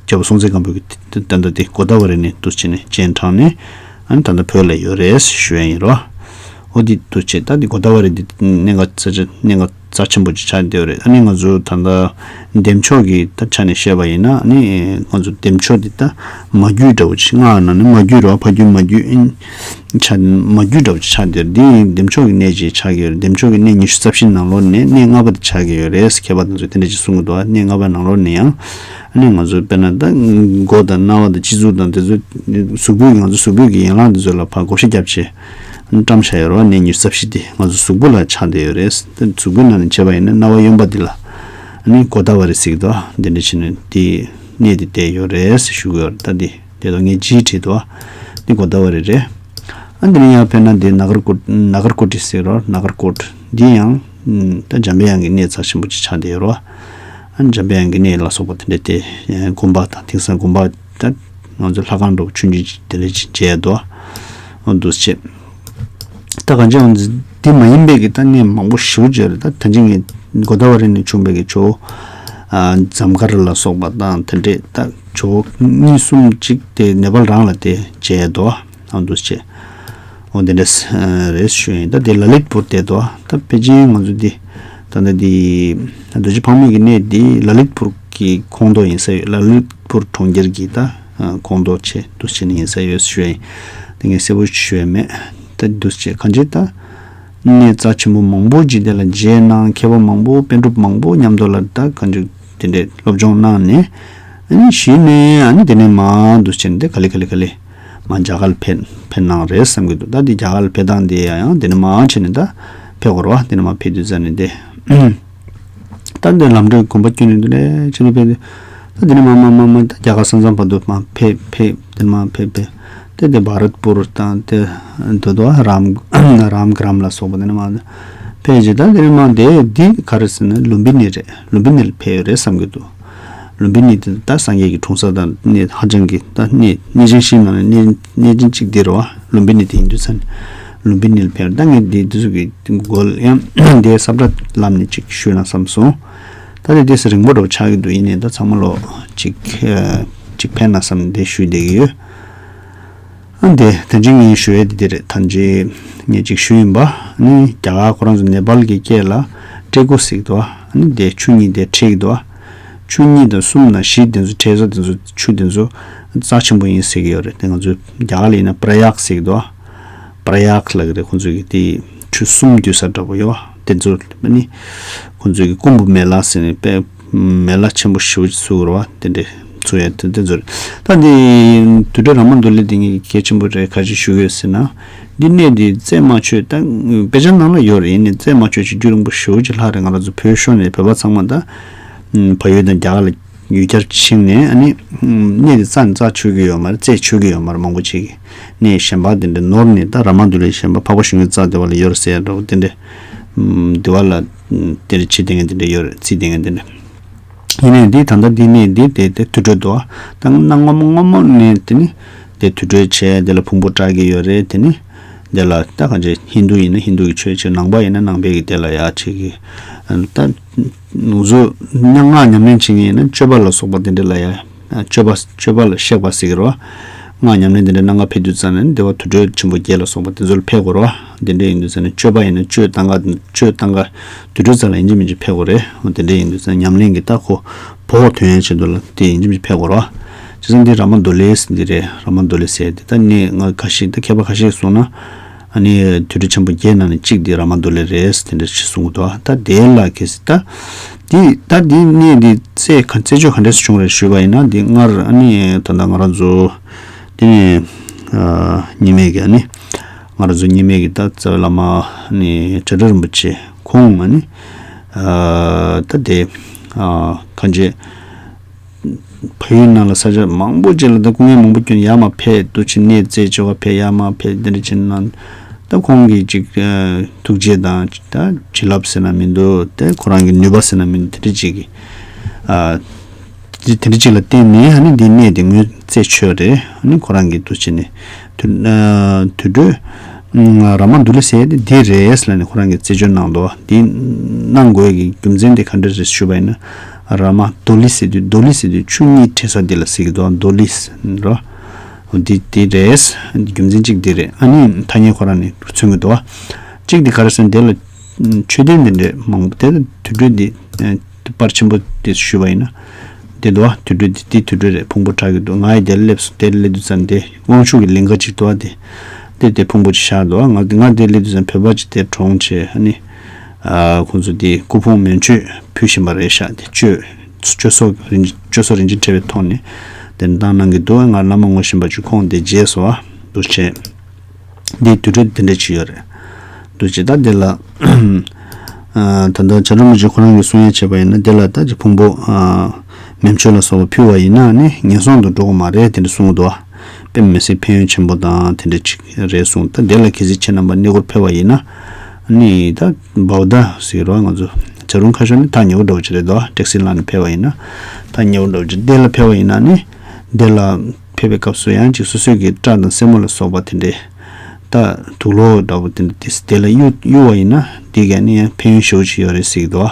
རྒྱལ་པོ་སྲོང་བཙན་སྒམ་པོ་གི་ད་ལྟ་དེ་གོ་ད་བ་རི་ནས་འདུག་བྱས་ནས་སྤྱན་དྲངས་ནས་ཨ་ནི་ད་ལྟ་བོད་ལ་ཡོད་རེད་ཞུ་ཡ་ཡིན་རོ། འོ་འདི་འདུག་བྱས་ད་འདི་གོ་ད་བ་རི་འདི་གནད་འགག་ས་ཆ་གནད་འགག་རྩ་ཆེན་པོ་ཅིག་ཆགས་བསྡད་ཡོད་རེད། ཨ་ནི་ང་ཚོ་ད་ལྟ་འདེམས་ཤོག་གི་ད་ཆ་ནས་བཤད་པ་ཡིན་ན་ཨ་ནི་ང་ཚོ་འདེམས་ཤོག་འདི་ད་མ་རྒྱུད་འདྲ་བོ་ཅིག་སྔགས་ནང་ནས་མ་རྒྱུད་རེད་བ། ཕ་རྒྱུད་མ་རྒྱུད་ཨིན་ཆ་མ་རྒྱུད་འདྲ་བོ་ཅིག་ཆགས་བསྡད་ཡོད་རེད། འདི་འདེམས་ཤོག་གི་གནས་ཅིག་ཆགས་ཀྱི་ཡོད་རེད། འདེམས་ཤོག་གི་གནས་ཉི་ཤུ་རྩ་བཞི་ནང་ལོགས་ནས་གནས་ལྔ་པ་དེ་ཆགས་ཀྱི་ཡོད་རེད། མཁས་པ་དེ་ཚོས་དེ་འདྲ་ཅིག་གསུང་གི་འདུག་གནས་ལྔ་པ་ནང་ལོགས་ནས་ཡང་ཨ་ནི་ང་ཚོ་དཔེར་ན་ད་མགོ་དང་རྣ་བ་དང་སྤྱི་གཙུག་དང་དེ་ཚོ་གཟུགས་པོའི་ང་ཚོ་གཟུགས་པོའི་གི་ཡན་ལག་དེ་ཚོ་ལ་ཕར་བགོ་བཤའ་བརྒྱབ་བྱས། བཀྲམ་བཞག་ཡོད་རེད་བ། གནས་ཉི་ཤུ་རྩ་བཞི་དེ་ང་ཚོ་གཟུགས་པོ་ལ་ཆགས་བསྡད་ཡོད་རེད། དེ་གཟུགས་པོའི་ནང་ནས་བྱས་པ་ཡིན་ན་རྣ་བ་གཡོན་པ་འདི་ལ་ཨ་ནི་གོ་ད་ཝ་རི་ཟེར་གྱི་འདུག་དེ་འདྲ་བྱས་ནས་དེ་གནས་དེ་བསྡད་ཡོད་རེད་ཞུ་གི་ཡོད་རེད། ད་འདི་དེ་དང་ངས་ཇིའི་བྲིས་འདུག་འདི་གོ་ད་ཝ་རི་རེད། ཨ་འདི་ནས་ཡར་ཕེབས་ན་འདི་ན་གར་ཀོ་ན་གར་ཀོ་ཊི་ཟེར་རོ། ན་གར་ཀོ་ཊི་འདི་ཡང་ད་འཇམ་པའི་དབྱངས་ཀྱི་གནས་རྩ་ཆེན་པོ་ཅིག་ཆགས་བསྡད་ཡོད་རེད་བ། ཨ་འཇམ་པའི་དབྱངས་ཀྱི་གནས་ལ་སོགས་པ་དེ་འདྲ་དེ་དགོན་པ་དང་དེང་སང་དགོན་པ་ད་ང་ཚོ་ལྷ་ཁང་འགྲོ་ཆུང་ཆུང་ཅིག་དེ་འདྲ་ཅིག་མཇལ་འདུག་འོ་འདུག་སེ་བྱས། ད་གང་ཅི་ཡང་འདི་མ་ཡིན་པའི་གི་ད་གནས་མང་པོ་ཞེ་པོ་ཅིག་ཡོད་རེད། ད་ད་ཅི་ངས་གོ་ད་ཝ་རི་ནས་བྱུང་བའི་གི་ཇོ་བོ་ཛམ་དཀར་ལ་སོགས་པ་དང་དེ་འདྲས་ད་ཇོ་བོ་གཉིས་གསུམ་ཅིག་དེ་ནེ་པཱལ་རང་ལ་དེ་མཇལ་འདུག་ཨ་འདུག་སེ་བྱས། འོ་དེ་འདྲས་རེད་ཞུ་ཡིན། ད་དེ་ལ་ལིད་པུར་དེ་འདུག་ད་པེ་ཅིན་ང་ཚོ་འདི་ད་ལྟ་འདི་རྡོ་རྗེ་ཕག་མོའི་གི་གནས་འདི་ལ་ལིད་པུར་གི་ཁོངས་གཏོགས་ཡིན་ས་ཡོད། ལ་ལིད་པུར་གྲོང་ཁྱེར་གྱི་ད་ཁོངས་གཏོགས་བྱས་འདུག་སེ་ནི་ཡིན་ས་ཡོད་ཞུ་ཡ་ཡིན། དེ་ངས་གསལ་པོ་ཞུ་ཡ་མེད། ད་འདུག་སེ་གང་ཅི་ད་གནས་རྩ་ཆེན་པོ་མང་པོ་ཅིག་དེ་ལ་མཇལ་གནང་། མཁས་པ་མང་པོ་པཎ་གྲུབ་མང་པོ་མཉམ་དུ་ལ་ད་གང་ཅི་དེ་འདྲའི་སློབ་སྦྱོང་གནང་ནས་ཨ་ནི་གཞི་ནས་ཨ་ནི་དེ་ནས་མར་འདུག་སེ་ནི་དེ་ག་ལེ་ག་ལེ་ག་ལེ་མར་རྒྱ་གར་ལ་ཕེབས་ཕེབས་གནང་རེད་བསམ་གྱི་འདུག་ད་འདི་རྒྱ་གར་ལ་ཕེབས་སྟངས་དེ་ཡང་དེ་ནས་མར་བྱས་ནས་ད་ཕེབས་དགོས་རེད་བ། དེ་ནས་མར་ཕེབས་དུས་ཙ་ནས་དེ། ད་འདི་ལམ་འགྲོའི་གོམ་པ་བསྐྱོན་ནས་འདུག་ལས་ཕྱིན་ནས་ཕེབས་ཏེ། ད་འདི་ནས་མར་མར་མར་མར་ད་རྒྱ་གར་ས་མཚམས་བར་དུ་མར་ཕེབས་ཕེབས་དེ་ནས་མར་ཕེབས་ཕེབས། དེ་དེ་བྷ་རད་པུར་དང་དེ་འདོད་དོ་རམ་རམ་གྲམ་ལ་སོགས་པ་དེ་ནས་མར་ཕེབས་རྗེས་ད་དེ་ནས་མར་དེ་འདི་ག་རེ་ཟེར་ན་ལུམ་བི་ནི་རེད། ལུམ་བི་ནི་ལ་ཕེབས་ཡོད་རེད་བསམ་གྱི་འདུག་ལུམ་བི་ནི་དེ་ད་སངས་རྒྱས་ཀྱི་འཁྲུངས་ས་དང་གནས་ཧ་ཅང་གི་ད་གནས་གནས་ཆེན་བཞིའི་ནང་ནས་གནས་གནས་ཆེན་གཅིག་དེ་རེད་བ། ལུམ་བི་ནི་དེ་ཡིན་དུས་ཙ་ནས་ལུམ་བི་ནི་ལ་ཕེབས། ད་ངས་འདི་འདི་ཚོ་གི་མགོ་ཡང་འདི་ས་བཀྲ་ལམ་ནས་ཅིག་ཞུས་ན་བསམ་སོང་། ད་དེ་དེ་སེ་རིང་པོ་འདྲ་བོ་ཆགས་ཀྱི་འདུག་ཡིན་ནའི་ད་ཚང་མ་ལོ་ཅིག་ཅིག་ཕན་ན་བསམ་འདི་ཞུས་བསྡད་ཀྱི་ཡོད། ཨ་འདི་ད་ཅི་ངས་ཞུ་ཡས་འདི་འདི་རེད། ད་ཅི་ངས་ཅིག་ཞུས་ཡིན་པ། ཨ་ནི་རྒྱ་གར་ཁོ་རང་ཚོ་ནེ་པཱལ་གྱི་སྐད་ལ་ཏྲེ་ཀུ་ཟེར་གྱི་འདུག་ཨ་ནི་འདི་ཆུ་གཉིས་དེ་འཕྲད་ཀྱི་འདུག་ཆུ་གཉིས་དང་གསུམ་དང་བཞི་དེ་ཚོ་འཕྲད་ས་དེ་ཚོ་ཆུ་དེ་ཚོ་རྩ་ཆེན་པོ་ཡིན་ཟེར་གྱི་ཡོད་རེད། དེ་ང་ཚོ་རྒྱ་གར་ལ་ཡིན་ན་པྲ་ཡག་ཟེར་གྱི་འདུག་པྲ་ཡག་ལབ་ཀྱི་རེད། ཁོང་ཚོ་གི་དེ་ཆུ་གསུམ་འདུས་ས་འདྲ་པོ་ཡོད་པ་དེ་ཚོ་ནི་ཁོང་ཚོ་གི་ཀུམ་བུ་མེ་ལ་ཟེར་ནས་དཔེ་མེ་ལ་ཆེན་པོ་ཞེ་པོ་ཅིག་བཙུགས་ཡོད་རེད་བ། དེ་འདྲ་བཙུགས་ཡ་དེ་དེ་ཚོ་རེད། ད་འདི་དུར་ཁྲོད་ར་མ་དུ་ལེ་དེ་ངས་གལ་ཆེན་པོ་རེད་ག་ཅི་ཞུ་གི་ཡོད་ཟེར་ན། འདི་གནས་འདི་རྩད་མ་ཆོད། ད་དཔེ་ཆ་ནང་ལ་ཡོད་རེད། ཡིན་ནའི་རྩད་མ་ཆོད་ཅིག་རྒྱུན་རིང་པོ་ཞེ་པོ་ཅིག་ལྷག་རེད། ང་རང་ཚོ་བོད་ཤོར་ནས་བོད་པ་ཚང་མ་ད་བལ་ཡུལ་དང་རྒྱ་གར་ལ་ཡུལ་གྱར་ཕྱིན་ནས་ཨ་ནི་གནས་འདི་རྩ་ནས་རྩ་ཆོད་ཀྱི་ཡོད་མ་རེད། རྩད་ཆོད་ཀྱི་ཡོད་མ་རེད། མང་པོ་ཅིག་གིས་གནས་གཞན་པ་དེ་འདྲ་ནོར་ནས་ད་ར་མ་དུ་ལེ་གཞན་པ་འཕགས་པ་ཞི་བའི་རྩ་དེ་བ་ལ་ཡོད་རེད་ཟེར་ཡ་འདྲ་བོ་དེ་འདྲ་དེ་བ་ལ་དེ་འདྲ་བྱེད་བསྡད་མཁན་དེ་འདྲ་ཡོད་རེད། རྩིས་བསྡད་མཁན་དེ་འདྲ། ཡིན་ནའི་འདི་ད་ལྟ་འདི་ནས་འདི་དེ་དེ་དུར་ཁྲོད་དུ་ད་གནའ་སྔ་མོ་སྔ་མོ་ནས་དེ་ནི་དེ་དུར་ཁྲོད་བྱས། དེ་ལ་ཕུང་པོ་བཀྲ་གི་ཡོད་རེད། དེ་ནི་དེ་ལ་ད་གང་ཅི་ཧིན་དུ་ཡིན་ན་ཧིན་དུ་གི་ཆོས་བྱེད། ནང་པ་ཡིན་ན་ནང་པའི་གི་དེ་ལ་ཡ་བྱེད་གི། ད་ང་ཚོ་སྔགས་ཉམས་ལེན་བྱེད་མཁན་ཡིན་ན་སྤྱོད་པ་ལ་སོགས་པ་དེ་འདྲ་ལ་ཡ་སྤྱོད་པ་སྤྱོད་པ་ལ་གཤེགས་པ་ཟེར་གི་རེད་བ། སྔགས་ཉམས་ལེན་དེ་འདྲ་གནང་ག་ཕེབས་དུས་ཙ་ནས་དེ་བ་དུར་ཁྲོད་ཆེན་པོ་བརྒྱད་ལ་སོགས་པ་དེ་ཚོ་ལ་ཕེབས་དགོས་རེད་བ། དེ་འདྲ་ཡིན་དུས་ཙ་ནས་སྤྱོད་པ་ཡིན་ན་སྤྱོད་བཏང་ག་སྤྱོད་བཏང་ག་དུར་ཁྲོད་རྩ་ལ་ཡིན་གཅིག་མིན་གཅིག་ཕེབས་དགོས་རེད། འོ་དེ་འདྲ་ཡིན་དུས་ཙང་ཉམས་ལེན་གྱི་ད་ཁོ་བོགས་ཐོན་ཡ་ཆེད་དུ་ལ་དེ་ཡིན་གཅིག་མིན་གཅིག་ཕེབས་དགོས་རེད་བ། བྱས་ཙང་འདི་ར་མ་དུ་ལེ་ཟེར་འདི་རེད། ར་མ་དུ་ལེ་ཟེར་འདི་ད་ནི་ང་ཁ་ཤས་ད་མཁས་པ་ཁ་ཤས་གསུངས་ན་ཨ་ནི་དུར་ཁྲོད་ཆེན་པོ་བརྒྱད་ནང་ནས་གཅིག་འདི་ར་མ་དུ་ལེ་རེད་དེ་འདྲ་ཞིག་གསུང་གི་འདུག་ད་དེ་ལ་གལ་སྲིད་ད་འདི་ད་འདི་གནས་འདི་རྩད་ག་རྩད་གཅོད་ག་འདྲས་སེ་བྱུང་རེད་ཞུས་པ་ཡིན་ན། འདི་སྔར་ཨ་ནི་ད་ལྟ་ང་རང་ཚོ་དེ་ནས་ཉི་མའི་གི་ཨ་ནི་ང་རང་ཚོ་ཉི་མའི་གི་ད་རྩ་བའི་བླ་མ་ནི་བྱ་བྲལ་རིན་པོ་ཆེ་ཁོང་ཨ་ནི་ད་དེ་གང་ཅི་བལ་ཡུལ་ནང་ལ་ས་ཆ་མང་པོ་ཅིག་ལ་ད་སྐུ་ངལ་མང་པོ་བསྐྱོན་ཡར་མར་ཕེབས་འདུག་ཅིག་གནས་རྩད་གཅོད་ག་ཕེབས་ཡར་མར་ཕེབས་འདི་འདྲ་བྱས་ནས་ད་ཁོང་གི་ཅིག་ཐུགས་རྗེ་དང་ད་བྱིན་རླབས་ཟེར་ན་མི་འདུག་དེ་ཁོ་རང་གི་ནུས་པ་ཟེར་ན་མི་འདུག་དེ་འདྲ་ཅིག་གི་དེ་དེ་འདྲ་ཅིག་ལ་བརྟེན་ནས་ཨ་ནི་འདི་གནས་དེ་དངོས་རྩད་ཆོད་རེད། ཨ་ནི་ཁོ་རང་གི་འདུག་བྱས་ནས་དུ་དུར་ཁྲོད་ར་མ་དུ་ལེ་ཟེར་དེ་འདི་རེད་ལབ་ནས་ཁོ་རང་གི་རྩད་གཅོད་གནང་འདུག་འདི་གནང་དགོས་ཀྱི་རྒྱུ་མཚན་དེ་ག་འདྲ་རེད་ཞུས་པ་ཡིན་ན། ར་མ་དུ་ལེ་ཟེར་དུས་དུ་ལེ་ཟེར་དུས་ཆུ་གཉིས་འཕྲད་ས་འདི་ལ་ཟེར་གྱི་འདུག་དུ་ལེ་ཟེར་རོ། འདི་འདི་རེད། རྒྱུ་མཚན་གཅིག་འདི་རེད། ཨ་ནི་ཐ་སྙད་ཁོ་རང་ནས་མཚོན་གྱི་འདུག་གཅིག་འདི་ག་རེ་ཟེར་ན་འདི་ལ་མཆོད་རྟེན་འདི་འདྲས་མང་པོ་དེ་ལ་དུར་ཁྲོད་འདི་པར་ཆེན་པོ་དེ་ཞུས་པ་ཡིན་ན། དེ་འདུག་བ། དུར་ཁྲོད་དེ་དེ་དུར་ཁྲོད་རེད། ཕུང་པོ་བཀྲ་གི་འདུག་ང་ཡི་དེར་སླེབས་སོང་། དེར་སླེབས་དུས་ཙམ་དེ་དབང་ཕྱུག་གི་ལིང་ག་ཅིག་འདུག་བ། དེ་དེ་དེ་ཕུང་པོ་ཅིག་བཞག་འདུག་བ། ང་ང་དེར་སླེབས་དུས་ཙམ་བོད་པ་ཅིག་དེར་གྲོངས་བྱས། ཨ་ནི་ཨ་ཁོང་ཚོ་དེ་སྐུ་ཕུང་མེ་མཆོད་ཕུལ་བཞིན་པ་རེད་ཤག་དེ་གཅོད་གཅོད་སོགས་རིན་གཅོད་སོགས་རིན་ཆེན་ཕྲེང་བའི་ཐོག་ནས་དེ་བཏང་གནང་གི་འདུག་ང་བླ་མ་ངོ་ཤེས་པ་ཅིག་ཁོང་དེ་མཇལ་སོང་བ་འདུག་བྱས། འདི་དུར་ཁྲོད་དེ་འདྲ་ཅིག་ཡོད་རེད། འདུག་བྱས་ད་དེ་ལ། ཨ་ད་ལྟ་བྱ་བྲལ་རིན་པོ་ཆེ་ཁོ་རང་གིས་གསུང་ཡ་བྱས་པ་ཡིན་ན་དེ་ལ་ད་ཅིག་ཕུང་པོ་ཨ་མེ་མཆོད་ལ་སོགས་པ་ཕུལ་བ་ཡིན་ན་ནི་ངན་སོང་དུ་འགྲོ་གི་མ་རེད་དེ་འདྲ་གསུངས་འདུག་དཔེ་མི་སྲིད་ཕན་ཡོན་ཆེན་པོ་དང་དེ་འདྲ་ཅིག་རེད་གསུངས། ད་དེ་ལ་གལ་སྲིད་ཁྱེད་རྣམ་པ་གནས་སྐོར་ཕེབས་པ་ཡིན་ན་ནི་ད་བྷའུ་དྷ་ཟེར་རོགས། ང་ཚོ་བྱ་རུང་ཁ་ཤོར་ནི་ཐག་ཉེ་བོ་འདྲ་བོ་ཅིག་རེད་འདུག་ཊེག་སི་བླངས་ནས་ཕེབས་པ་ཡིན་ན་ཐག་ཉེ་བོ་འདྲ་བོ་ཅིག་དེ་ལ་ཕེབས་པ་ཡིན་ན་ནི་དེ་ལ་ཕེབས་པའི་སྐབས་སུ་ཡང་ཅིག་སོ་སོའི་གི་སྐྲ་དང་སེན་མོ་ལ་སོགས་པ་དེ་འདྲས། ད་དུག་ལོག་འདྲ་པོ་དེ་འདྲ་དེ་དེ་ལ་གཡུག་གཡུག་པ་ཡིན་ན་དེ་ག་ནི་ཡང་ཕན་ཡོན་ཞེ་པོ་ཅིག་ཡོད་རེད་ཟེར་གྱི་འདུག་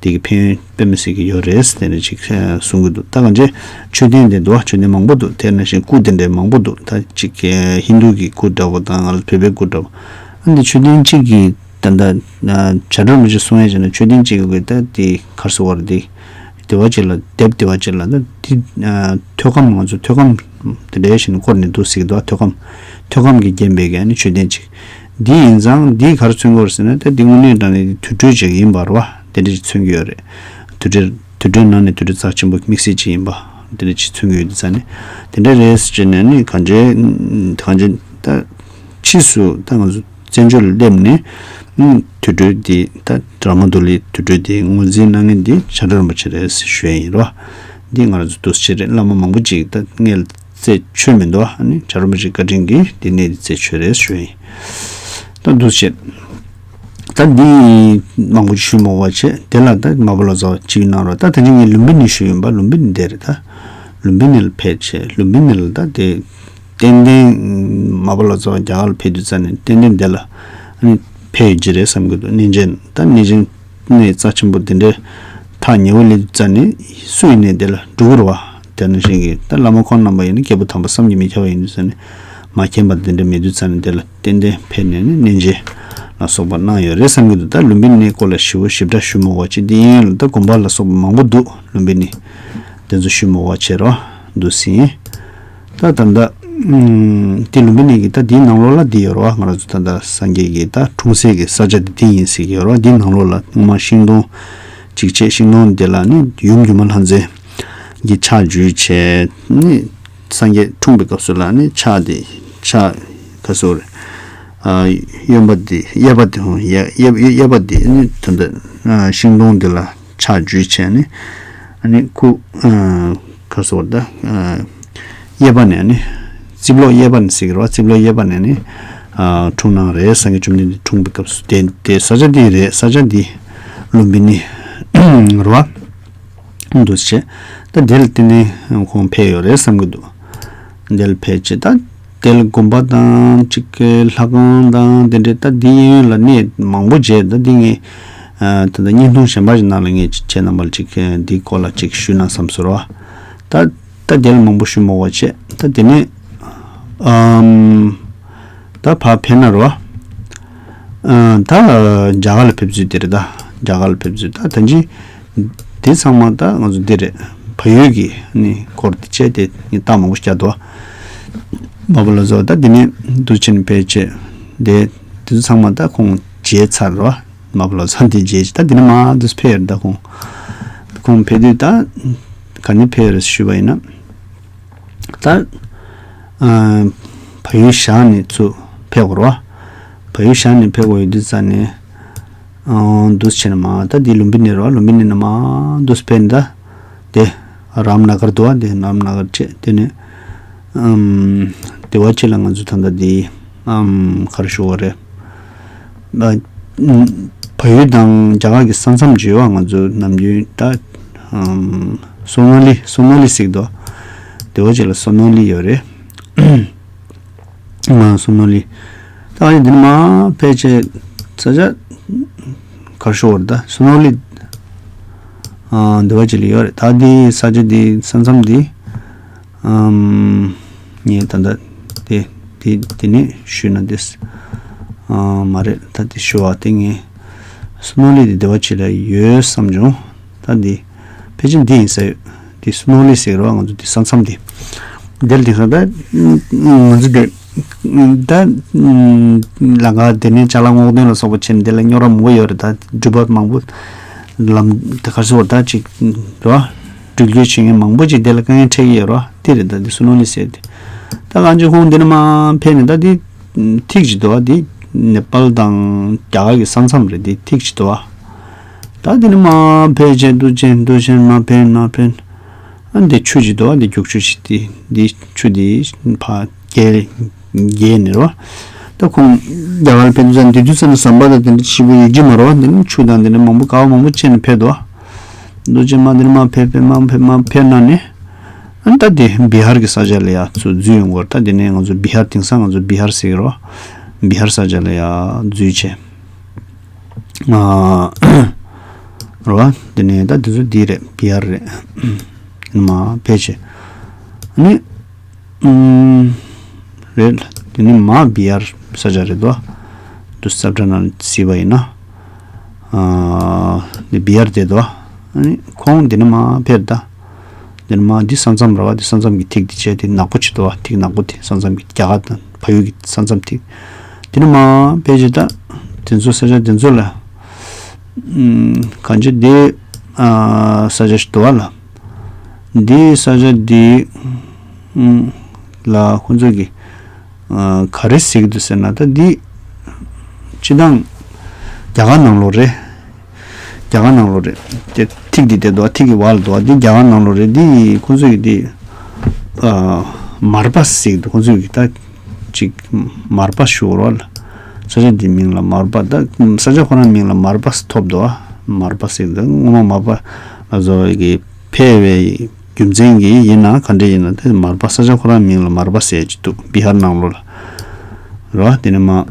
དེ་གི་ཕན་ཡོན་དཔེ་མི་སྲིད་ཀྱི་ཡོད་རེད་དེ་འདྲ་ཅིག་གསུང་གི་འདུག་ད་གང་ཅི་མཆོད་རྟེན་དེ་འདུག་མཆོད་རྟེན་མང་པོ་འདུག་དེ་ནང་བཞིན་སྐུ་དེ་འདྲ་མང་པོ་འདུག་ད་ཅིག་ཧིན་དུ་གི་སྐུ་འདྲ་པོ་དང་ང་ལ་བོད་པའི་སྐུ་འདྲ་པོ་ཨ་འདི་མཆོད་རྟེན་གཅིག་གི་ད་ལྟ་བྱ་བྲལ་རིན་པོ་ཆེ་གསུང་ཡས་བྱས་ན་མཆོད་རྟེན་གཅིག་གི་ད་དེ་གར་སོ་བར་དེ། དེ་བ་ཅིག་ལ་དེབ་དེ་བ་ཅིག་ལ་ད་དེ་ཐོད་སྐམ་ང་ཚོ་ཐོད་སྐམ་དེ་འདྲའི་ཞིག་ནས་བསྐོར་ནས་འདུག་ཟེར་གྱི་འདུག་ཐོད་སྐམ་ཐོད་སྐམ་གྱིས་བརྒྱན་པའི་གི་ཨ་ནི་མཆོད་རྟེན་ཅིག་འདི་ཡིན་ཙང་འདི་ག་རེ་མཚོན་གྱི་ཡོད་རེད་ཟེར་ན་ད་འདི་དངོས་གནས་དྲང་གནས་དུར་ཁྲོད་ཅིག་ཡིན་པ་རེད་བ། དེ་འདྲ་ཅིག་མཚོན་གྱི་ཡོད་རེད། དུར་ཁྲོད་དུར་ཁྲོད་ནང་ནས་དུར་ཁྲོད་རྩ་ཆེན་པོ་དམིགས་བསལ་ཅིག་ཡིན་པ་དེ་འདྲ་ཅིག་མཚོན་གྱི་ཡོད་དུས་ཙང་ནས་དེ་འདྲ་རེད་ཟེར་ནས་ནི་གང་ཅི་གང་ཅི་ད། ཕྱིས་སུ་ད་ང་ཚོ་བཙན་བྱོལ་ལ་སླེབས་ནས་ཨུམ་དུར་ཁྲོད་འདི་ད་ར་མ་དུ་ལའི་དུར་ཁྲོད་འདི་ངོས་འཛིན་གནང་མཁན་འདི་བྱ་བྲལ་རིན་པོ་ཆེ་རེད་ཟེར་ཞུ་ཡ་ཡིན་རོ། འདི་ང་རང་ཚོ་འདུག་སེ་བྱས་རེད། བླ་མ་མང་པོ་ཅིག་ད་སྔས་ལ་རྩད་ཆོད་མི་འདུག་ཨ་ནི་བྱ་བྲལ་རིན་པོ་ཆེ་བཀའ་དྲིན་གྱིས་འདི་གནས་འདི་རྩད་ཆོད་རེད་ཞུ་ཡ་ཡིན། ད་འདུག་སེ་བྱས་ད་འདི་མང་པོ་ཞུ་མ་དགོས་པ་བྱས་དེ་ལ་ད་མ་པ་ལོ་ཙཱ་བ་ཅིག་གནང་རོགས། ད་ད་ཅི་ངས་ལུམ་བི་ནི་ཞུ་ཡིན་པ། ལུམ་བི་ནི་འདི་རེད། ད་ལུམ་བི་ནི་ལ་ཕེབས་བྱས་ལུམ་བི་ནི་ལ་ད་དེ། ཏན་ཏན་མ་པ་ལོ་ཙཱ་བ་རྒྱ་གར་ལ་ཕེབས་དུས་ཙ་ནས་ཏན་ཏན་དེ་ལ་ཨ་ནི་ཕེབས་ཡོད་ཀྱི་རེད་བསམ་གྱི་འདུག་གནས་མཇལ་ད་གནས་མཇལ་གནས་རྩ་ཆེན་པོ་དེ་འདྲའི་ཐག་ཉེ་བོ་སླེབས་དུས་ཙ་ནས་སུ་ཡིན་ནའི་དེ་ལ་འགྲོ་གི་རེད་བ། དེ་ནང་བཞིན་གྱི་ད་བླ་མ་ཁོང་རྣམ་པ་ཡིན་ན་སྐྱེས་བུ་དམ་པ་བསམ་གྱིས་མི་ཁྱབ་པ་ཡིན་དུས་ཙ་ནས་མ་མཁྱེན་པ་དེ་འདྲ་མེད་དུས་ཙ་ནས་དེ་ལ་ཏན་ཏན་ཕེབས་ནས་ནི་གནས་མཇལ་ལ་སོགས་པ་གནང་ཡོད་རེད་བསམ་གྱི་འདུག་ད་ལུམ་བི་ནིའི་སྐོར་ལ་ཞིབ་པོ་ཞིབ་ཕྲ་ཞུ་མ་དགོས་པ་ཅིག་འདི་ཡིན་ཡང་ད་དགོན་པ་ལ་སོགས་པ་མང་པོ་འདུག་ལུམ་བི་ནི། དེ་ཚོ་ཞུ་མ་དགོས་བྱས་རོགས་འདུག་སེ་ཡིན། ད་ད་ལྟ་ཨུམ་དེ་ལུམ་བི་ནི་གི་ད་དེའི་ནང་ལོགས་ལ་དེ་ཡོད་རོགས། ང་རང་ཚོ་ད་ལྟ་སངས་རྒྱས་ཀྱི་ད་འཁྲུངས་སའི་གི་ས་ཆ་དེ་དེ་ཡིན་ཟེར་གྱི་ཡོད་རོགས། དེའི་ནང་ལོགས་ལ་སྔོན་མ་ཤིང་སྡོང་ཅིག་བྱས་ཤིང་སྡོང་དེ་ལ་ནི་ཡུམ་སྒྱུ་མ་ལྷ་མཛེས་ཀྱི་ཕྱག་འཇུས་བྱས་ནི་སངས་རྒྱས་འཁྲུངས་པའི་སྐབས་སུ་ལ་ནི་ཕྱག་དེ་ཕྱག་ག་སོ་རེད། ཨ་གཡོན་པ་དེ་གཡས་པ་དེ་ཧོ་གཡས་གཡས་གཡས་པ་དེ་ནི་ད་ལྟ་ཤིང་སྡོང་དེ་ལ། ཕྱག་འཇུས་བྱས་ནས་ཨ་ནི་སྐུ་ཨ་ག་སོགས་ད་ཨ་གཡས་པ་ནས་ཨ་ནི་རྩིབ་ལོགས་གཡས་པ་ནས་ཟེར་གི་རེད་བ། རྩིབ་ལོགས་གཡས་པ་ནས་ནི་ཨ་འཁྲུངས་གནང་རེད། སངས་རྒྱས་བཅོམ་ལྡན་འདས་འཁྲུངས་པའི་སྐབས་སུ་དེ་དེ་ས་ཆ་འདི་རེད། ས་ཆ་འདི་ལུམ་བི་ནི་རེད་བ། འདུག་སེ་བྱས་ད་དེ་ལ་བརྟེན་ནས་ཁོང་ཕེབས་ཡོད་རེད་བསམ་གི་འདུག་དེ་ལ་ཕེབས་བྱས་ད། དེ་ལ་དགོན་པ་དང་གཅིག་གི་ལྷ་ཁང་དང་དེ་འདྲའི་ད་འདི་གཡས་གཡོན་ལ་གནས་མང་པོ་མཇལ། ད་འདི་ངས་ད་ལྟ་བརྙན་ཐུང་གཞན་པ་ཞིག་ནང་ལ་ངས་ཁྱེད་རྣམ་པ་ལ་ཅིག་འདིའི་སྐོར་ལ་ཅིག་ཞུས་ན་བསམ་སོང་ར། ད་ད་དེ་ལ་མང་པོ་ཞུ་མ་དགོས་བྱས་ད་དེ་ནས་ཨམ་ད་ཕར་ཕེབས་ན་ར། ད་རྒྱ་གར་ལ་ཕེབས་ཚུལ་དེ་རེད། ད་རྒྱ་གར་ལ་ཕེབས་ཚུལ་ད་ད་ཅི། དེ་ཚང་མ་ད་ང་ཚོ་འདི་རེད། བལ་ཡུལ་གྱི་ནི་སྐོར་དེ་བྱས་ཏེ་ངས་རྟགས་མང་པོ་བསྐྱལ་འདུག་མ་པ་ལོ་ཙཱ་བ་ད་འདི་ནས་འདུག་ཕྱིན་ཕལ་ཆེར་དེ་དེ་ཚོ་ཚང་མ་ད་ཁོང་མཇལ་ཚར་རོ། མ་པ་ལོ་ཙཱ་བ་འདི་མཇལ་ད་འདི་ནས་མ་འདུག་ཕེབས་ཡོད་རེད། ད་ཁོང་ཁོང་ཕེབས་དུས་ད་ག་ནས་ཕེབས་ཡོད་རེད་ཞུས་པ་ཡིན་ན། ད་ཨ་བལ་ཡུལ་བཞག་ནས་ཚུར་ཕེབས་དགོས་རེད་བ། བལ་ཡུལ་བཞག་ནས་ཕེབས་དགོས་ཡོད་དུས་ཙ་ནས་ཨ་འདུག་བྱས་ན་མ་ད་འདི་ལུམ་བི་ནི་རེད་བ། ལུམ་བི་ནི་ནས་མ་འདུག་ཕེབས་ནས་ད་དེ་རམ་ན་གར་འདུག་བ། དེ་རམ་ན་གར་བྱས་དེ་ནས་ཨམ་དེ་བ་ཅིག་ལ་ང་ཚོ་ད་ལྟ་འདི་ཨམ་ག་རེ་ཞུ་དགོས་རེད། ཨ་བལ་ཡུལ་དང་རྒྱ་གར་གྱི་ས་མཚམས་ཅིག་ཡོད་བ། ང་ཚོ་ནམ་རྒྱུན་ད་ཨམ་སོ་ནོ་ལི་སོ་ནོ་ལི་ཟེར་གྱི་འདུག་དེ་བ་ཅིག་ལ་སོ་ནོ་ལི་ཡོད་རེད། ཨ་སོ་ནོ་ལི། ད་ཨ་ནི་འདི་ནས་མ་ཕལ་ཆེར་ས་ཆ་གར་ཤོར་བ་རེད། ད་སོ་ནོ་ལི་ཨ་འདི་བ་ཅིག་ལ་ཡོད་རེད། ད་འདི་ས་ཆ་འདི་ས་མཚམས་འདི་ཨམ་ངས་ད་ལྟ་དེ་དེ་དེ་ནས་ཞུས་ན་དེ་ཨ་མ་རེད། ད་དེ་ཞུ་བ་དེ་ངས་སོ་ནོ་ལི་དེ་འདི་བ་ཅིག་ལ་ཡོད་བསམ་བྱུང་། ད་འདི་ཕལ་ཆེར་འདི་ཡིན་ས་ཡོད། འདི་སོ་ནོ་ལི་ཟེར་རོ། ང་ཚོ་འདི་ས་མཚམས་འདི་འདིར་འདི་ས་ད་ང་ཚོ་འདི་ད་ལམ་ཁ་འདི་ནས་ཅ་ལག་སྔོག་འདོན་ལ་སོགས་པ་བྱས་ནས་འདི་ལ་རྙོག་དྲ་མང་པོ་ཡོད་རེད། ད་འགྲུལ་པ་མང་པོ་ལམ་དེ་གར་སོ་ད་ཅིག་རོ་འགྲུལ་སྐྱོད་བྱེད་མཁན་མང་པོ་ཅིག་འདི་ལ་དཀའ་ངལ་འཕྲད་ཀྱི་ཡོད་རོ། འདི་རེད། ད་འདི་སོ་ནོ་ལི་ཟེར་དེ་ད་གང་ཅི་ཁོང་འདི་ནས་མ་ཕེབས་ནས་ད་འདི། ཐིག་ཅིག་འདུག་བ། འདི་ནེ་པཱལ་དང་རྒྱ་གར་གྱི་ས་མཚམས་རེད། འདི་ཐིག་ཅིག་འདུག་བ། ད་འདི་ནས་མར་ཕེབས་བྱས་འདུག་བྱས་འདུག་བྱས་མར་ཕེབས་མར་ཕེབས། ཨ་འདི་ཆུ་ཅིག་འདུག་བ། འདི་རྒྱུག་ཆུ་ཞིག་འདི་འདི་ཆུ་འདི་ཕར་བརྒལ་བརྒལ་ནས་རོ། ད་ཁོང་རྒྱ་གར་ཕེབས་དུས་ཙམ་འདི་དུས་ཙམ་ནས་ཟམ་པ་དང་དེ་འདྲ་ཞེ་པོ་ཡོད་ཀྱི་མ་རེད་བ། འདི་ནི་ཆུ་དང་འདི་ནི་མང་པོ་ག་བ་མང་པོ་བཅད་ནས་ཕེབས་འདུག་བ། འདུག་བྱས་མར་འདི་ནས་མར་ཕེབས་ཕེབས་མར་ཕེབས་མར་ཕེབས་གནང་ནས། ཨ་ད་དེ་བི་ཧར་གྱི་ས་ཆ་ལ་ཡ་ཚུར་འཛུལ་ཡོང་གི་ཡོད་རེད། ད་དེ་ནས་ང་ཚོ་བི་ཧར་དེང་སང་ང་ཚོ་བི་ཧར་ཟེར་གྱི་རེད་བ། བི་ཧར་ས་ཆ་ལ་ཡ་འཛུལ་བྱས། ཨ་རེད་བ། དེ་ནས་ད་དེ་ཚོ་འདི་རེད། བི་ཧར་རེད། མར་ཕེབས་བྱས། ཨ་ནི། ཨུམ། རེད། དེ་ནི་མར་བི་ཧར་ས་ཆ་རེད་དོ། དུ་ས་བཀྲ་ནང་གཟིགས་པ་ཡིན་ན། ཨ་འདི་བི་ཧར་དེ་དོ། ཨ་ནི་ཁོང་འདི་ནས་མར་ཕེབས་ད། འདི་ནས་མར་འདི་ས་མཚམས་རེད་བ། འདི་ས་མཚམས་ཀྱི་ཐིག་འདི་བྱས་དེ་ནག་པོ་བྱེད་དོ་བ། ཐིག་ནག་པོ་དེ་ས་མཚམས་ཀྱི་རྒྱ་གར་དང་ཕ་ཡུལ་གྱི་ས་མཚམས་ཐིག་དེ་ནས་མར་ཕེབས་བྱས་ད། དེ་ཚོ་ས་ཆ་དེ་ཚོ་ལ། ཨུམ། གང་ཅི་དེ། ཨ་ས་ཆ་ཞིག་འདུག་བ་ལ། འདི་ས་ཆ་འདི། ཨུམ། ལ་ཁོང་ཚོ་གི། ཨ་ག་རེ་ཟེར་གྱི་འདུག་ཟེར་ན། ད་འདི་སྤྱི་བཏང་རྒྱ་གར་ནང་ལོགས་རེད། རྒྱ་གར་ནང་ལོགས་རེད། དེ་ཐིག་འདི་དེ་འདུག་བ། ཐིག་གི་བར་ལ་འདུག་བ། འདི་རྒྱ་གར་ནང་ལོགས་རེད། འདི་ཁོང་ཚོ་གི་འདི། ཨ་མར་པ་ཟེར་གྱི་འདུག་ཁོང་ཚོ་གི་ད་ཅིག་མར་པ་ཞུ་རོགས་ལ། ས་ཆ་འདི་མིང་ལ་མར་པ། ད་ས་ཆ་ཁོ་རང་མིང་ལ་མར་པ་ཐོབ་འདུག་བ། མར་པ་ཟེར་གྱི་འདུག་སྔོན་མ་མར་པ་ལ་བཟོ་བའི་གི་ཕེབས་པའི་རྒྱུ་མཚན་གྱིས་ཡིན་ན་ག་འདྲ་ཡིན་ན། དེ་མར་པ་ས་ཆ་ཁོ་རང་མིང་ལ་མར་པ་ཟེར་གྱི་འདུག་བི་ཧར་ནང་ལོགས་ལ་རོ། དེ་ནས་མར་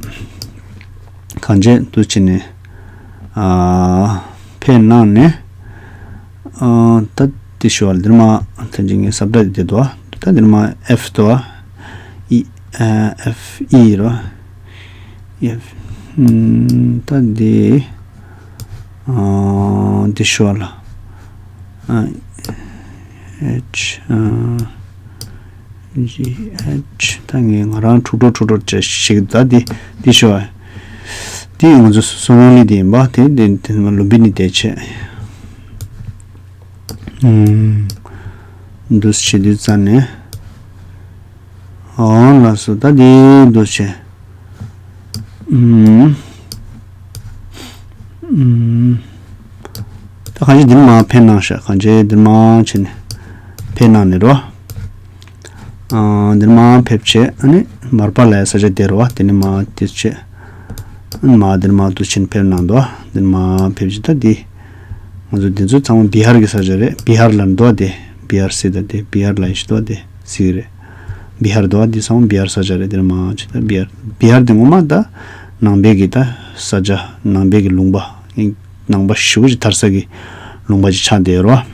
གང་བྱས་འདུག་བྱས་ནས། ཨ་ཕེབས་གནང་ནས། ཨ་ད་དེ་ཞུ་བ་ལ་འདིར་མར་ཐེངས་གཅིག་ངས་ས་བཀྲ་དེ་འདུག་བ། ད་འདིར་མར་ཨེཕ་འདུག་བ། ཨི་ཨ་ཨེཕ་ཨི་རོ། ཨེཕ་ཨུམ། ད་འདི་ཨ་འདི་ཞུ་བ་ལ། ཨ་ཨེཆ་ཨ་ཇི་ཨེཆ། ད་ངས་ང་རང་འཁྲུག་འཁྲུག་འཁྲུག་འཁྲུག་བྱས་ཤིག་ད་འདི་འདི་ཞུ་བ། འདི་ང་ཚོ་སོ་ནོ་ལི་འདི་ཡིན་པ། དེ་འདི་འདི་ལུམ་བི་ནི་དེ་བྱས། ཨུམ། འདུག་བྱེད་དུས་ཙམ་ནས། ཨོ་ལགས་སོ། ད་འདི་འདུག་བྱས། ཨུམ། ཨུམ། ད་གང་ཅི་འདིར་མར་ཕེབས་གནང་ཤག་གང་ཅི་འདིར་མར་བྱས་ནས་ཕེབས་གནང་ནས་རོ། ཨ་འདིར་མར་ཕེབས་བྱས། ཨ་ནི་མར་པ་ལ་ཡ་ས་ཆ་དེ་རོ་བ། དེ་ནས་མར་དེ་བྱས། ཨ་ནི་མར་འདིར་མར་འདུག་བྱས་ནས་ཕེབས་གནང་འདུག་འདིར་མར་ཕེབས་བྱས། ད་འདི་ང་ཚོ་འདི་ཚོ་ཚང་མ་བི་ཧར་གྱི་ས་ཆ་རེད། བི་ཧར་ལ་འདུག་བ། དེ་བི་ཧར་ཟེར། ད་དེ་བི་ཧར་ལ་ཡིན་ཞིག་འདུག་བ། དེ་ཟེར་གྱི་རེད། བི་ཧར་འདུག་བ། འདི་ཚང་མ་བི་ཧར་ས་ཆ་རེད། འདིར་མར་བྱས། ད་བི་ཧར་བི་ཧར་དེ་ངོ་མ་ད་ནང་པའི་གི་ད་ས་ཆ། ནང་པའི་གི་ལུང་པ། ནང་པ་ཞེ་པོ་ཅིག་དར་ས་གི་ལུང་པ་ཅིག་ཆགས་བསྡད་ཡོད་རེད་བ།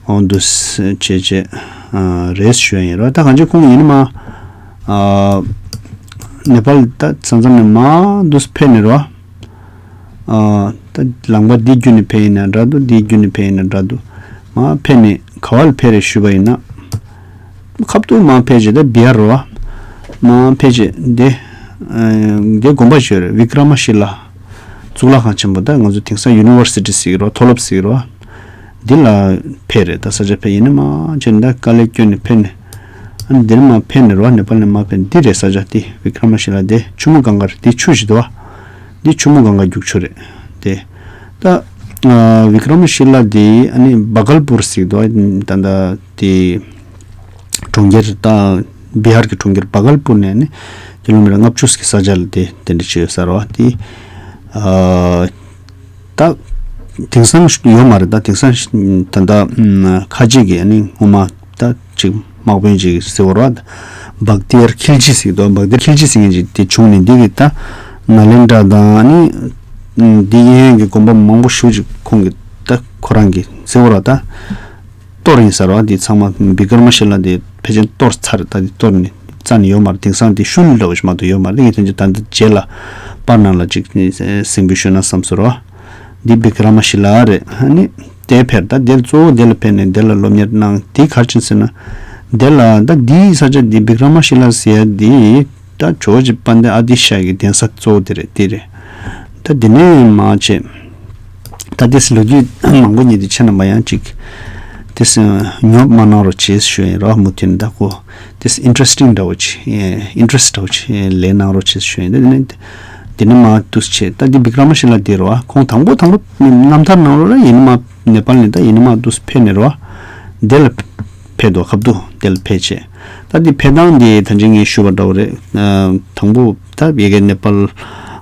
འོ་འདུག་བྱས་བྱས། ཨ་རེད་ཞུ་ཡ་ཡིན་རེད་བ། ད་གང་ཅི་ཁོང་ཡིན་ནི་མ། ཨ་ནེ་པཱལ་ད་ས་མཚམས་ནས་མར་འདུག་ཕེབས་ནས་རེད་བ། ཨ་ད་ལམ་ཁ་འདི་བརྒྱུད་ནས་ཕེབས་ཡིན་ན་འདྲ་འདུག་འདི་བརྒྱུད་ནས་ཕེབས་ཡིན་ན་འདྲ་འདུག་མར་ཕེབས་ནས་ག་བ་ལ་ཕེབས་རེད་ཞུས་པ་ཡིན་ན། ཁ་ཐུག་མར་ཕེབས་བྱས་ད་བི་ཧར་རེད་བ། མར་ཕེབས་བྱས་འདི། ཨ་འདི་དགོན་པ་ཞིག་ཡོད་རེད། བི་ཀྲ་མ་ཤི་ལ། གཙུག་ལག་ཁང་ཆེན་པོ། ད་ང་ཚོ་དེང་སང་ཡུ་ནི་ཝར་སི་ཊི་ཟེར་གྱི་རེད་བ། མཐོ་སློབ་ཟེར་གྱི་རེད་བ། འདི་ལ་ཕེབས་རེད། ད་ས་ཆ་ཕེབས་ཡིན་ནི་མ། བྱས་ནས་ད་དཀའ་ལས་བསྐྱོན་ནས་ཕེབས་ནས། ཨ་ནི་འདིར་མར་ཕེབས་ནས་རེད་བ། ནེ་པཱལ་ནས་མར་ཕེབས་ནས། འདི་རེད་ས་ཆ་འདི། བི་ཀྲ་མ་ཤི་ལ་འདི། ཆུ་མོ་གངྒཱ་རེད། འདི་ཆུ་ཞིག་འདུག་བ། འདི་ཆུ་མོ་གངྒཱ་རྒྱུག་ཆུ་རེད། དེ། ད་ཨ་བི་ཀྲ་མ་ཤི་ལ་འདི་ཨ་ནི་བ་གལ་པུར་ཟེར་གྱི་འདུག་ད་ད་དེ་གྲོང་ཁྱེར། ད་བི་ཧར་གྱི་གྲོང་ཁྱེར་བ་གལ་པུར་ནས་ནི་ཀི་ལོ་མི་ཊར་ལྔ་བཅུ་ཙམ་གྱི་ས་ཆ་ལ་དེ་དེ་འདྲ་ཅིག་ཡོད་ས་རེད་བ། དེ་ཨ་ད་དེང་སང་ཡོད་མ་རེད། ད་དེང་སང་ད་ད་ཁ་ཅིག་གིས་ཨ་ནི་སྔོན་མ་ད་ཅིག་དམག་དཔོན་ཅིག་ཟེར་བ་རེད་བ། བག་ཏེར་ཁིལ་ཇི་ཟེར་གྱི་འདུག་བག་ཏེར་ཁིལ་ཇི་ཟེར་མཁན་ཅིག་དེ་བྱུང་ནས་འདི་གི་ད་ནཱ་ལེནྡྲ་དང་ཨ་ནི་འདི་གཡས་གཡོན་གྱི་དགོན་པ་མང་པོ་ཞེ་ཅིག་ཁོང་གིས་ད་ཁོ་རང་གིས་ཟེར་བ་རེད་བ། ད་གཏོར་ཡིན་ས་རེད་བ། འདི་ཚང་མ་བི་ཀྲ་མ་ཤི་ལ་འདི་ཕལ་ཆེར་གཏོར་ཚར་རེད། ད་འདི་གཏོར་ནས་རྩ་ནས་ཡོད་མ་རེད། དེང་སང་འདི་ཤུལ་འདྲ་བོ་ཞིག་མ་གཏོགས་ཡོད་མ་རེད། ངས་དོན་གྱི་ད་འདི་རྗེས་ལ་པར་ནང་ལ་ཅིག་གཟིགས་འབུལ་ཞུས་ན་བསམ་སོང་རེད་བ། འདི་བི་ཀྲ་མ་ཤི་ལ་རེད། ཨ་ནི་དེ་ཕེབས། ད་དེར་གཙོ་བོ་དེ་ལ་ཕེབས་ནས་དེ་ལ་སློབ་གཉེར་གནང་། དེ་ག་རེ་བྱས་ཟེར་ན། དེ་ལ་ད་འདིའི་ས་ཆ་འདི་བི་ཀྲ་མ་ཤི་ལ་ཟེར་ཡ་འདི་ད་ཇོ་བོ་རྗེ་དཔལ་ལྡན་ཨ་ཏི་ཤ་ཡི་གདན་ས་གཙོ་བོ་དེ་རེད། དེ་རེད། ད་དེ་ནས་མར་བྱས། ད་དེ་ལོ་རྒྱུས་མང་པོ་ཉིད་དེ་ཁྱེད་རྣམ་པ་ཡང་ཅིག་ དེས་ཉོབ་མ་གནང་རོགས་བྱེད་ཞུ་ཡིན་རོགས། མུ་མཐུད་ད་ཁོ་དེས་ཨིན་ཊི་རེ་སི་ཊིང་འདྲ་བོ་ཆེ་ཨིན་ཊི་རེ་སི་འདྲ་བོ་ཆེ་ལས་གནང་རོགས་བྱེད་ཞུ་ཡིན། དེ་ནི་དེ་ནི་མ་དུས་ཆེ་ད་འདི་བི་ཀྲ་མ་ཤི་ལ་དེ་རོགས། ཁོང་དང་པོ་དང་པོ་རྣམ་ཐར་ནང་ལོགས་ལ་ཡིན་ནི་མ་ནེ་པཱལ་ནས་ད་ཡིན་ནི་མ་དུས་ཕེབས་ནས་རོགས། དེ་ལ་ཕེབས་དོ་ཁབ་ཏུ་དེ་ལ་ཕེབས་ཆེ། ད་འདི་ཕེབས་སྟངས་འདི་ད་ཅི་ངས་ཞུས་པ་འདྲ་བོ་རེད། དང་པོ་ད་ཡ་གི་ནེ་པཱལ་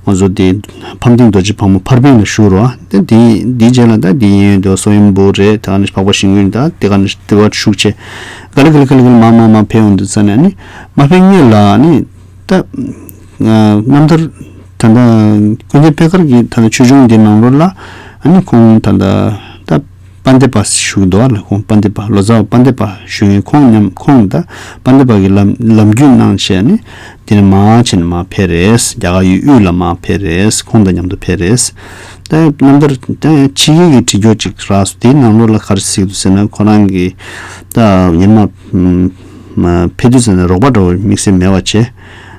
ང་ཚོ་དེ་ཕམ་ཏིང་རྡོ་རྗེ་ཕག་མོ་ཕར་ཕེབས་ནས་བཞུགས་རོགས། དེ་དེ་དེའི་རྗེས་ལ་ད་དེ་ཡིན་དུ་སོ་ཡུམ་བུ་རེད། ད་ནི་འཕགས་པ་ཤིང་ཡོན་ད་དེ་ག་ནི་དེ་བ་བཞུགས་ཆེ། ག་ལེ་ག་ལེ་ག་ལེ་ག་ལེ་མ་མ་མ་ཕེབས་ཡོང་དུས་ཙ་ནས་ནི་མ་ཕེབས་སྔོན་ལ་ནི་ད་རྣམ་ཐར་ད་ལྟ་ཀུན་མཁྱེན་པད་དཀར་གྱི་ད་ལྟ་ཆོས་འབྱུང་འདི་ནང་ལོགས་ལ་ཨ་ནི་ཁོང་ད་ལྟ་ད་དཔལ་ལྡན་པ་བཞུགས་འདུག་ལ། ཁོང་དཔལ་ལྡན་པ་ལོ་ཙཱ་བ་དཔལ་ལྡན་པ་བཞུགས་ཡོད། ཁོང་མཉམ་ཁོང་ད་དཔལ་ལྡན་པ་གི་ལམ་ལམ་རྒྱུས་གནང་བྱས་ནས་དེ་ནས་མར་ཕྱིན་ནས་མར་ཕེབས་རེད། རྒྱ་གར་ཡུལ་དབུས་ལ་མར་ཕེབས་རེད། ཁོང་དང་མཉམ་དུ་ཕེབས་རེད། ད་རྣམ་ཐར་ད་ཕྱི་རྒྱལ་གྱི་བྲིས་རྒྱུ་ཅིག་རག་སོང་། དེའི་ནང་ལོགས་ལ་ག་རེ་གཟིགས་འདུག་ཟེར་ན་ཁོ་རང་གི་ད་ཡིན་མ་ཕེབས་དུས་ཟེར་ན་རོགས་པ་འདྲ་བོ་དམིགས་བསལ་མེད་པ་བྱས།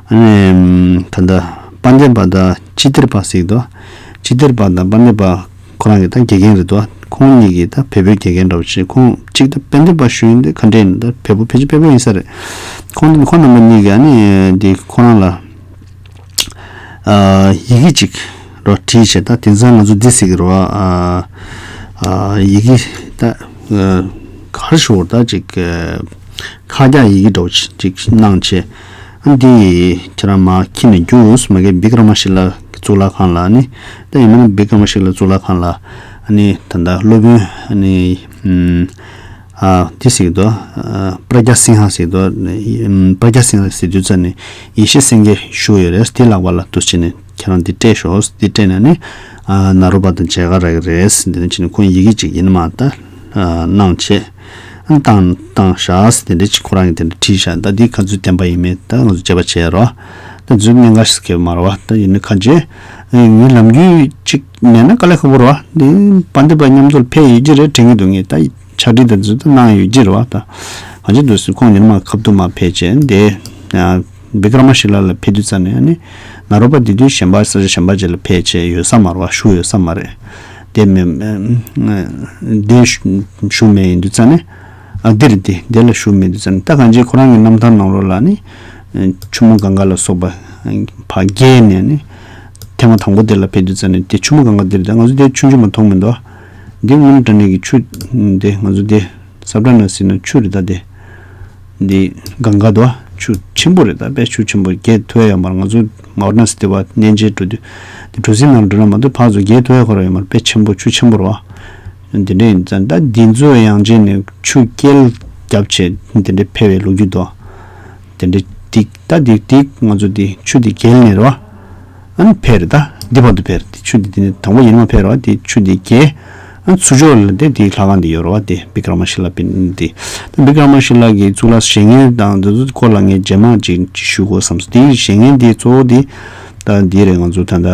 ཨ་ནི་ད་ལྟ་དཔལ་ལྡན་པ་དང་ཅི་ཏིར་པ་གཟིགས་འདུག་ཅི་ཏིར་པ་དང་དཔལ་ལྡན་པ་ཁོ་རང་གི་ད་དགེ་རྒན་རེད་དོ། ཁོང་གཉིས་ཀྱི་ད་བལ་པོའི་དགེ་རྒན་འདྲ་བོ་བྱས། ཁོང་གཅིག་ད་དཔལ་ལྡན་པ་ཞུ་ཡིན་ཏེ་ག་འདྲ་ཡིན་ད་བལ་པོ་ཕལ་ཆེར་བལ་པོ་ཡིན་ས་རེད། ཁོང་ཁོང་རྣམ་པ་གཉིས་ཀྱིས་ཨ་ནི་འདི་ཁོ་རང་ལ་ཨ་ཡི་གེ་གཅིག་རོ་བྲིས་བྱས། ད་དེང་སང་ང་ཚོ་འདི་ཟེར་གི་རོ། ཨ་ཨ་ཡི་གེ་ད་ཨ་གར་ཞོར་ད་ཅིག་ཨ་ཁ་རྒྱ་ཡི་གེ་འདྲ་བོ་ཅིག་གནང་བྱས། ཨ་འདི་ཁྱེད་རང་མ་ཁྱི་ནས་རྒྱུགས་མ་གི་བི་ཀྲ་མ་ཤི་ལ་གཙུག་ལག་ཁང་ལ་ནི། ད་ཡིན་ན་ནི་བི་ཀྲ་མ་ཤི་ལ་གཙུག་ལག་ཁང་ལ་ཨ་ནི་ད་ལྟ་སློབ་དཔོན་ཨ་ནི་ཨ་དེ་ཟེར་གི་འདུག་ཨ་པྲ་ཛྙཱ་སིང་ཧ་ཟེར་གི་འདུག་ཨམ་པྲ་ཛྙཱ་སིང་ཧ་ཟེར་དུས་ཙ་ནས་ཡེ་ཤེས་སེང་གེ་བཞུགས་ཡོད་རེད། དེ་ལག་པ་ལ་འདུག་སེ་བྱས་ནས་ཁྱེད་རང་འདི་སྤྲད་ཤོག་འདི་སྤྲད་ནས་ནི་ཨ་ནཱ་རོ་པ་དང་མཇལ་ཁ་རག་གི་རེད། འདི་ནས་བྱས་ནས་ཁོང་ཡི་གེ་གཅིག་ཡིན་མ་ད་ཨ་གནང་བྱས་ཨ་བཏང་བཏང་བཞག་དེ་འདྲ་ཅིག་ཁོ་རང་གིས་དེ་འདྲ་བྲིས་བཞག་ད་འདི་ག་ཚོད་བདེན་པ་ཡིན་མིན་ད་ང་ཚོ་དཔྱད་པ་བྱས་རོགས། ད་མཛུབ་གནད་འགག་ཞིག་གི་མ་རེད་བ། ད་ཡིན་ནི་གང་བྱས་ངའི་ལམ་རྒྱུས་གཅིག་མེད་ན་དཀའ་ལས་ཁག་པོ་རེད་བ། འདི་དཔལ་ལྡན་པ་མཉམ་དུ་ཕེབས་ཡོད་ཀྱི་རེད་དྲན་གྱི་འདུག་ངས་ད་ཕྱག་བྲིས་དེ་ཚོ་ད་གནང་ཡོད་ཀྱི་རེད་བ། ད་གང་བྱས་འདུག་ཟེར་ཁོང་ཉིན་མ་ཁབ་ཏུ་མ་ཕེབས་བྱས་འདི་ཡང་བི་ཀྲ་མ་ཤི་ལ་ལ་ཕེབས་དུས་ཙ་ནས་ནི་ནཱ་རོ་པ་དེ་དུས་གཞན་པ་ས་ཆ་གཞན་པ་ཅིག་ལ་ཕེབས་བྱས་ཡོད་ས་མ་རེད་བ། བཞུགས་ཡོད་ས་མ་རེད། དེ་མེད་དེ་བཞུགས་མེད་ཡིན་དུས་ཙ་ནས་ཨ་འདིར་འདི་འདི་ལ་བཞུགས་མེད་དུས་ཙ་ནས་ད་གང་བྱས་ཁོ་རང་གི་རྣམ་ཐར་ནང་ལོགས་ལ་ནི་ཆུ་མོ་གངྒཱ་ལ་སོགས་པ་ཕར་བརྒལ་ནས་ནི་ཐེངས་མ་དང་པོ་དེ་ལ་ཕེབས་དུས་ཙ་ནས་དེ་ཆུ་མོ་གངྒཱ་འདིར་ད་ང་ཚོ་དེ་ཆུང་ཆུང་མ་མཐོང་མི་འདུག་འདི་སྔོན་འདྲ་ནས་ཀྱི་ཆུ་འདི་ང་ཚོ་དེ་ས་བཀྲ་ན་ཟེར་ན་ཆུ་རེད་ད་དེ། འདི་གངྒཱ་དོ། ཆུ་ཆེན་པོ་རེད་ད། དཔེ་ཆུ་ཆེན་པོ་བརྒལ་ཐུབ་ཡ་ཡོད་མ་རེད། ང་ཚོ་ཝཱ་ར་ཎ་སི་དེ་བ་གནས་མཇལ་འགྲོ་དུས་དེ་གྲུ་གཟིངས་ནང་འགྲོ་ན་མ་གཏོགས་ཕར་ཚུར་བརྒལ་ཐུབ་ཡ་ཁོ་རང་ཡོད་མ་རེད། དཔེ་ཆེན་པོ་ཆུ་ཆེན་པོ་རེད་བ། འདི་འདྲ་ཡིན་ཙང་ད་འདི་ཚོ་ཡང་བྱས་ནས་ཆུ་རྐྱལ་རྒྱབ་བྱས་འདི་འདྲ་ཕེབས་པའི་ལོ་རྒྱུས་དོ། དེ་འདྲ་ཏིག་ད་ཏིག་ཏིག་ང་ཚོ་འདི་ཆུ་འདི་བརྒལ་ནས་རེད་བ། ཨ་ནི་ཕེབས་རེད་ད། འདི་བར་དུ་ཕེབས་རེད། དེ་ཆུ་འདི་འདི་ནི་དང་པོ་ཡིན་མ་ཕེབས་རེད་བ། དེ་ཆུ་འདི་བརྒལ། ཨ་ནི་ཚུར་ཕྱོགས་ལ་དེ་འདི་ལྷ་ཁང་འདི་ཡོད་རེད་བ། དེ་བི་ཀྲ་མ་ཤི་ལ་པིན་འདི། ད་བི་ཀྲ་མ་ཤི་ལ་གི་གཙུག་ལག་བཞེངས་མཁན་དང་འདི་ཚོ་སྐོར་ལ་ངས་རྗེས་མ་ཅིག་ཅིག་ཞུ་དགོས་བསམ་སོང་། དེ་བཞེངས་མཁན་འདི་གཙོ་བོ་འདི་ད་འདི་རེད། ང་ཚོ་ད་ལྟ་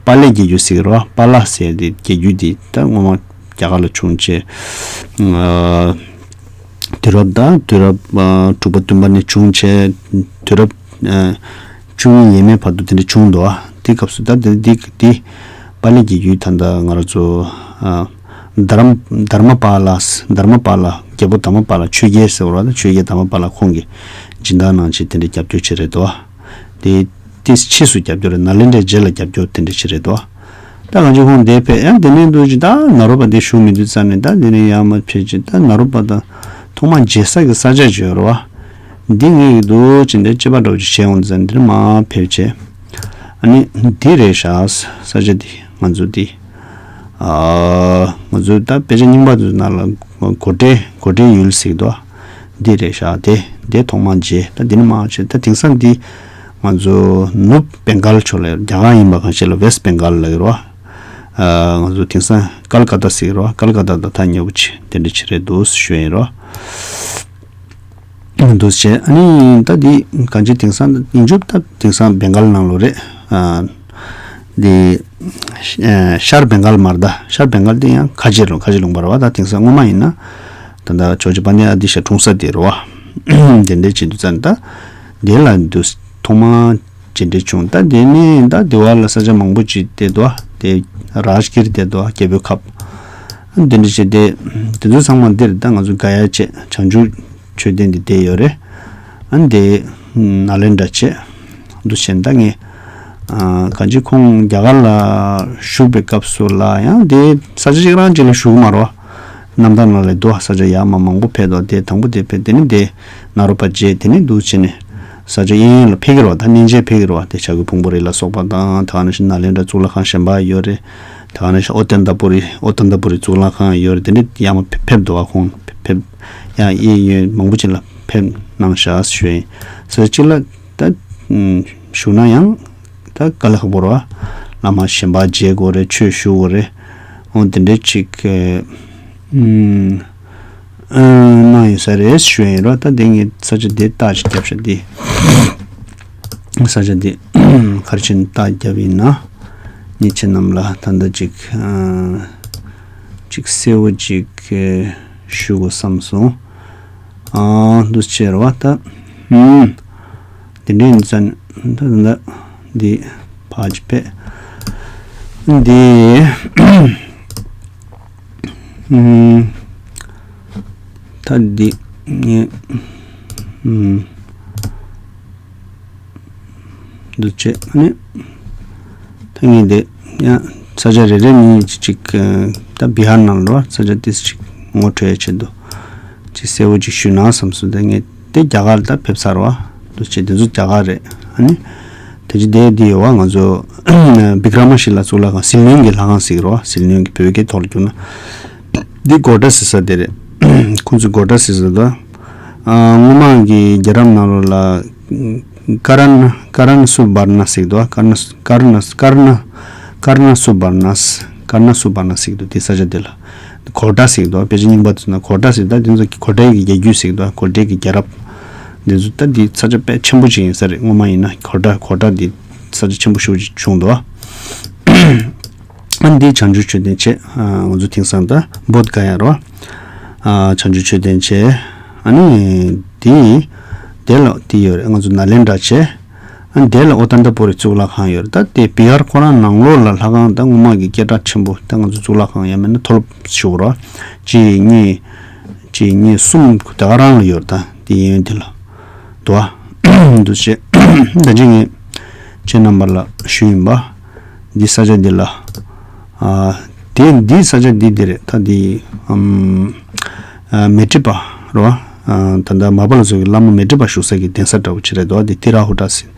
པཱ་ལེ་རྒྱལ་རྒྱུད་ཟེར་གི་རེད་བ། པཱ་ལ་ཟེར་དེ་རྒྱལ་རྒྱུད་འདི་ད་སྔོན་མ་རྒྱ་གར་ལ་བྱུང་བྱས། ཨ། དུས་རབས་ད་དུས་རབས་ཨ་དྲུག་པ་བདུན་པ་ནས་བྱུང་བྱས་དུས་རབས་ཨ་བཅུ་གཉིས་ཡས་མས་བར་དུ་དེ་འདྲ་བྱུང་འདུག་ཨ། དེ་སྐབས་སུ་ད་དེ་དེ་དེ་པཱ་ལི་གི་ཡུལ་ད་ལྟ་ང་རང་ཚོ་ཨ་དྷརྨ་དྷརྨ་པཱ་ལ་དྷརྨ་པཱ་ལ་རྒྱལ་པོ་དྷརྨ་པཱ་ལ་ཆོས་རྒྱལ་ཟེར་བ་རེད་བ། ད་ཆོས་རྒྱལ་དྷརྨ་པཱ་ལ་ཁོང་གིས་སྦྱིན་བདག་གནང་བྱས་དེ་འདྲ་རྒྱབ་སྐྱོར་བྱས་རེད་འདུག་ཨ། དེ་དེ་ཕྱིས་སུ་རྒྱབ་སྐྱོར་རེད། ནཱ་ལེནྡྲའི་རྗེས་ལ་རྒྱབ་སྐྱོར་དེ་འདྲ་ཞིག་རེད་དོ། ད་གང་ཅི་ཁོང་འདིར་ཕེབས་ཡང་དེ་ནས་འདུག་ཅི་ད་ནཱ་རོ་པ་འདིར་བཞུགས་མི་འདུག་ཙང་ནས་ད་དེ་ནས་ཡར་མར་ཕེབས་ཅི་ད་ནཱ་རོ་པ་དང་ཐོག་མར་མཇལ་ས་གི་ས་ཆ་ཅིག་ཡོད་རེད་བ། འདི་ངས་ཀྱི་འདུག་ཅི་འདྲ་དཔྱད་པ་འདྲ་བོ་ཅིག་བྱས་འོང་ཙང་འདིར་མར་ཕེབས་བྱས། ཨ་ནི་འདི་རེད་ཤག་ས་ཆ་འདི་ང་ཚོ་འདི། ཨ་ང་ཚོ་ད་དཔེ་ཆ་རྙིང་པ་ཚོའི་ནང་ལ་གོ་ཊའི་གོ་ཊའི་ཡུལ་ཟེར་གི་འདུག་འདི་རེད་ཤག་དེ་དེ་ཐོག་མར་མཇལ། ད་འདི་ནས་མར་བྱས་ད་དེང་སང་འདི་ང་ཚོ་ནུབ་བེང་གཱལ་ཕྱོགས་ལ་རྒྱ་གར་ཡིན་པ་གང་ཤེས་ལ་ཝེསྟ་བེང་གཱལ་ལབ་ཀྱི་རེད་བ། ཨ་ང་ཚོ་དེང་སང་ཀལ་ཀ་ཏ་ཟེར་གྱི་རེད་བ། ཀལ་ཀ་ཏ་དང་ཐག་ཉེ་པོ་ཅིག་དེ་འདྲ་ཅིག་རེད་འདུག་ཞུ་ཡ་ཡིན་རེད་བ། འདུག་བྱས་ཨ་ནི་ད་འདི་གང་ཅི་དེང་སང་ཡིན་རྒྱུ་ད་དེང་སང་བེང་གཱལ་ནང་ལོགས་རེད། ཨ། འདི། ཨ། ཤར་བེང་གཱལ་མ་རེད་ད། ཤར་བེང་གཱལ་དེ་ཡང་ཁ་ཆེ་རུ་ཁ་ཆེ་ལུང་པ་རེད་བ། ད་དེང་སང་སྔོན་མ་ཡིན་ན། ད་ད་ཇོ་ཇོ་པཱ་ནི་ཨ་དི་ཤ་འཁྲུངས་ས་དེ་རེད་བ། དེ་འདྲའི་བྱེད་དུས་ཙང་ད། དེ་ལ་འདུག་ཐོག་མ་ཇི་འདྲའི་བྱུང་ད་དེ་ནས་ད་དེ་བ་ལ་ས་ཆ་མང་པོ་ཅིག་བསྡད་འདུག་དེ་རཱཇ་གིར་བསྡད་འདུག་རྒྱལ་པོའི་ཁབ། འདི་འདྲ་བྱས་ཏེ་དེ་ཚོ་ཚང་མ་འདིར་ད་ང་ཚོ་ག་ཡ་བྱས་བྱང་ཆུབ་མཆོད་རྟེན་འདི་བསྡད་ཡོད་རེད། ཨ་འདི་ནཱ་ལེནྡྲ་བྱས་འདུ་བྱས་ད་ངས་ཨ་གང་ཅི་ཁོང་རྒྱ་གར་ལ་བཞུགས་པའི་སྐབས་སུ་ལ་ཡང་དེ་ས་ཆ་གཅིག་རང་གཅིག་ལ་བཞུགས་མ་རོ། གནམ་ཐང་ནང་ལ་འདུག་ས་ཆ་ཡར་མར་མང་པོ་ཕེབས་འདུག་དེ་དང་པོ་དེ་ཕེབས་དེ་ནི་དེ་ནཱ་རོ་པ་བྱས་དེ་ནི་འདུག་བྱས་ནས་ས་ཆ་གཡས་གཡོན་ལ་ཕེབས་ཀྱི་རེད་བ། ད་གནས་མཇལ་ཕེབས་ཀྱི་རེད་བ། དེ་བྱ་རྒོད་ཕུང་པོ་རི་ལ་སོགས་པ་དང་ད་ག་ནང་བཞིན་ནཱ་ལེནྡྲ་གཙུག་ལག་ཁང་གཞན་པ་ཡོད་རེད། ད་ག་ནང་བཞིན་ཨོ་ཏནྟ་པུ་རི་ཨོ་ཏནྟ་པུ་རི་གཙུག་ལག་ཁང་ཡོད་རེད། དེ་འདྲ་ཡར་མར་ཕེབས་འདུག་བ། ཁོང་ཕེབས་ཡང་གཡས་གཡོན་མང་པོ་ཅིག་ལ་ཕེབས་གནང་བཞག་ཞུ་ཡིན། ས་ཆ་གཅིག་ལ་ད་བཞུགས་ན་ཡང་ད་དཀའ་ལས་ཁག་པོ་རེད་བ། བླ་མ་གཞན་པ་མཇལ་དགོས་རེད། ཆོས་ཞུ་དགོས་རེད། འོ་དེ་འདྲ་ཅིག་ཨུམ། ཨ་གནང་ཡོད་ས་རེད་ཞུ་ཡིན་རོ། ད་དེ་ངས་ས་ཆ་དེ་རྟགས་ཅིག་བརྒྱབ་ཤག་དེ་ས་ཆ་དེ་ག་རེ་བྱས་ནས་རྟགས་བརྒྱབ་ཡིན་ན་ཉེ་ཆེ་རྣམས་ལ་ད་ལྟ་ཅིག་ཨ་ཅིག་གསལ་བོ་ཅིག་ཞུ་དགོས་བསམ་སོང་། ཨ་འདུ་བྱས་རོ། ད་ཨུམ། དེ་འདྲའི་ཡིན་ཙང་ད་ད་འདི་ཕར་ཅིག་ཕེབས། འདི་ཨུམ། ད་འདི་ངས་ཨུམ། འདུ་བྱས་ཨ་ནི་ད་ངས་འདི་ཡང་ས་ཆ་རེ་རེ་གཉིས་ཅིག་ད་བི་ཧར་ནང་ལ་ས་ཆ་ཏིས་ཅིག་ངོ་འཕྲོད་ཡ་ཆེད་དུ་ཅིག་གསལ་བོ་ཅིག་ཞུས་ན་བསམ་སོང་། དེ་ངས་དེ་རྒྱ་གར་ད་ཕེབས་ཚར་བ་འདུ་བྱས་དེ་ཚོ་རྒྱ་གར་རེད། ཨ་ནི་དེ་ཅི་དེ་འདི་ཡོད་བ། ང་ཚོ་བི་ཀྲ་མ་ཤི་ལ་གཙུག་ལག་ཁང་ཟིལ་གནོན་གྱི་ལྷ་ཁང་ཟེར་གྱི་རེད་བ། ཟིལ་གནོན་གྱི་བོད་སྐད་ཐོག་ལ་བསྒྱུར་ན་འདི་གོ་ཏྲ་ཟེར་ས་དེ་རེད། ཁོང་ཚོས་གོ་ཏྲ་ཟེར་ས་ད། ཨ་སྔོན་མ་གི་རྒྱལ་རབས་ནང་ལོགས་ལ་ཀ་ར་ན་ཀ་ར་ན་སུ་བར་ན་ཟེར་གྱི་འདུག་ཀ་ར་ན་ཀ་ར་ན་ཀ་ར་ན་ཀ་ར་ན་སུ་བར་ན་ཀ་ར་ན་སུ་བར་ན་ཟེར་གྱི་འདུག་དེ་ས་ཆ་དེ་ལ་གོ་ཏྲ་ཟེར་གྱི་འདུག་དཔེ་ཆ་རྙིང་པ་དེ་ཚོ་ན་གོ་ཏྲ་ཟེར། ད་དེ་ཚོ་གོ་ཏྲའི་གི་རྒྱལ་རྒྱུད་ཟེར་གྱི་འདུག་གོ་ཏྲའི་གི་རྒྱལ་རབས་དེ་ཚོ། ད་དེ་ས་ཆ་དཔེ་ཆེན་པོ་ཅིག་ཡིན་ས་རེད། སྔོན་མ་ཡིན་ན་གོ་ཏྲ་གོ་ཏྲ་དེ་ས་ཆ་ཆེན་པོ་ཞེ་པོ་ཅིག་བྱུང་འདུག་ཨ་འདི་བྱང་ཆུབ་མཆོད་རྟེན་བྱས། ཨ་ང་ཚོ་དེང་སང་ད་བོད་ག་ཡ་རོ། ཨ་བྱང་ཆུབ་མཆོད་རྟེན་བྱས། ཨ་ནི་དེ་དེ་ལ་དེ་ཡོད་རེད། ང་ཚོ་ནཱ་ལེནྡྲ་བྱས། ཨ་དེ་ལ་ཨོ་ཏནྟ་པུ་རི་གཙུག་ལག་ཁང་ཡོད་རེད། ད་དེ་བི་ཧར་ཁོ་རང་ནང་ལོགས་ལ་ལྷ་ཁང་ད་སྔོན་མ་གི་སྐད་གྲགས་ཆེན་པོ་ད་ང་ཚོ་གཙུག་ལག་ཁང་ཡང་མིན་ན་མཐོ་སློབ་ཞུ་རོ། གཅིག་གཉིས་གཅིག་གཉིས་གསུམ་དེ་ག་རང་ལ་ཡོད་རེད། ད་དེ་ཡིན་དེ་ལ། དོ། འདུ་བྱེད། ད་ཅི་ངས་ཁྱེད་རྣམ་པ་ལ་ཞུས་ཡིན་པ། འདི་ས་ཆ་འདི་ལ། ཨ་དེ་འདི་ས་ཆ་འདི་འདི་རེད། ད་འདི་ཨམ་ཨ་མཻ་ཏྲི་པ་རོ། ཨ་ད་ལྟ་མ་པ་ལ་སོགས་ཀྱི་བླ་མ་མཻ་ཏྲི་པ་བཞུགས་ས་གི་གདན་ས་འདྲ་བོ་ཅིག་རེད་དོ། འདི་ཏི་ར་ཧུ་ཏ་ཟེར།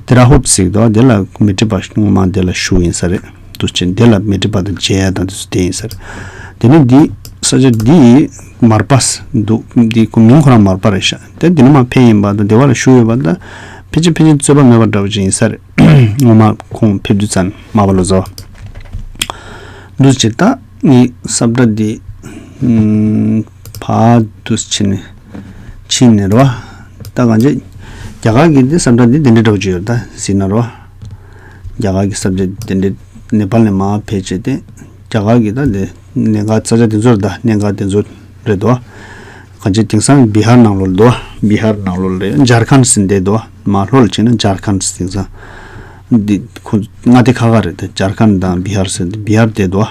ཏི་ར་ཧུ་ཏ་ཟེར་དོ། འདི་ལ་མཻ་ཏྲི་པ་སྔོན་མ་འདི་ལ་བཞུགས་ཡིན་ས་རེད། འདུ་བྱེད་འདི་ལ་མཻ་ཏྲི་པ་དང་མཇལ་ཡ་དང་དེ་ཚོ་བསྡད་ཡིན་ས་རེད། དེ་ནས་འདི་ས་ཆ་འདི་མར་པ་འདུག་འདི་ཁོ་མིང་ཁོ་རང་མར་པ་རེད་ཤག་དེ་འདི་ནས་མར་ཕེབས་ཡིན་པ་དང་འདི་བ་ལ་བཞུགས་ཡོད་པ་དང་ཕལ་ཆེར་ཕལ་ཆེར་རྩོད་པ་མེད་པ་འདྲ་བོ་ཅིག་ཡིན་ས་རེད། སྔོན་མ་ཁོང་ཕེབས་དུས་ཙམ་མ་པ་ལོ་ཟོ། འདུ་བྱེད་ད་ངའི་ས་བཀྲ་འདི་ཕར་འདུ་ཕྱིན་ནས་ཕྱིན་ནས་རོ། ད་གང་ཅི་རྒྱ་གར་གྱི་འདི་ས་བཀྲ་འདི་དེ་འདྲ་འདྲ་བོ་ཅིག་ཡོད་ད་ཟིན་ན་རོ། རྒྱ་གར་གྱི་ས་བཀྲ་དེ་འདྲ་ནེ་པཱལ་ནས་མར་ཕེབས་བྱས་ཏེ་རྒྱ་གར་གྱི་ད་དེ་གནད་འགག་ས་ཆ་དེ་ཚོར་ད་གནད་འགག་དེ་ཚོ་རེད་དོ། གང་ཅི་དེང་སང་བི་ཧར་ནང་ལོགས་དོ། བི་ཧར་ནང་ལོགས་རེད། ཇར་ཁན་ཟིན་བསྡད་དོ། མར་ལྷོ་ལ་ཕྱིན་ན་ཇར་ཁན་དེང་སང་། འདི་ཁོ་མངའ་སྡེ་ཁག་ཁག་རེད་དེ་ཇར་ཁན་དང་བི་ཧར་ཟེར་ཏེ་བི་ཧར་བསྡད་དོ།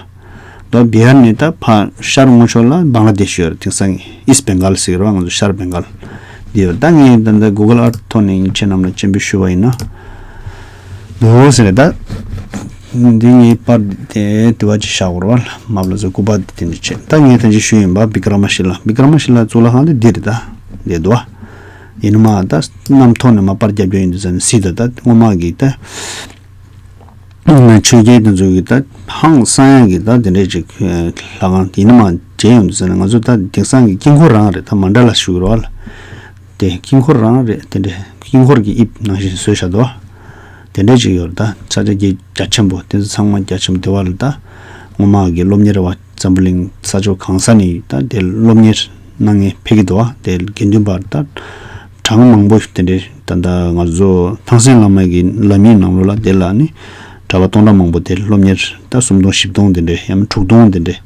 དོ་བི་ཧར་ནས་ད་ཕར་ཤར་ངོས་ཕྱོགས་ལ་བང་ལ་དེ་ཤི་ཡོད་རེད། དེང་སང་ཨིསྟ་བེང་གལ་ཟེར་གི་རེད་བ། ང་ཚོ་ཤར་བེང་གལ་འདི་ཡོད་རེད། ད་ངས་ད་ལྟ་གུ་གལ་ཨར་ཐ་ཐོག་ནས་ངས་ཁྱེད་རྣམས་ལ་སྤྱན་འབུལ་ཞུ་བ་ཡིན་ན། འདུག་ཟེར་རེད་ད། འདི་ངའི་པར་དེ་དུ་བ་ཅིག་བཞག་གོ་རེད་བ། མ་བླ་ཟེར་སྐུ་པར་དེ་དེ་འདྲ་བྱས་ད་ངས་ད་ཅི་ཞུས་ཡིན་པ་བི་ཀ་ར་མ་ཤི་ལ་བི་ཀ་ར་མ་ཤི་ལ་གཙུག་ལག་ཁང་དེ་འདི་རེད་ད། འདི་འདུག་བ། ཡིན་ནི་མ་ད་གནམ་ཐོག་ནས་མ་པར་རྒྱབ་རྒྱུ་ཡིན་དུས་ཙམ་ནས་སྲིད་ད་ད་སྔོན་མ་གི་ད། ཆོས་རྒྱལ་དེ་ཚོ་གི་ད་ཧང་སང་ཡ་གི་ད་དེ་འདྲས་ཅིག་ལྷ་ཁང་ཡིན་ནི་མ་མཇལ་ཡོང་དུས་ཙམ་ནས་ང་ཚོ་ད་དེང་སང་གི་དཀྱིལ་འཁོར་རང་རེད། ད་མཎྜལ་ཞུ་གི་རེད་བ་ལ། དེ་དཀྱིལ་འཁོར་རང་རེད། དེ་འདྲས་དཀྱིལ་འཁོར་གྱི་དབྱིབས་ནང་བཞིན་བཟོས་བཞག་འདུག་བ། དེ་འདྲས་ཅིག་ཡོད་རེད། ད་ས་ཆ་རྒྱ་རྒྱ་ཆེན་པོ་དེ་ཚོ་ཚང་མ་རྒྱ་ཆེན་པོ་དེ་བ་ལ་ད་སྔོན་མ་གི་སློབ་གཉེར་བ་འཛམ་བུ་གླིང་ས་ཕྱོགས་གང་ས་ནས་ད་དེ་སློབ་གཉེར་གནང་མཁན་ཕེབས་ཀྱི་འདུག་བ། དེ་དགེ་འདུན་པ་ད་གྲངས་མང་པོ་དེ་འདྲས་ད་ལྟ་ང་ཚོ་ཐང་སེང་བླ་མ་གི་ལམ་ཡིག་ནང་ལོགས་ལ་དེ་ལ་ནི་གྲྭ་པ་སྟོང་ཕྲག་མང་པོ་དེ་སློབ་གཉེར་ད་སུམ་སྟོང་བཞི་སྟོང་དེ་འདྲས་ཡང་ན་དྲུག་སྟོང་དེ་འདྲས་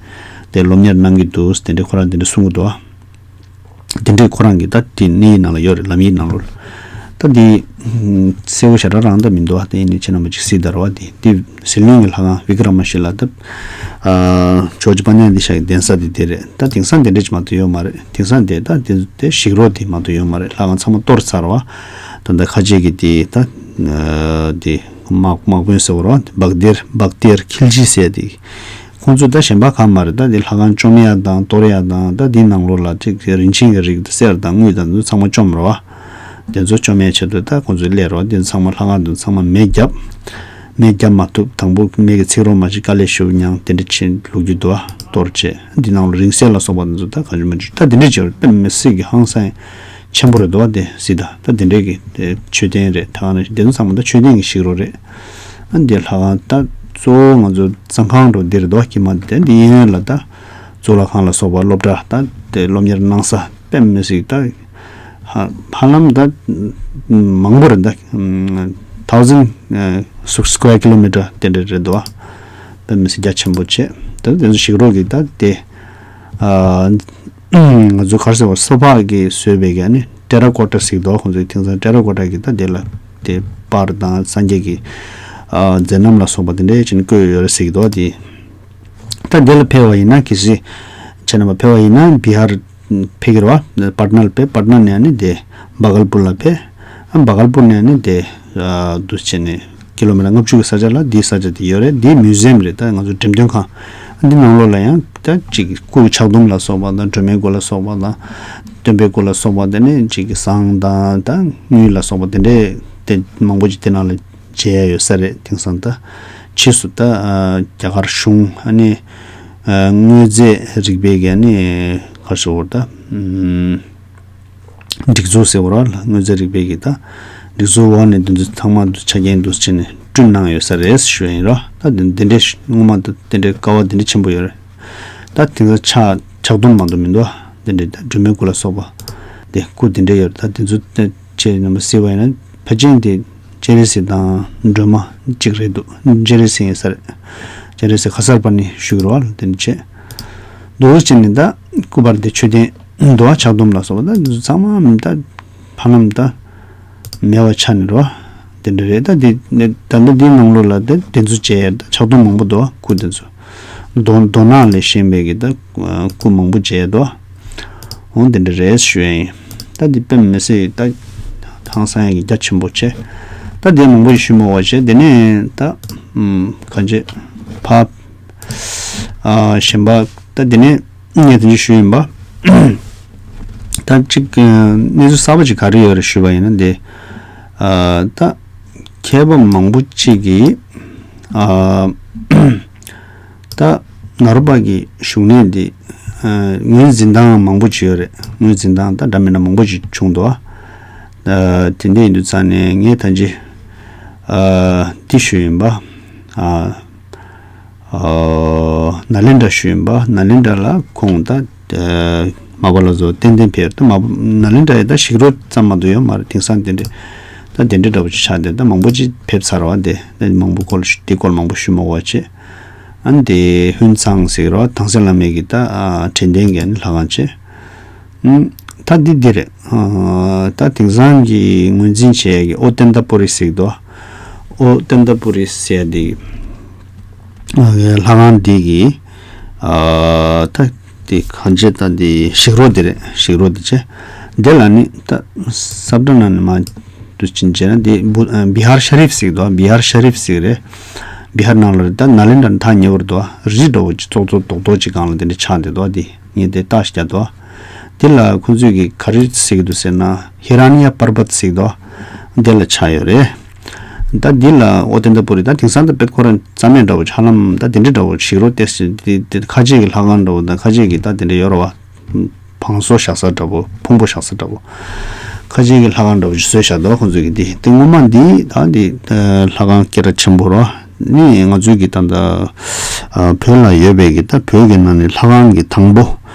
དེ་སློབ་གཉེར་གནང་གི་འདུག་དེ་འདྲས་ཁོ་རང་དེ་འདྲས་གསུང་གི་འདུག་བ། དེ་འདྲས་ཁོ་རང་གི་ད་དེ་གནས་ཡིག་ནང་ལ་ཡོད་རེད། ལམ་ཡིག་ནང་ལོགས་ལ། ད་དེ་ གསལ་པོ་ཞེ་དྲག་རང་ད་མི་འདུག་བ། དེ་ཡིན་ནི་ཁྱེད་རྣམ་པ་ཅིག་གཟིགས་དང་རེད་བ། དེ་དེ་ཟི་ལིང་གི་ལྷ་ཁང་བི་ཀ་ར་མ་ཤི་ལ་ད་ཇོ་ཇི་པ་ནན་དེ་ཤག་གི་གདན་ས་དེ་དེ་རེད། ད་དེང་སང་དེ་འདྲ་ཅིག་མ་གཏོགས་ཡོད་མ་རེད། དེང་སང་དེ་ད་དེ་དེ་ཞིག་རོགས་དེ་མ་གཏོགས་ཡོད་མ་རེད། ལྷ་ཁང་ཚང་མ་གཏོར་ཚར་བ། ད་ད་ཁ་ཆེ་གི་དེ་ད་དེ་དམག་དམག་དཔོན་ཟེར་བ་རེད་བ། བག་དེར་བག་དེར་ཁིལ་ཇི་ཟེར་དེ། ཁོང་ཚོས་ད་གཞན་པ་གང་མ་རེད། ད་འདི་ལྷ་ཁང་བཅོམ་ཡ་དང་གཏོར་ཡ་དང་། ད་འདི་ནང་ལོགས་ལ་ཅིག་རིན་ཆེན་གྱི་རིགས་དང་གསེར་དང་དངུལ་དང་འདི་ཚང་མ་བཅོམ་རེད་བ། དེ་ཚོ་བཅོམ་ཡའི་ཆེད་དུ་ད་ཁོང་ཚོས་སླེབས་རེད་བ། འདི་ཚང་མ་ལྷ་ཁང་འདི་ཚང་མ་མེ་བརྒྱབ། མེ་བརྒྱབ་མ་ཐུབ། དང་པོ་མེ་གི་འཚིག་རོགས་མ་བྱེད། དཀའ་ལས་ཞེ་པོ་མྱངས། དེ་འདྲ་ཕྱིན་ལོག་རྒྱུ་འདུག་བ། གཏོར་བྱས། འདི་ནང་ལ་རིང་བསྲེལ་ལ་སོགས་པ་འདི་ཚོ་ད་གང་བྱུང་མ་བྱུང་ད་འདི་འདྲ་བྱས་པ་དཔེ་མི་སྲིད་ཀྱི་ཧང་སང་ཆེན་པོ་རེད་འདུག་བ། དེ་སྲིད་ད་ད་འདི་འདྲའི་གི་དེ་མཆོད་རྟེན་རེད། ད་ག་ནང་བཞིན་དེ་ཚོ་ཚང་མ་ད་མཆོད་རྟེན་གྱི་ཞིག་རོགས་རེད། ཨ་འདི་ལྷ་ཁང་ད་གཙོ་བོ་ང་ཚོ་གཙང་ཁང་འགྲོ་འདིར་འདུག་ཀྱི་མ། དེ་འདི་གཡས་གཡོན་ལ་ད་གཙུག་ལག་ཁང་ལ་སོགས་པ་སློབ་གྲྭ་ད་དེ་སློབ་གཉེར་གནང་ས་དཔེ་མི་སྲིད་ད་ཧ་ཧ་ལམ་ད་མང་པོ་རེད། ད་thousand square kilometer དེ་འདྲ་རེད་འདུག་དཔེ་མི་སྲིད་རྒྱ་ཆེན་པོ་བྱས། ད་དེ་ཚོ་ཞིག་རོགས་ཀྱི་ད་དེ་ཨ་ང་ཚོ་ག་རེ་ཟེར་བ། སོ་ཕག་གིས་བཟོས་པའི་གི་ཨ་ནི་ཏེ་ར་ཀོ་ཊ་ཟེར་གི་འདུག་ཁོང་ཚོའི་དེང་སང་ཏེ་ར་ཀོ་ཊ་གི་ད་དེ་ལ་དེ་པར་དང་སངས་རྒྱས་ཀྱི་ཨ་མཛད་རྣམ་ལ་སོགས་པ་དེ་འདྲའི་ཅིག་བཀོད་ཡོད་རེད་ཟེར་གི་འདུག་དེ་ད་དེ་ལ་ཕེབས་པ་ཡིན་ན། གལ་སྲིད་ཁྱེད་རྣམ་པ་ཕེབས་པ་ཡིན་ན་བི་ཧར་ཕེབས་ཀྱི་རེད་བ། པཊ་ནཱ་ལ་ཕེབས། པཊ་ནཱ་ནས་ཨ་ནི་དེ་བྷ་གལ་པུར་ལ་ཕེབས། ཨ་བྷ་གལ་པུར་ནས་ཨ་ནི་དེ་ཨ་འདུག་བྱས་ནས་ཀི་ལོ་མི་ཊར་ལྔ་བཅུ་གི་ས་ཆ་ལ་འདིའི་ས་ཆ་དེ་ཡོད་རེད། འདི་མིའུ་ཛི་ཡམ་རེད། ད་ང་ཚོ་འགྲེམས་སྟོན་ཁང་འདི་ནང་ལོགས་ལ་ཡང་ད་ཅིག་སྐུ་ཕྱག་སྡོམ་ལ་སོགས་པ་དང་། སྒྲོལ་མའི་སྐུ་ལ་སོགས་པ་དང་། སྟོན་པའི་སྐུ་ལ་སོགས་པ། དེ་ནས་ཅིག་ཟངས་དང་ད་དངུལ་ལ་སོགས་པ་དེ་འདྲས་དེ་མང་པོ་ཅིག་དེ་ནང་ལ་མཇལ་ཡ་ཡོད་ས་རེད། དེང་སང་ད་ཕྱིས་སུ་ད་ཨ་རྒྱ་གར་གཞུང་ཨ་ནི་ཨ་དངོས་རྫས་རིག་པའི་གི་ཨ་ནི་ག་རེ་ཟེར་དགོས་རེད། ད་ཨམ། སྒྲིག་འཛུགས་ཟེར་བ་རེད་བ། དངོས་རྫས་རིག་པའི་གི་ད་སྒྲིག་འཛུགས་འོག་ནས་འདི་ཚོ་ཚང་མ་འདི་ཆ་རྐྱེན་འདུ་བྱས་ནས་བསྐྲུན་གནང་ཡོད་ས་རེད་ཞུ་ཡ་ཡིན་ར། ད་འདི་འདི་འདྲའི་སྔོན་མ་ད་འདི་འདྲའི་ཀ་བ་འདི་འདྲའི་ཆེན་པོ་ཡོད་རེད། ད་དེང་སང་ཕྱག་ཕྱག་སྡོམ་མ་གཏོགས་མི་འདུག་འདི་འདྲའི་ད་སྒྲོལ་མའི་སྐུ་ལ་སོགས་པ་འདི་སྐུ་འདི་འདྲ་ཡོད་རེད། ད་འདི་ཚོ་ད་ཁྱེད་རྣམ་པ་གཟིགས་པ་ཡིན་ན་ཕལ་ཆེར་འདི་སྤྱན་རས་གཟིགས་དང་སྒྲོལ་མ་གཅིག་རེད་འདུག་སྤྱན་རས་གཟིགས་ཡིན་ས་རེད། སྤྱན་རས་གཟིགས་ཁ་སར་པ་ཎི་ཞུ་གི་རེད་བ། འདི་འདྲ་བྱས་འདུག་བྱས་ནས་ད་སྐུ་པར་འདི་མཆོད་རྟེན་འདུག་བ། ཕྱག་སྡོམ་ལ་སོགས་པ་ད་འདི་ཚོ་ཚང་མ་ད་ཧ་ལམ་ད་མེད་པ་ཆགས་ནས་རེད་བ། དེ་འདྲ་རེད། ད་འདི་ད་ལྟ་འདིའི་ནང་ལོགས་ལ་ད་དེ་ཚོ་མཇལ་ཡ་ད་ཕྱག་སྡོམ་མང་པོ་འདུག་བ། སྐུ་དེ་ཚོ་རྡོ་རྡོ་ནག་ལས་བཞེངས་པའི་གི་ད་སྐུ་མང་པོ་མཇལ་ཡ་འདུག་བ། འོང་དེ་འདྲ་རེད་ཞུ་ཡ་ཡིན། ད་འདི་དཔེ་མི་སྲིད་ད་ཧང་སང་ཡ་གི་རྒྱ་ཆེན་པོ་བྱས། ད་དེ་མང་པོ་ཞིག་ཞུ་མ་དགོས་བྱས། དེ་ནས་ད་ཨམ་གང་བྱེད་ཕ་ཨ་གཞན་པ་ད་དེ་ནས་ངས་དེ་འདྲ་ཞུས་ཡིན་པ། ད་གཅིག་གནས་ཚུལ་གསར་པ་ཅིག་ག་རེ་ཡོད་རེད་ཞུས་པ་ཡིན་ན། འདི་ཨ་ད་མཁས་པ་མང་པོ་ཅིག་གིས་ཨ་ད་ནཱ་རོ་པ་གི་བཞུགས་གནས་འདི་ཨ་ངོས་འཛིན་སྟངས་མང་པོ་ཅིག་ཡོད་རེད། ངོས་འཛིན་སྟངས་ད་འདྲ་མི་འདྲ་མང་པོ་ཅིག་བྱུང་འདུག་ཨ་དེ་འདྲ་ཡིན་དུས་ཙང་ནས་ངས་ད་ཅི་ཨ་འདི་ཞུས་ཡིན་པ། ཨ། ཨ་ནཱ་ལེནྡྲ་ཞུས་ཡིན་པ། ནཱ་ལེནྡྲ་ལ་ཁོང་ད་ཨ་མ་པ་ལ་སོགས་ཏན་ཏན་ཕེབས། ད་མ་པ་ནཱ་ལེནྡྲ་ཡི་ད་ཞིག་རོགས་ཙམ་མ་གཏོགས་ཡོད་མ་རེད། དེང་སང་དེ་འདྲས་ད་དེ་འདྲས་འདྲ་པོ་ཅིག་ཆགས་བསྡད། ད་མང་པོ་ཅིག་ཕེབས་ཚར་བ། དེ་ད་མང་པོ་སྐོར་དེ་སྐོར་མང་པོ་ཞུ་མ་དགོས་པ་བྱས། ཨ་ནི་དེ་ཧུན་ཚང་ཟེར་གི་རེད་བ། དྭངས་གསལ་བླ་མའི་གི་ད་ཨ་དྲན་རྟེན་གྱི་ཨ་ནི་ལྷ་ཁང་བྱས། ཨུམ། ད་འདི་འདི་རེད། ཨ་ད་དེང་སང་གི་ངོས་འཛིན་བྱེད་ཡ་གི་ཨོ་ཏནྟ་པུ་རི་ཟེར་གི་འདུག་ཨོ་ཏནྟ་པུ་རི་ཟེར་ཡ་འདི་ཨ་ལྷ་ཁང་འདི་གི་ཨ་ད་འདི་གང་བྱེད་ད་འདི་ཞིག་རོགས་འདི་རེད། ཞིག་རོགས་འདི་བྱས། འདི་ལ་ནི་ད་ས་བཀྲ་ནང་ནས་མར་འདུག་ཅིག་བྱས་ན་འདི་བུ་ཨ་བི་ཧར་ཤ་རིབ་ཟེར་གི་འདུག་བི་ཧར་ཤ་རིབ་ཟེར་གི་རེད། བི་ཧར་ནང་ལ་རེད། ད་ནཱ་ལེནྡྲ་ནས་ཐག་ཉེ་བོར་འདུག་རི་འདྲ་བོ་ཅིག་ཙོག་ཙོག་རྡོག་རྡོག་ཅིག་སྒང་ལ་འདི་འདྲ་ཆགས་བསྡད་འདུག་འདི་ངས་དེ་ལྟ་ཞིག་རྒྱག་འདུག་འདི་ལ་ཁོང་ཚོས་ཀྱིས་ག་རེ་ཟེར་གྱི་འདུག་ཟེར་ན། ཧི་ར་ནི་ཡ་པར་བཏ་ཟེར་གྱི་འདུག་འདི་ལ་ཆགས་ཡོད་རེད། ད་འདི་ལ་ཨོ་ཏནྟ་པུ་རི་ད་དེང་སང་ད་དཔེ་ཁོ་རང་རྩ་མེད་འདྲ་བོ་ཧ་ལམ་ད་དེ་འདྲ་འདྲ་བོ་ཞིག་རོགས་ཏེ་ཟེར། འདི་འདི་ཁ་ཆེ་གི་ལྷ་ཁང་འདྲ་བོ་དང་ཁ་ཆེ་གི་ད་དེ་འདྲ་ཡོད་རེད་བ། བང་སོ་བཞག་ས་འདྲ་བོ། ཕུང་པོ་བཞག་ས་འདྲ་བོ། ཁ་ཆེ་གི་ལྷ་ཁང་འདྲ་བོ་ཞིག་བཟོས་བཞག་འདུག་ཁོང་ཚོས་ཀྱིས་འདི་འདི་སྔོན་མ་འདི་ད་འདི་ལྷ་ཁང་སྐད་གྲགས་ཆེན་པོ་རེད་བ། ནི་ང་ཚོའི་གི་ད་ལྟ་ཨ་བོད་ལ་ཡོད་པའི་གི་ད་བོད་ཀྱི་ནང་ནས་ལྷ་ཁང་གི་དང་པོ་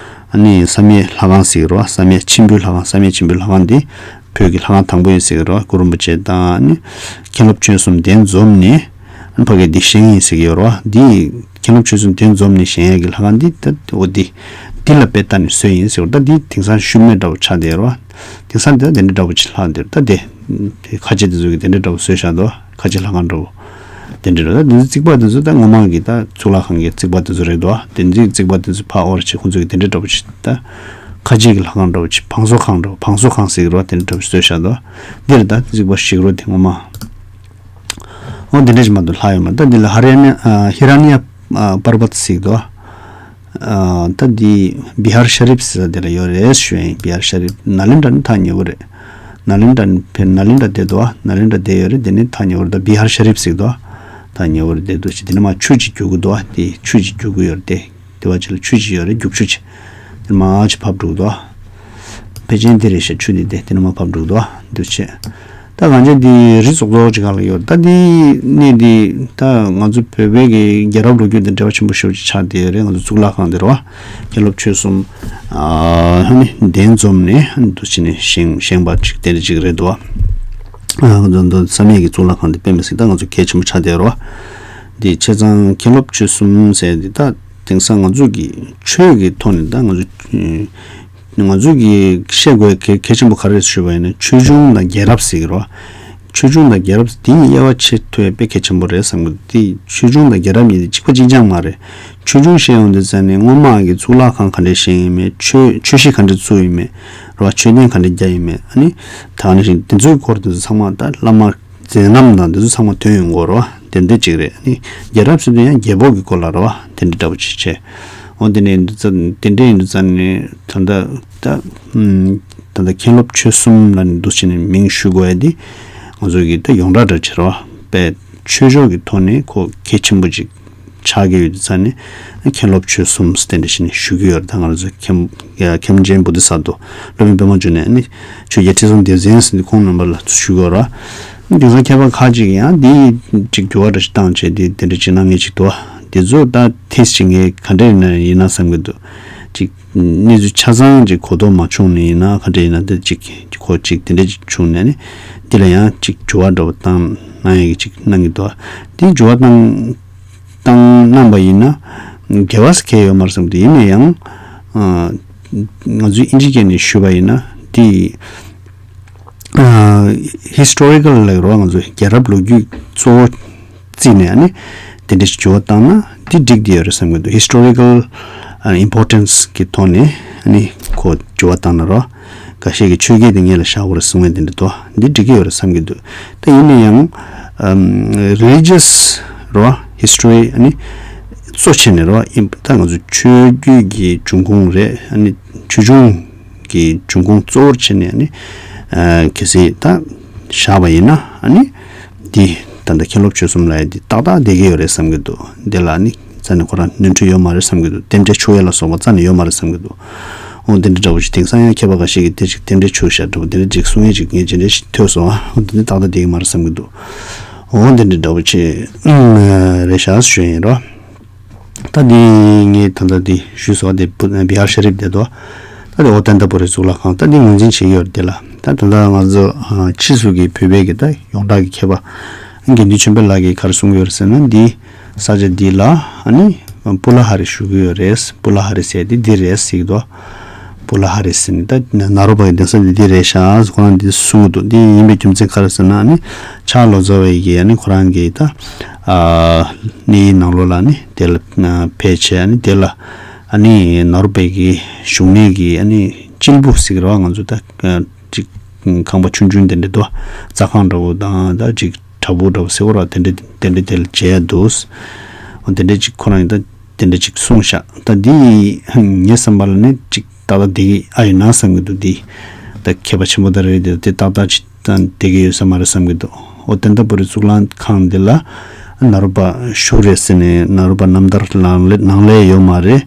ཨ་ནི་བསམ་ཡས་ལྷ་ཁང་ཟེར་གི་རེད་བ། བསམ་ཡས་མཆིམས་ཕུའི་ལྷ་ཁང་། བསམ་ཡས་མཆིམས་ཕུའི་ལྷ་ཁང་འདི་བོད་ཀྱི་ལྷ་ཁང་དང་པོ་ཡིན་ཟེར་གི་རེད་བ། གུ་རུ་རིན་པོ་ཆེ་དང་ཨ་ནི་མཁན་སློབ་ཆོས་གསུམ་གདན་འཛོམས་ནས་ཨ་ནི་ཕ་གི་འདི་བཞེངས་ཡིན་ཟེར་གི་ཡོད་རེད་བ། འདི་མཁན་སློབ་ཆོས་གསུམ་གདན་འཛོམས་ནས་བཞེངས་ཡས་ཀྱི་ལྷ་ཁང་འདི་ད་འོ་འདི་ འདི་ལ་དཔེ་ལྟ་ནས་བཟོས་ཡིན་ཟེར་བ། ད་འདི་དེང་སང་ཤུལ་མེད་འདྲ་བོ་ཆགས་བསྡད་རོ། དེང་སང་འདི་ལ་དེ་འདྲ་འདྲ་བོ་ཅིག་ལྷག་འདིར་ད་དེ་ཁ་ཆེ་དེ་ཚོ་གི་དེ་འདྲ་འདྲ་བོ་བཟོས་བཞག་འདུག་ཁ་ཆེ་ལྷ་ཁང་འདྲ་བོ། དེ་འདྲ་རེད། ད་དེ་ཚོ་རྩིག་པ་དེ་ཚོ་ད་སྔོན་མ་གི་ད་གཙུག་ལག་ཁང་གི་རྩིག་པ་དེ་ཚོ་རེད་འདུག་དེ་ཚོའི་རྩིག་པ་དེ་ཚོ་ཕར་དབོར་བྱས་ཁོང་ཚོ་གི་དེ་འདྲ་འདྲ་བོ་ཅིག་ད་ཁ་ཆེ་གི་ལྷ་ཁང་འདྲ་བོ་ཅིག་བང་སོ་ཁང་འདྲ་བོ། བང་སོ་ཁང་ཟེར་གི་རོ། དེ་འདྲ་འདྲ་བོ་ཅིག་བཟོས་བཞག་འདུག་འདིར་ད་རྩིག་པ་ཞིག་རོ་དེ་སྔོན་མ། འོ་དེ་འདྲ་ཅིག་མ་གཏོགས་ལྷག་ཡོད་མ་རེད། ད་འདི་ལ་ཧ་རི་ཡ་ནི་ཨ་ཧི་ར་ནི་ཡ་ཨ་པར་བཏ་ཟེར་གི་འདུག་ཨ་ད་འདི་བི་ཧར་ཤ་རིབ་ཟེར་ས་དེ་ལ་ཡོད་རེད་ཞུ་ཡིན། བི་ཧར་ཤ་རིབ་ནཱ་ལེནྡྲ་ནི་ཐག་ཉེ་བོ་རེད། ནཱ་ལེནྡྲ་ནི་ཕེ་ནཱ་ལེནྡྲ་བསྡད་འདུག་ནཱ་ལེནྡྲ་བསྡད་ཡོད་རེད། དེ་ནི་ཐག་ཉེ་བོ་རེད། ད་བི་ཧར་ཤ་རིབ་ཟེར་གི་འདུག་ཐག་ཉེ་བོ་རེད། བསྡད་འདུག་ཅེས་དེ་ནི་མ་ཆུ་ཅིག་རྒྱུག་གི་འདུག་དེ་ཆུ་ཅིག་རྒྱུག་གི་ཡོད་རེད། དེ་དེ་བ་ཅིག་ལ་ཆུ་ཅིག་ཡོད་རེད། རྒྱུག་ཆུ་ཅིག་དེ་མ་ཅིག་ཕབ་འགྲོ་གི་འདུག་ཕལ་ཆེར་འདི་རེད་ཤག་ཆུ་འདི་དེ་དེ་ནི་མ་ཕབ་འགྲོ་གི་འདུག་འདུག་ཅེས། ད་གང་ཅི་འདི་རི་ཙོག་ཙོག་ཅིག་ག་ལ་ཡོད། ད་འདི་གནས་འདི་ད་ང་ཚོ་བོད་པའི་གི་རྒྱལ་རབས་ལོ་རྒྱུས་དང་འབྲེལ་བ་ཆེན་པོ་ཞེ་པོ་ཅིག་ཆགས་བསྡད་ཡོད་རེད། ང་ཚོ་གཙུག་ལག་ཁང་འདི་རེད་བ། མཁན་སློབ་ཆོས་གསུམ་ཨ་ནི་གདན་འཛོམས་ནས་འདུག་ཅེས་ནས་བཞེངས་བཞེངས་པ་ཅིག་དེ་འདྲ་ཅིག་རེད་འདུག་བ། ཨ་ང་ཚོ་འདི་བསམ་ཡས་ཀྱི་གཙུག་ལག་ཁང་འདི་དཔེ་མི་སྲིད་ད་ང་ཚོ་གལ་ཆེན་པོ་ཆགས་བསྡད་ཡོད་རེད་བ། འདི་བྱས་ཙང་མཁན་སློབ་ཆོས་གསུམ་ཟེར་འདི་ད་དེང་སང་ང་ཚོ་གི་ཆོས་ཀྱི་ཐོག་ནས་ད་ང་ཚོ་ང་ཚོས་ཀྱི་བཤད་དགོས་གལ་གལ་ཆེན་པོ་ག་རེ་རེད་ཞུས་པ་ཡིན་ན། ཆོས་འབྱུང་དང་རྒྱལ་རབས་ཟེར་གྱི་རེད་བ། ཆོས་འབྱུང་དང་རྒྱལ་རབས་དེ་གཉིས་དབྱེ་བ་ཕྱེ་ཐུབ་ཡ་དཔེ་གལ་ཆེན་པོ་རེད་བསམ་གྱི་འདུག་དེ་ཆོས་འབྱུང་དང་རྒྱལ་རབས་གཉིས་དེ་གཅིག་པ་གཅིག་རྐྱང་མ་རེད། ཆོས་འབྱུང་བཤད་ཡོང་དུས་ཙང་ནས་སྔོན་མ་གི་གཙུག་ལག་ཁང་ག་འདྲས་བཞེངས་ཡིན་མིན། ཆོས་ཆོས་གཞིས་ག་འདྲས་བཙུགས་ཡིན་མིན་རེད་བ། མཆོད་རྟེན་ག་འདྲས་བརྒྱབ་ཡིན་མིན། ཨ་ནི་ད་ག་ནང་བཞིན་དེ་ཚོའི་སྐོར་དེ་ཚོ་ཚང་མ་ད་བླ་མ་མཛད་རྣམ་དང་དེ་ཚོ་ཚང་མ་ཐོན་ཡོང་གི་རེད་བ། དེ་འདྲ་ཅིག་རེད། ཨ་ནི་རྒྱལ་རབས་ཟེར་དུས་ཡང་རྒྱལ་པོ་གི་སྐོར་ལ་རེད་བ། དེ་འདྲ་འདྲ་བོ་ཅིག་བྱས། འོ་དེ་ནས་འདི་ཙམ་དེ་འདྲ་ཡིན་དུས་ཙམ་ནས་ད་ལྟ་ད་ཨུམ་ད་ལྟ་མཁན་སློབ་ཆོས་གསུམ་ལ་ནི་འདུག་བྱས་ནས་མིང་ཞུ་དགོས་ཡ་འདི་ང་ཚོ་གི་ད་ཡོངས་གྲགས་འདྲ་ཅིག་རེད་བ། དཔེ་ཆོས་ཕྱོགས་ཀྱི་ཐོག་ནས་ཁོ་གལ་ཆེན་པོ་ཅིག་ཆགས་ཀྱི་ཡོད་དུས་ཙམ་ནས་མཁན་སློབ་ཆོས་གསུམ་ཟེར་དེ་འདྲ་བྱས་ནས་ཞུ་གི་ཡོད་རེད། ད་ང་རང་ཚོ་མཁན་མཁན་ཆེན་བོ་དྷི་ས་ཏྭ་སློབ་དཔོན་པདྨ་འབྱུང་གནས་ནི་ཆོས་རྒྱལ་ཁྲི་སྲོང་ལྡེ་བཙན་ཟེར་ནས་ཁོང་རྣམ་པ་ལ་ཞུ་གི་ཡོད་རེད་བ། དེང་སང་མཁས་པ་ཁག་ཅིག་ཡང་འདི་ཅིག་འགྱུར་བ་འདྲ་ཞིག་བཏང་བྱས་འདི་དེ་འདྲ་ཅིག་གནང་མཁན་ཅིག་འདུག་དེ་ཚོ་ད་ཐེངས་ཅིག་ངས་ག་འདྲ་ཡིན་ན་ཡིན་ན་བསམ་གྱི་འདུག་ཅིག་གནས་ཚུལ་ཆ་ཚང་ཅིག་གོ་རྟོགས་མ་བྱུང་ནས་ཡིན་ན་ག་འདྲ་ཡིན་ན་འདི་ཅིག་གོ་ཅིག་དེ་འདྲ་ཅིག་བྱུང་ནས་ནི་འདི་ལ་ཡང་ཅིག་འགྱུར་བ་འདྲ་བོ་བཏང་གནང་ཡག་གི་ཅིག་གནང་གི་འདུག་དེ་འགྱུར་བ་བཏང་བཏང་གནང་པ་ཡིན་ན་འགལ་བ་ཟེར་གང་ཡང་ཡོད་མ་རེད་བསམ་གྱི་འདུག་ཡིན་ན་ཡང་ཨ་ང་ཚོའི་ཨིན་ཇི་སྐད་ནས་ཞུས་པ་ཡིན་ན་འདི། ཨ་ཧི་སི་ཊོ་རི་ཀལ་ལབ་རོགས། ང་ཚོ་རྒྱལ་རབས་ལོ་རྒྱུས་གཙོ་བོ་བརྩིས་ནས་ཨ་ནི་དེ་འདྲ་ཞིག་འགྱུར་བ་བཏང་ན་འདི་འགྲིག་བསྡད་ཡོད་རེད་བསམ་གྱི་འདུག་ཧི་སི་ཊོ་རི་ཀལ་ཨིམ་པོར་ཊེན་སི་གི་ཐོག་ནས་ཨ་ནི་ཁོ་འགྱུར་བ་བཏང་ན་རོགས། འགའ་ཤས་ཀྱིས་ཆོས་བརྒྱུད་དེ་སྔོན་ལ་བཞག་དགོས་རེད་གསུང་མཁན་དེ་འདྲ་འདུག་འདི་འགྲིག་གི་ཡོད་རེད་བསམ་གྱི་འདུག་ད་ཡིན་ན་ཡང་ཨམ་རི་ལི་ཇི་ཡས་རོགས། ཧི་སི་ཊོ་རི་ཨ་ནི་གཙོ་བྱས་ནས་རོགས། ཨིམ་ད་ང་ཚོ་ཆོས་བརྒྱུད་ཀྱི་འབྱུང་ཁུངས་རེད། ཨ་ནི་ཆོས་འབྱུང་གི་འབྱུང་ཁུངས་གཙོ་བོར་བྱས་ནས་ཨ་ནི་ཨ་གལ་སྲིད་ད་བཞག་པ་ཡིན་ན་ཨ་ནི་འདི་ད་ལྟ་མཁན་སློབ་ཆོས་གསུམ་ལབ་ཡ་འདི་ཏག་ཏག་བསྡད་ཀྱི་ཡོད་རེད་བསམ་གྱི་འདུག་འདི་ལ་ཨ་ནི་རྩ་ནས་ཁོ་རང་ནོར་འཁྲུལ་ཡོད་མ་རེད་བསམ་གྱི་འདུག་རྟེན་འབྲེལ་འཆུག་ཡ་ལ་སོགས་པ་རྩ་ནས་ཡོད་མ་རེད་བསམ་གྱི་འདུག་འོ་འདི་འདྲ་འདྲ་བོ་ཞིག་དེང་སང་ཡང་མཁས་པ་འགའ་ཤས་ཀྱིས་དེ་ཅིག་རྟེན་འབྲེལ་འཆུག་བཞག་འདྲ་བོ་འདི་འདྲ་ཅིག་གསུང་ཡས་ཅིག་ངས་ཇི་འདྲ་ཞིག་ཐོས་སོང་། ཨ་འོ་འདི་འདི་ཏག་ཏག་བསྡད་ཀྱི་མ་རེད་བསམ་གྱི་འདུག་འོ་འདི་འདྲ་འདྲ་བོ་ཅིག་རེད་ཤག་ཞུ་ཡིན་རོ། ད་འདི་ངས་ད་ལྟ་འདི་ཞུས་སོང་། འདི་བི་ཧར་ཤ་རིབ་དེ་དོ། ད་འདི་ཨོ་ཏནྟ་པུ་རི་གཙུག་ལག་ཁང་། ད་འདི་ངོས་འཛིན་བྱེད་ཀྱི་ཡོད་རེད་དེ་ལ། ད་ད་ལྟ་ང་ཚོ་ཕྱིས་སུ་གི་བོད་པའི་གི་ད་ཡོངས་གྲགས་ཀྱི་མཁས་པ་དགེ་འདུན་ཆོས་འཕེལ་ལགས་ཀྱིས་ག་རེ་གསུང་གི་ཡོད་རེད་ཟེར་ན། འདི་ས་ཆ་འདི་ལ་ཨ་ནི་པུ་ལ་ཧ་རི་ཞུ་གི་ཡོད་རེད། པུ་ལ་ཧ་རི་ཟེར་དེ་འདི་རེད་ཟེར་གི་འདུག་པུ་ལ་ཧ་རི་ཟེར་ནི་ད་ནཱ་རོ་པ་གི་གདན་ས་འདི་འདི་རེད་ཤག་ཁོ་རང་འདི་གསུང་གི་འདུག་འདི་ཡིན་པའི་རྒྱུ་མཚན་ག་རེ་ཟེར་ན་ཨ་ནི་ཕྱག་ལོ་ཙཱ་བ་ཡི་གི་ཨ་ནི་ཁོ་རང་གི་ད་ཨ་གནས་ཡིག་ནང་ལོགས་ལ་ཨ་ནི་དེ་ལ་ཕེབས་བྱས་ཨ་ནི་དེ་ལ་ཨ་ནི་ནཱ་རོ་པའི་གི་བཞུགས་གནས་ཀྱི་ཨ་ནི་སྤྱིལ་བུ་ཟེར་གི་རེད་བ། ང་ཚོ་ད་ཅིག་ཁང་པ་ཆུང་ཆུང་དེ་འདྲ་འདུག་རྩྭ་ཁང་འདྲ་བོ་དང་ད་ཅིག་བྲག་ཕུག་འདྲ་བོ་ཟེར་བ་ར་དེ་འདྲ་དེ་འདྲ་དེ་ལ་མཇལ་འདུག་འོ་དེ་འདྲ་ཅིག་ཁོ་རང་ཡིན་ད་དེ་འདྲ་ཅིག་གསུངས་ཤག་ད་འདི་ངའི་བསམ་པ་ལ་ནི་ཅིག་ཏག་ཏག་བསྡད་ཀྱི་ཨ་ཡིན་ན་བསམ་གྱི་འདུག་འདི་ད་མཁས་པ་ཆེན་པོ་ད་རེད་དེ་དེ་ཏག་ཏག་ཅིག་ད་བསྡད་ཀྱི་ཡོད་ས་མ་རེད་བསམ་གྱི་འདུག་འོ་ཏནྟ་པུ་རི་གཙུག་ལག་ཁང་འདི་ལ་ནཱ་རོ་པ་བཞུགས་རེད་ཟེར་ནས་ནཱ་རོ་པ་རྣམ་ཐར་ནང་ལ་ནང་ལ་ཡོད་མ་རེད།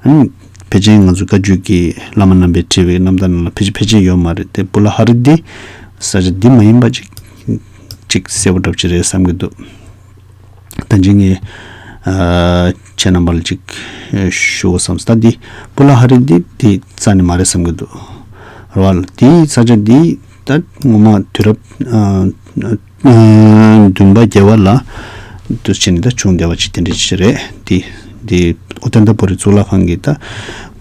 ཨ་ནི་ཕལ་ཆེར་ང་ཚོ་བཀའ་བརྒྱུད་ཀྱི་བླ་མ་རྣམ་པས་བྲིས་པའི་རྣམ་ཐར་ནང་ལ་ཕལ་ཆེར་ཕལ་ཆེར་ཡོད་མ་རེད་དེ། པུ་ལ་ཧ་རི་འདི་ས་ཆ་འདི་མ་ཡིན་པ་ཅིག་ཅིག་གསལ་པོ་འདྲ་པོ་ཅིག་རེད་བསམ་གྱི་འདུག་ད་ཅི་ངས་ཨ་ཁྱེད་རྣམ་པ་ལ་ཅིག་ཨ་ཞུ་དགོས་བསམ་སོང་། ད་འདི་པུ་ལ་ཧ་རི་འདི་འདི་རྩ་ནས་མ་རེད་བསམ་གྱི་འདུག་རེད་བ། འདི་ས་ཆ་འདི་ད་སྔོན་མ་དུས་རབས་ཨ་ཨ་བདུན་པ་བརྒྱད་པ་ལ་འདུག་བྱས་ནས་ད་བྱུང་བསྡད་པ་ཅིག་དེ་འདྲ་ཅིག་རེད། འདི་ དེ་ཨོ་ཏནྟ་པུ་རི་གཙུག་ལག་ཁང་གི་ད་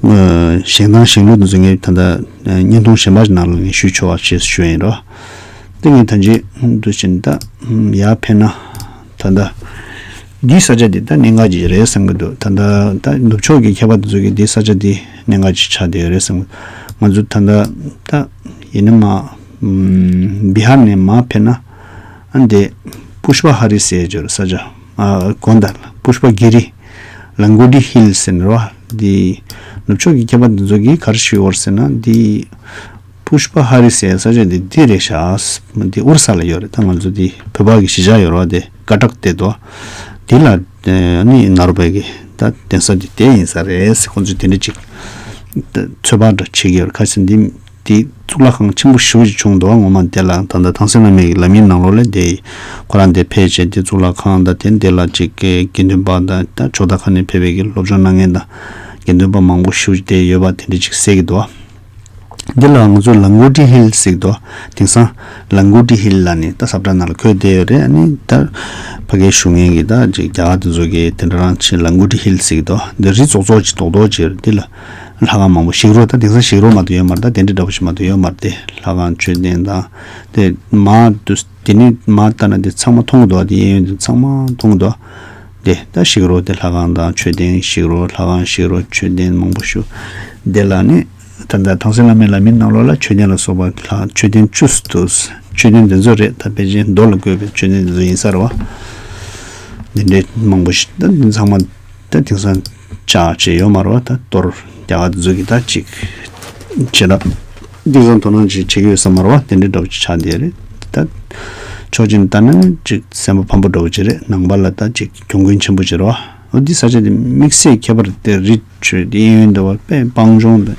བཞེངས་སྟངས་བཞེངས་ལུགས་དེ་ཚོ་ངས་ད་ལྟ་བརྙན་ཐུང་གཞན་པ་ཞིག་ནང་ལ་ངས་ཞུས་ཆོག་པ་ཞེས་ཞུ་ཡིན་རོ། དེ་ངས་ད་ཅི་འདུག་ཕྱིན་ད་ཡར་ཕེབས་ན་ད་ལྟ་འདིའི་ས་ཆ་འདི་ད་གནད་འགག་ཅིག་རེད་བསམ་གྱི་འདུག་ད་ལྟ་ད་ནུབ་ཕྱོགས་ཀྱི་མཁས་པ་དེ་ཚོ་གིས་འདིའི་ས་ཆ་འདི་གནད་འགག་ཅིག་ཆགས་བསྡད་ཡོད་རེད་བསམ་གྱི་འདུག་ང་ཚོ་ད་ལྟ་ད་ཡིན་ན་མ་བི་ཧར་ནས་མར་ཕེབས་ན། ཨ་འདི་པུཤ་པ་ཧ་རི་ཟེར་ཡོད་རེད་ས་ཆ། ཨ་དགོན་དང་པུཤ་པ་གི་རི། ལང་ཀུ་ཏི་ཧིལ་ཟེར་ནས་རོ། འདི་ནུབ་ཕྱོགས་ཀྱི་མཁས་པ་འདི་ཚོ་གིས་ག་རེ་ཞུས་ཡོད་རེད་ཟེར་ན། འདི་པུཤ་པ་ཧ་རི་ཟེར་ས་ཆ་འདི་འདི་རེད་ཤག་འདི་ཨོ་རི་ས་ལ་ཡོད་རེད། ད་ང་ཚོ་འདི་བོད་པ་གི་གཞིས་ཆགས་ཡོད་རེད་བ། འདི་ཀ་ཏག་དེ་དོ། འདི་ལ་ཨ་ནི་ནཱ་རོ་པའི་གི་ད་གདན་ས་འདི་དེ་ཡིན་ས་རེད། ཁོང་ཚོས་དེ་འདྲ་ཅིག་ཚོད་དཔག་འདྲ་བྱེད་ཀྱི་ཡོད་རེད། ཁ་སང་འདི། དེ་གཙུག་ལག་ཁང་ཆེན་པོ་ཞེ་པོ་ཅིག་བྱུང་འདུག་ངོ་མ་དེ་ལ་ད་ལྟ་ཐང་སན་བླ་མའི་ལམ་ཡིག་ནང་ལོགས་ལ་དེ་ཁོ་རང་དེ་ཕེབས་བྱས་དེ་གཙུག་ལག་ཁང་དང་དེ་འདི་ལ་ཅིག་དགེ་འདུན་པ་དང་ད་ཕྱོགས་མཐའ་ཁག་ནས་ཕེབས་པའི་གི་སློབ་སྦྱོང་གནང་མཁན་དང་དགེ་འདུན་པ་མང་པོ་ཞེ་པོ་ཅིག་དེ་ཡོད་པ་དེ་འདྲ་ཅིག་གསལ་གྱི་འདུག་འདི་ལ་ང་ཚོ་ལང་ཀུ་ཏི་ཧིལ་ཟེར་གྱི་འདུག་དེང་སང་ལང་ཀུ་ཏི་ཧིལ་ལ་ནི་ད་ས་བཀྲ་ནང་ལ་འཁོད་བསྡད་ཡོད་རེད། ཨ་ནི་ད་ཕ་གིའི་བཞུགས་མཁན་གྱི་ད་ཅིག་རྒྱ་གར་དེ་ཚོ་གི་དེ་འདྲ་རང་ཆེ་ལང་ཀུ་ཏི་ཧིལ་ཟེར་གྱི་འདུག་འདི་རི་ཙོག་ཙོག་ཅིག་རྡོག་རྡོག་ཅིག་ཡོད་རེད། འདི་ལ། ལྷ་ཁང་མང་པོ་ཞིག་རོ། ད་དེང་སང་ཞིག་རོ་མ་གཏོགས་ཡོད་མ་རེད། ད་དེ་འདྲ་འདྲ་པོ་ཞིག་མ་གཏོགས་ཡོད་མ་རེད། དེ་ལྷ་ཁང་མཆོད་རྟེན་དང་དེ་མ་དུ་དེ་ནི་མ་ལྟ་ན་དེ་ཚང་མ་མཐོང་གི་འདུག་དེ་གཡས་གཡོན་དེ་ཚང་མ་མཐོང་གི་འདུག་དེ་ད་ཞིག་རོ་དེ་ལྷ་ཁང་དང་མཆོད་རྟེན་ཞིག་རོ། ལྷ་ཁང་ཞིག་རོ། མཆོད་རྟེན་མང་པོ་ཞིག་དེ་ལ་ནི་ད་ད་ཐང་སན་བླ་མའི་ལམ་ཡིག་ནང་ལོགས་ལ་མཆོད་རྟེན་ལ་སོགས་པ་ལྷ་མཆོད་རྟེན་བཅུ་ཙམ་འདུག་མཆོད་རྟེན་དེ་ཚོ་རེད། ད་ཕལ་ཆེར་རྡོ་ལ་བརྐོས་པའི་མཆོད་རྟེན་དེ་ཚོ་ཡིན་ས་རེད་བ། དེ་འདྲའི་མང་པོ་ཞིག་ད་དེ་ཚང་མ། ད་དེང་སང་ལྕགས་བྱས་ཡོད་མ་རེད་བ། ད་གཏོར་རྒྱ་གར་དེ་ཚོ་གི་ད་ཅིག་བྱས་ན་དེང་སང་དོ་སྣང་ཅིག་བྱེད་ཀྱི་ཡོད་ས་མ་རེད་བ། དེ་འདྲའི་འདྲ་པོ་ཅིག་ཆགས་བསྡད་རེད། ད་ཕྱོགས་གཅིག་ནས་ལྟ་ན་ཅིག་སེམས་པ་ཕམ་པོ་འདྲ་པོ་ཅིག་རེད། ནང་པ་ལ་ད་ཅིག་གྱོང་གུན་ཆེན་པོ་ཅིག་རེད་བ། འོ་འདི་ས་ཆ་དེ་དམིགས་བསལ་ཁྱད་པར་དེ་རི་ཆོས་དེ་གཡས་གཡོན་འདྲ་བ་དཔེ་སྤང་ལྗོངས་དེ་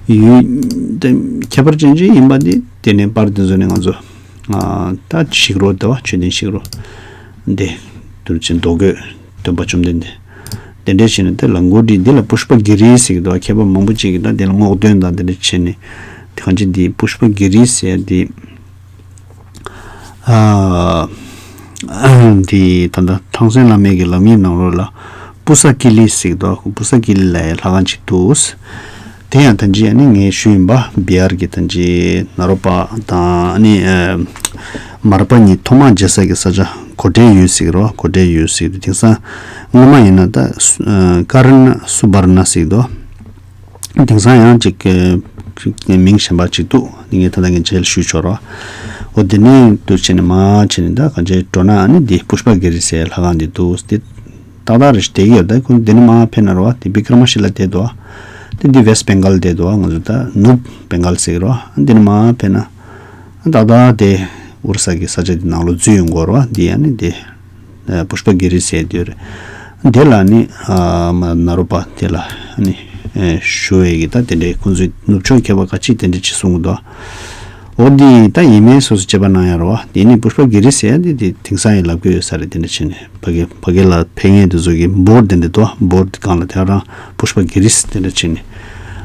ཡུལ་དེ་ཁྱད་པར་ཅན་ཅིག་ཡིན་པ་དེ་དེ་ནས་པར་དེ་ཚོ་ནས་ང་ཚོ་ད་ཞིག་རོ་དེ་བ་མཆོད་རྟེན་ཞིག་རོ་དེ་དུར་ཆེན་རྡོ་བརྐོས་སྟོན་པ་བཅོམ་ལྡན་འདས། དེ་འདྲས་བྱས་ནས་དེ་ལ་མགོ་བསྒྲིགས། འདི་ལ་པུཤ་པ་གི་རི་ཟེར་གྱི་འདུག་མཁས་པ་མང་པོ་ཅིག་གིས་ད་དེ་ལ་སྔོག་འདོན་དང་དེ་འདྲས་བྱས་ནས་དེ་གང་ཅི་འདི་པུཤ་པ་གི་རི་ཟེར་འདི་ཨ་འདི་ད་ལྟ་ཐང་སན་བླ་མའི་གི་ལམ་ཡིག་ནང་ལོགས་ལ་པུ་ས་ཀི་ལི་ཟེར་གྱི་འདུག་པུ་ས་ཀི་ལི་ལ་ཡང་ལྷ་ཁང་ཅིག་འདུག་དེ་ཡང་ད་ཅི་ཨ་ནི་ངས་ཞུས་ཡིན་པ་བི་ཧར་གྱི་ད་ཅི་ནཱ་རོ་པ་དང་ཨ་ནི་ཨ་མར་པ་གཉིས་ཐོག་མར་མཇལ་ས་གི་ས་ཆ་གོ་ཏྲའི་ཡུལ་ཟེར་གི་རོ། གོ་ཏྲའི་ཡུལ་ཟེར་གི་འདུག་དེང་སང་སྔོན་མ་ཡིན་ན་ད་སུ་ཨ་ཀ་ར་ན་སུ་བར་ན་ཟེར་གི་འདུག་དེང་སང་ཡང་ཅིག་ཨ་མིང་གཞན་པ་ཅིག་འདུག་ངས་ད་ལྟ་ངས་རྗེས་ལ་ཞུས་ཆོག་རོ། འོ་དེ་ནས་འདུག་བྱས་ནས་མར་བྱས་ནས་ད་གང་ཅི་འགྲོ་ན་ཨ་ནི་འདི་པུཤ་པ་གི་རི་ཟེར་ལྷ་ཁང་འདི་འདུག་འདི་ཏག་ཏག་རེད་ཤག་བསྡད་ཀྱི་ཡོད། ད་ཁོང་འདི་ནས་མར་ཕེབས་ན་རོ། དེ་བི་ཀྲ་མ་ཤི་ལ་བསྡད་འདུག་དེ་འདི་ཝེ་སི་ཊི་བེང་གལ་བསྡད་འདུག་ང་ཚོ་ད་ནུབ་བེང་གལ་ཟེར་གི་རོ། འདི་ནས་མར་ཕེབས་ན་ཏག་ཏག་དེ་ཨོ་རི་ས་གི་ས་ཆ་འདི་ནང་ལོགས་འཛུལ་ཡོང་གི་རོ། འདི་ཨ་ནི་འདི་པུཤ་པ་གི་རི་ཟེར་འདི་ཡོད་རེད། འདི་ལ་ནི་ཨ་མ་ནཱ་རོ་པ་དེ་ལ་ཨ་ནི་ཞུ་བའི་གི་ད་དེ་འདྲའི་ཁོང་ཚོའི་ནུབ་ཕྱོགས་མཁས་པ་ཁ་ཅིག་དེ་འདྲ་ཅིག་གསུང་གི་འདུག་འོ་འདི་ད་ཡིན་མིན་སོ་སོ་དཔྱད་པ་གནང་ཡ་རེད་བ། དེ་ནི་པུཤ་པ་གི་རི་ཟེར་ཡ་འདི་དེ་དེང་སང་ཡང་ལབ་ཀྱི་ཡོད་ས་རེད། དེ་འདྲ་བྱས་ནས་ཕ་གི་ཕ་གི་ལ་ཕེབས་མཁན་དེ་ཚོ་གི་འབོར་དེ་འདྲ་འདུག་འབོར་དེ་སྒང་ལ་དེ་རང་པུཤ་པ་གི་རི་ཟེར་དེ་འདྲ་བྱས་ནས་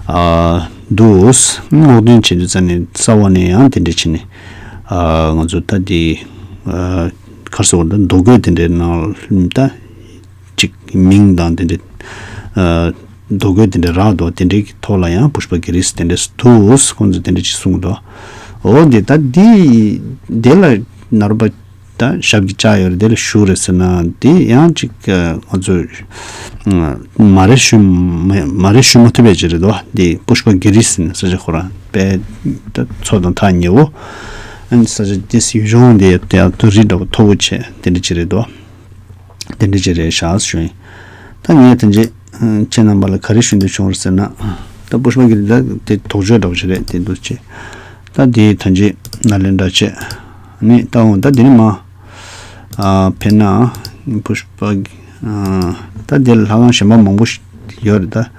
ཨ་འདུག་སྔོག་འདོན་བྱེད་དུས་ཙ་ནས་ས་འོག་ནས་ཡང་དེ་འདྲ་བྱས་ནས་ཨ་ང་ཚོ་ད་དེ་ཨ་ག་རེ་ཟེར་དགོས་རེད། ད་རྡོ་བརྐོས་དེ་འདྲའི་ནང་ད་ཅིག་མིང་དང་དེ་འདྲའི་ཨ་རྡོ་བརྐོས་དེ་འདྲའི་རག་འདུག་དེ་འདྲའི་ཐོག་ལ་ཡང་པུཤ་པ་གི་རི་ཟེར་དེ་འདྲ་འདུག་ཁོང་ཚོས་དེ་འདྲ་ཅིག་གསུངས་འདུག་འོ་དེ་ད་དེ་དེ་ལ་ནཱ་རོ་པ་ད་ཞབས་ཀྱི་བཅགས་ཡོད་རེད། དེ་ལ་བཞུགས་རེད་ཟེར་ན་དེ་ཡང་ཅིག་ཨ་ང་ཚོས་ཨ་མ་རེད་ཞུ་མ་མ་རེད་ཞུ་མ་ཐུབ་པའི་ཅིག་རེད་འདུག་དེ་པུཤ་པ་གི་རི་ཟེར་ནས་ས་ཆ་ཁོ་རང་དཔེ་ད་མཚོ་དང་ཐག་ཉེ་བོ། ཨ་ནི་ས་ཆ་དེ་ཡུལ་ལྗོངས་དེ་དེ་ཡང་ད་རི་འདྲ་པོ་མཐོ་པོ་བྱས་དེ་འདྲ་ཅིག་རེད་འདུག་དེ་འདྲ་ཅིག་རེད་ཤག་ཞུ་ཡིན། ད་ངས་དེ་འདྲ་ཁྱེད་རྣམ་པ་ལ་ག་རེ་ཞུ་འདོད་བྱུང་རེད་ཟེར་ན། ད་པུཤ་པ་གི་རི་ད་དེ་དོགས་གཅོད་འདྲ་པོ་ཞིག་རེད། དེ་འདུག་ཅེས། ད་དེ་ད་ཅི་ནཱ་ལེནྡྲ་བྱས་ནི་ད་འོང་ད་དེ་ནི་མ་ཨ་ཕེབས་ན་པུཤ་པ་གི་ཨ་ད་དེ་ལ་ལྷ་ཁང་གཞན་པ་མང་པོ་ཞིག་ཡོད་རེད་ད།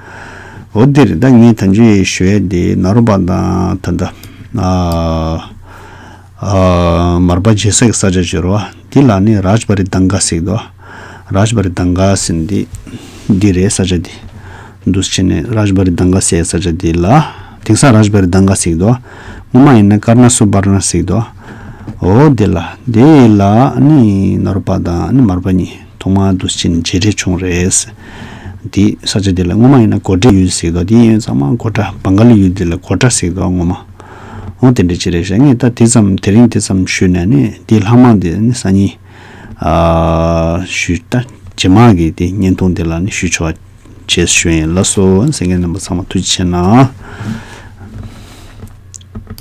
འོ་དེ་རེད། ད་ངས་ད་ཅི་ཞུ་ཡས་དེ་ནཱ་རོ་པ་དང་ད་ད་ཨ་ཨ་མར་པ་མཇལ་ས་གི་ས་ཆ་ཅིག་རེད་བ། འདི་ལ་ནི་རཱཇ་བ་རི་དང་ག་ཟེར་གི་འདུག་རཱཇ་བ་རི་དང་ག་ཟེར་འདི་འདི་རེད་ས་ཆ་འདི། འདུག་སེ་བྱས་ནས་རཱཇ་བ་རི་དང་ག་ཟེར་ས་ཆ་འདི་ལ་དེང་སང་རཱཇ་བ་རི་དང་ག་ཟེར་གི་འདུག་སྔོན་མ་ཡིན་ན་ཀར་ན་སུ་བར་ན་ཟེར་གི་འདུག་འོ་འདི་ལ་འདི་ལ་ནི་ནཱ་རོ་པ་དང་ནི་མར་པ་གཉིས་ཐོག་མར་འདུག་སེ་བྱས་ནས་མཇལ་འཕྲད་བྱུང་རེད། དེ་ས་ཆ་དེ་ལ་སྔོན་མ་ཡིན་ན་གོ་ཊ་ཡུལ་ཟེར་གི་འདུག་དེ་ཡིན་ཙང་མ་གོ་ཊ་བང་ག་ལི་ཡུལ་དེ་ལ་གོ་ཊ་ཟེར་གི་འདུག་སྔོན་མ། འོ་དེ་འདྲ་ཅིག་རེད་ཤག་ངས་ད་དེ་ཙམ་དེ་རིང་དེ་ཙམ་ཞུས་ནས་ནི་དེ་ལྷག་མ་དེ་ནི་སང་ཉིན་ཨ་ཞུས་ད་རྗེས་མ་གི་དེ་བརྙན་ཐུང་དེ་ལ་ནི་ཞུ་ཆོག་ཅེས་ཞུ་ཡིན། ལགས་སོ། གསན་མཁན་རྣམ་པ་ཚང་མ་ཐུགས་རྗེ་ཆེ་གནང་།